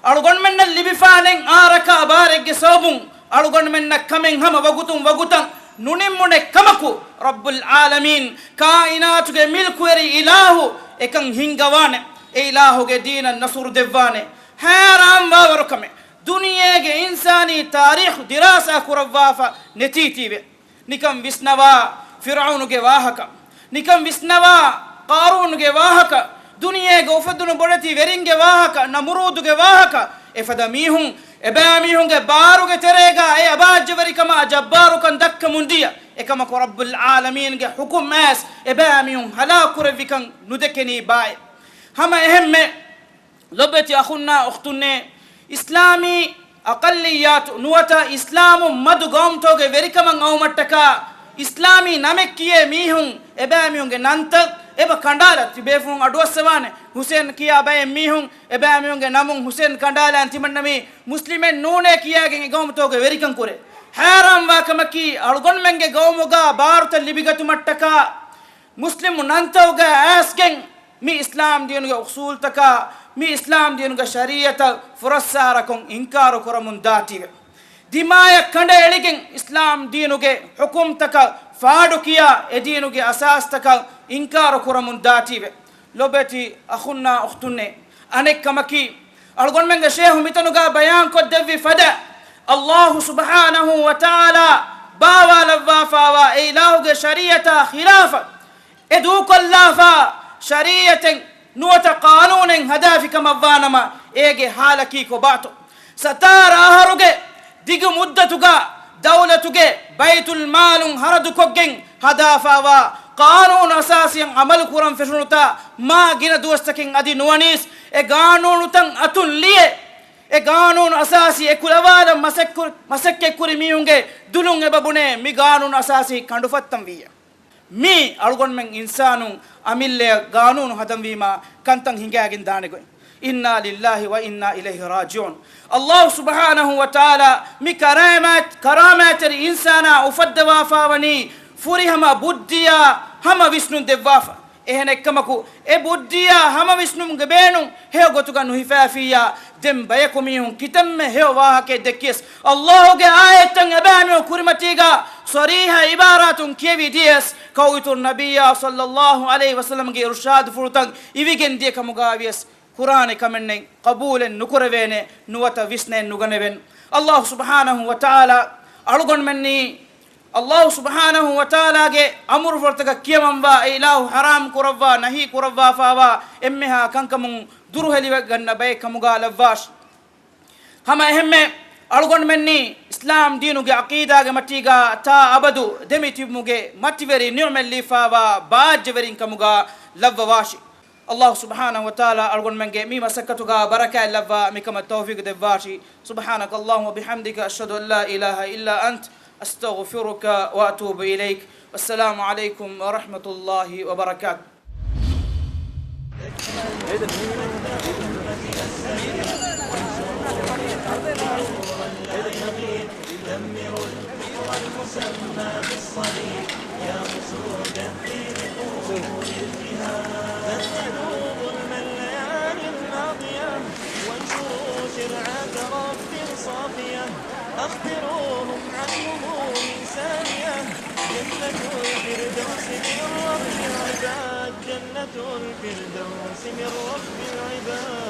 އަޅުގަނޑުމެންނަށް ލިބިފާނެ އާ ރަކާ ބާރެއްގެ ސަބަބުން އަޅުގަނޑުމެންނަށް ކަމެއް ހަމަ ވަގުތުން ވަގުތަށް ނުނިންމުނެ ކަމަކު، ރައްބުލް ޢާލަމީން، ކާއިނާތުގެ މިލްކުވެރި އިލާހު އެކަން ހިންގަވާނެ. އެ އިލާހުގެ ދީނަށް ނަޞްރު ދެއްވާނެ. ހައިރާންވާވަރު ކަމެއް. ދުނިޔޭގެ އިންސާނީ ތާރީޚު ދިރާސާ ކުރައްވާފަ ނެތީތީވެ. ނިކަން ވިސްނަވާ ފިރްޢައުނުގެ ވާހަކަ. ނިކަން ވިސްނަވާ ޤާރޫނުގެ ވާހަކަ. ދުނިޔޭގަ އުފެދުނު ބޮޑެތި ވެރިންގެ ވާހަކަ، ނަމުރޫދުގެ ވާހަކަ. އެފަދަ މީހުން އެބައިމީހުންގެ ބާރުގެ ތެރޭގަ އެ އަބާއްޖަވެރިކަމާ ޖައްބާރުކަން ދައްކަމުން ދިޔަ. އެކަމަކު ރައްބުލް ޢާލަމީންގެ ޙުކުމް އައިސް އެބައިމީހުން ހަލާކު ކުރެއްވިކަން ނުދެކެނީ ބާއޭ. ހަމަ އެހެންމެ ލޮބެތި އަޚުންނާ އުޚްތުންނޭ، އިސްލާމީ އަޤައްލިއްޔާތު ނުވަތަ އިސްލާމު މަދު ގައުމުތަކުގެ ވެރިކަމަށް އައުމަށްޓަކާ އިސްލާމީ ނަމެއް ކިޔޭ މީހުން އެބައިމީހުންގެ ނަންތައް އެބަ ކަނޑާލަ ތިބޭފުޅުން އަޑުއައްސަވާނެ. ހުސެން ކިޔާ ބައެއް މީހުން އެބައިމީހުންގެ ނަމުން ހުސެން ކަނޑާލާން ތިމަންނަމީ މުސްލިމެއް ނޫނޭ ކިޔާގެން އެގައުމުތަކުގެ ވެރިކަން ކުރޭ. ހައިރާންވާ ކަމަކީ އަޅުގަނޑުމެންގެ ގައުމުގަ ބާރުތައް ލިބިގަތުމަށްޓަކާ މުސްލިމު ނަންތަކުގަ އައިސްގެން މި އިސްލާމް ދީނުގެ އުޞޫލްތަކާ، މި އިސްލާމް ދީނުގެ ޝަރީޢަތަށް ފުރައްސާރަކޮށް އިންކާރު ކުރަމުން ދާތީވެ. ދިމާޔަށް ކަނޑައެޅިގެން އިސްލާމް ދީނުގެ ޙުކުމްތަކަށް ފާޑުކިޔާ އެދީނުގެ އަސާސްތަކަށް އިންކާރު ކުރަމުން ދާތީވެ. ލޮބެތި އަޚުންނާ އުޚްތުންނޭ، އަނެއް ކަމަކީ، އަޅުގަނޑުމެންގެ ޝޭހު މިތަނުގަ ބަޔާންކޮށްދެއްވި ފަދަ، އައްލާހު ސުބްޙާނަހު ވަތަޢާލާ ބާވާލައްވާފާވާ އެ އިލާހުގެ ޝަރީޢަތާ ޚިލާފަށް އެ ދޫކޮށްލާފާ ޝަރީޢަތެއް ނުވަތަ ޤާނޫނެއް ހަދާފިކަމަށްވާނަމަ، އޭގެ ޙާލަކީ ކޮބާތޯ؟ ސަތާރަ އަހަރުގެ ދިގު މުއްދަތުގަ ދައުލަތުގެ ބައިތުލް މާލުން ހަރަދުކޮށްގެން ހަދާފާވާ ޤާނޫނު އަސާސީއަށް ޢަމަލު ކުރަން ފެށުނުތާ މާ ގިނަ ދުވަސްތަކެއް އަދި ނުވަނީސް އެ ޤާނޫނުތައް އަތުން ލިޔެ، އެ ޤާނޫނު އަސާސީ އެކުލަވާލަން މަސައްކު-، މަސައްކަތްކުރި މީހުންގެ ދުލުން އެބަ ބުނޭ މި ޤާނޫނު އަސާސީ ކަނޑުފައްތަން ވިއްޔަ. މީ އަޅުގަނޑުމެން އިންސާނުން އަމިއްލަޔަށް ޤާނޫނު ހަދަންވީމާ ކަންތައް ހިނގާގެން ދާނެ ގޮތް. އިންނާ ލިއްލާހި ވަ އިންނާ އިލައިހި ރާޖިޢޫން. އައްލާހު ސުބްޙާނަހު ވަތަޢާލާ މި ކަރާމާތް-، ކަރާމާތްތެރި އިންސާނާ އުފައްދަވާފާވަނީ ފުރިހަމަ ބުއްދިއާ ހަމަ ވިސްނުން ދެއްވާފަ. އެހެނެއްކަމަކު، އެ ބުއްދިއާ ހަމަވިސްނުމުގެ ބޭނުން ހެޔޮ ގޮތުގަ ނުހިފައިފިއްޔާ، ދެން ބަޔަކު މީހުން ކިތަންމެ ހެޔޮ ވާހަކައެއް ދެއްކިޔަސް، އައްލާހުގެ އާޔަތްތައް އެބައިމީހުން ކުރިމަތީގަ ޞަރީޙަ އިބާރާތުން ކިޔެވި ދިޔަސް، ކައުއިތުރު ނަބިއްޔާ ޞައްލައްލާހު ޢަލައިހި ވަސައްލަމްގެ އިރުޝާދުފުޅުތައް އިވިގެން ދިޔަ ކަމުގައިވިޔަސް، ކުރާނެ ކަމެއްނެތް، ޤަބޫލެއް ނުކުރެވޭނެ، ނުވަތަ ވިސްނައެއް ނުގަނެވެން. އައްލާހު ސުބްޙާނަހު ވަތަޢާލާ އަޅުގަނޑުމެންނީ އައްލާހު ސުބްޙާނަހު ވަތަޢާލާގެ އަމުރުފުޅުތަކަށް ކިޔަމަންވާ، އެ އިލާހު ޙަރާމް ކުރައްވާ، ނަހީ ކުރައްވާފާވާ އެންމެހާ ކަންކަމުން ދުރުހެލިވެގަންނަ ބައެއް ކަމުގަ ލައްވާށި. ހަމަ އެހެންމެ އަޅުގަނޑުމެންނީ އިސްލާމް ދީނުގެ ޢަޤީދާގެ މަތީގަ ތާ އަބަދު ދެމިތިބުމުގެ މަތިވެރި ނިޢުމަތް ލިބިފާވާ ބާއްޖަވެރިން ކަމުގަ ލައްވަވާށި. އައްލާހު ސުބްޙާނަހު ވަތަޢާލާ އަޅުގަނޑުމެންގެ މި މަސައްކަތުގަ ބަރަކާތް ލައްވާ މިކަމަށް ތައުފީޤު ދެއްވާށި. سبحانك اللهم وبحمدك، أشهد أن لا إله إلا أنت، أستغفرك وأتوب إليك. والسلام عليكم ورحمة الله وبركاته. أخبروهم عن هموم سامية، جنة الفردوس لرب العباد، جنة الفردوس لرب العباد.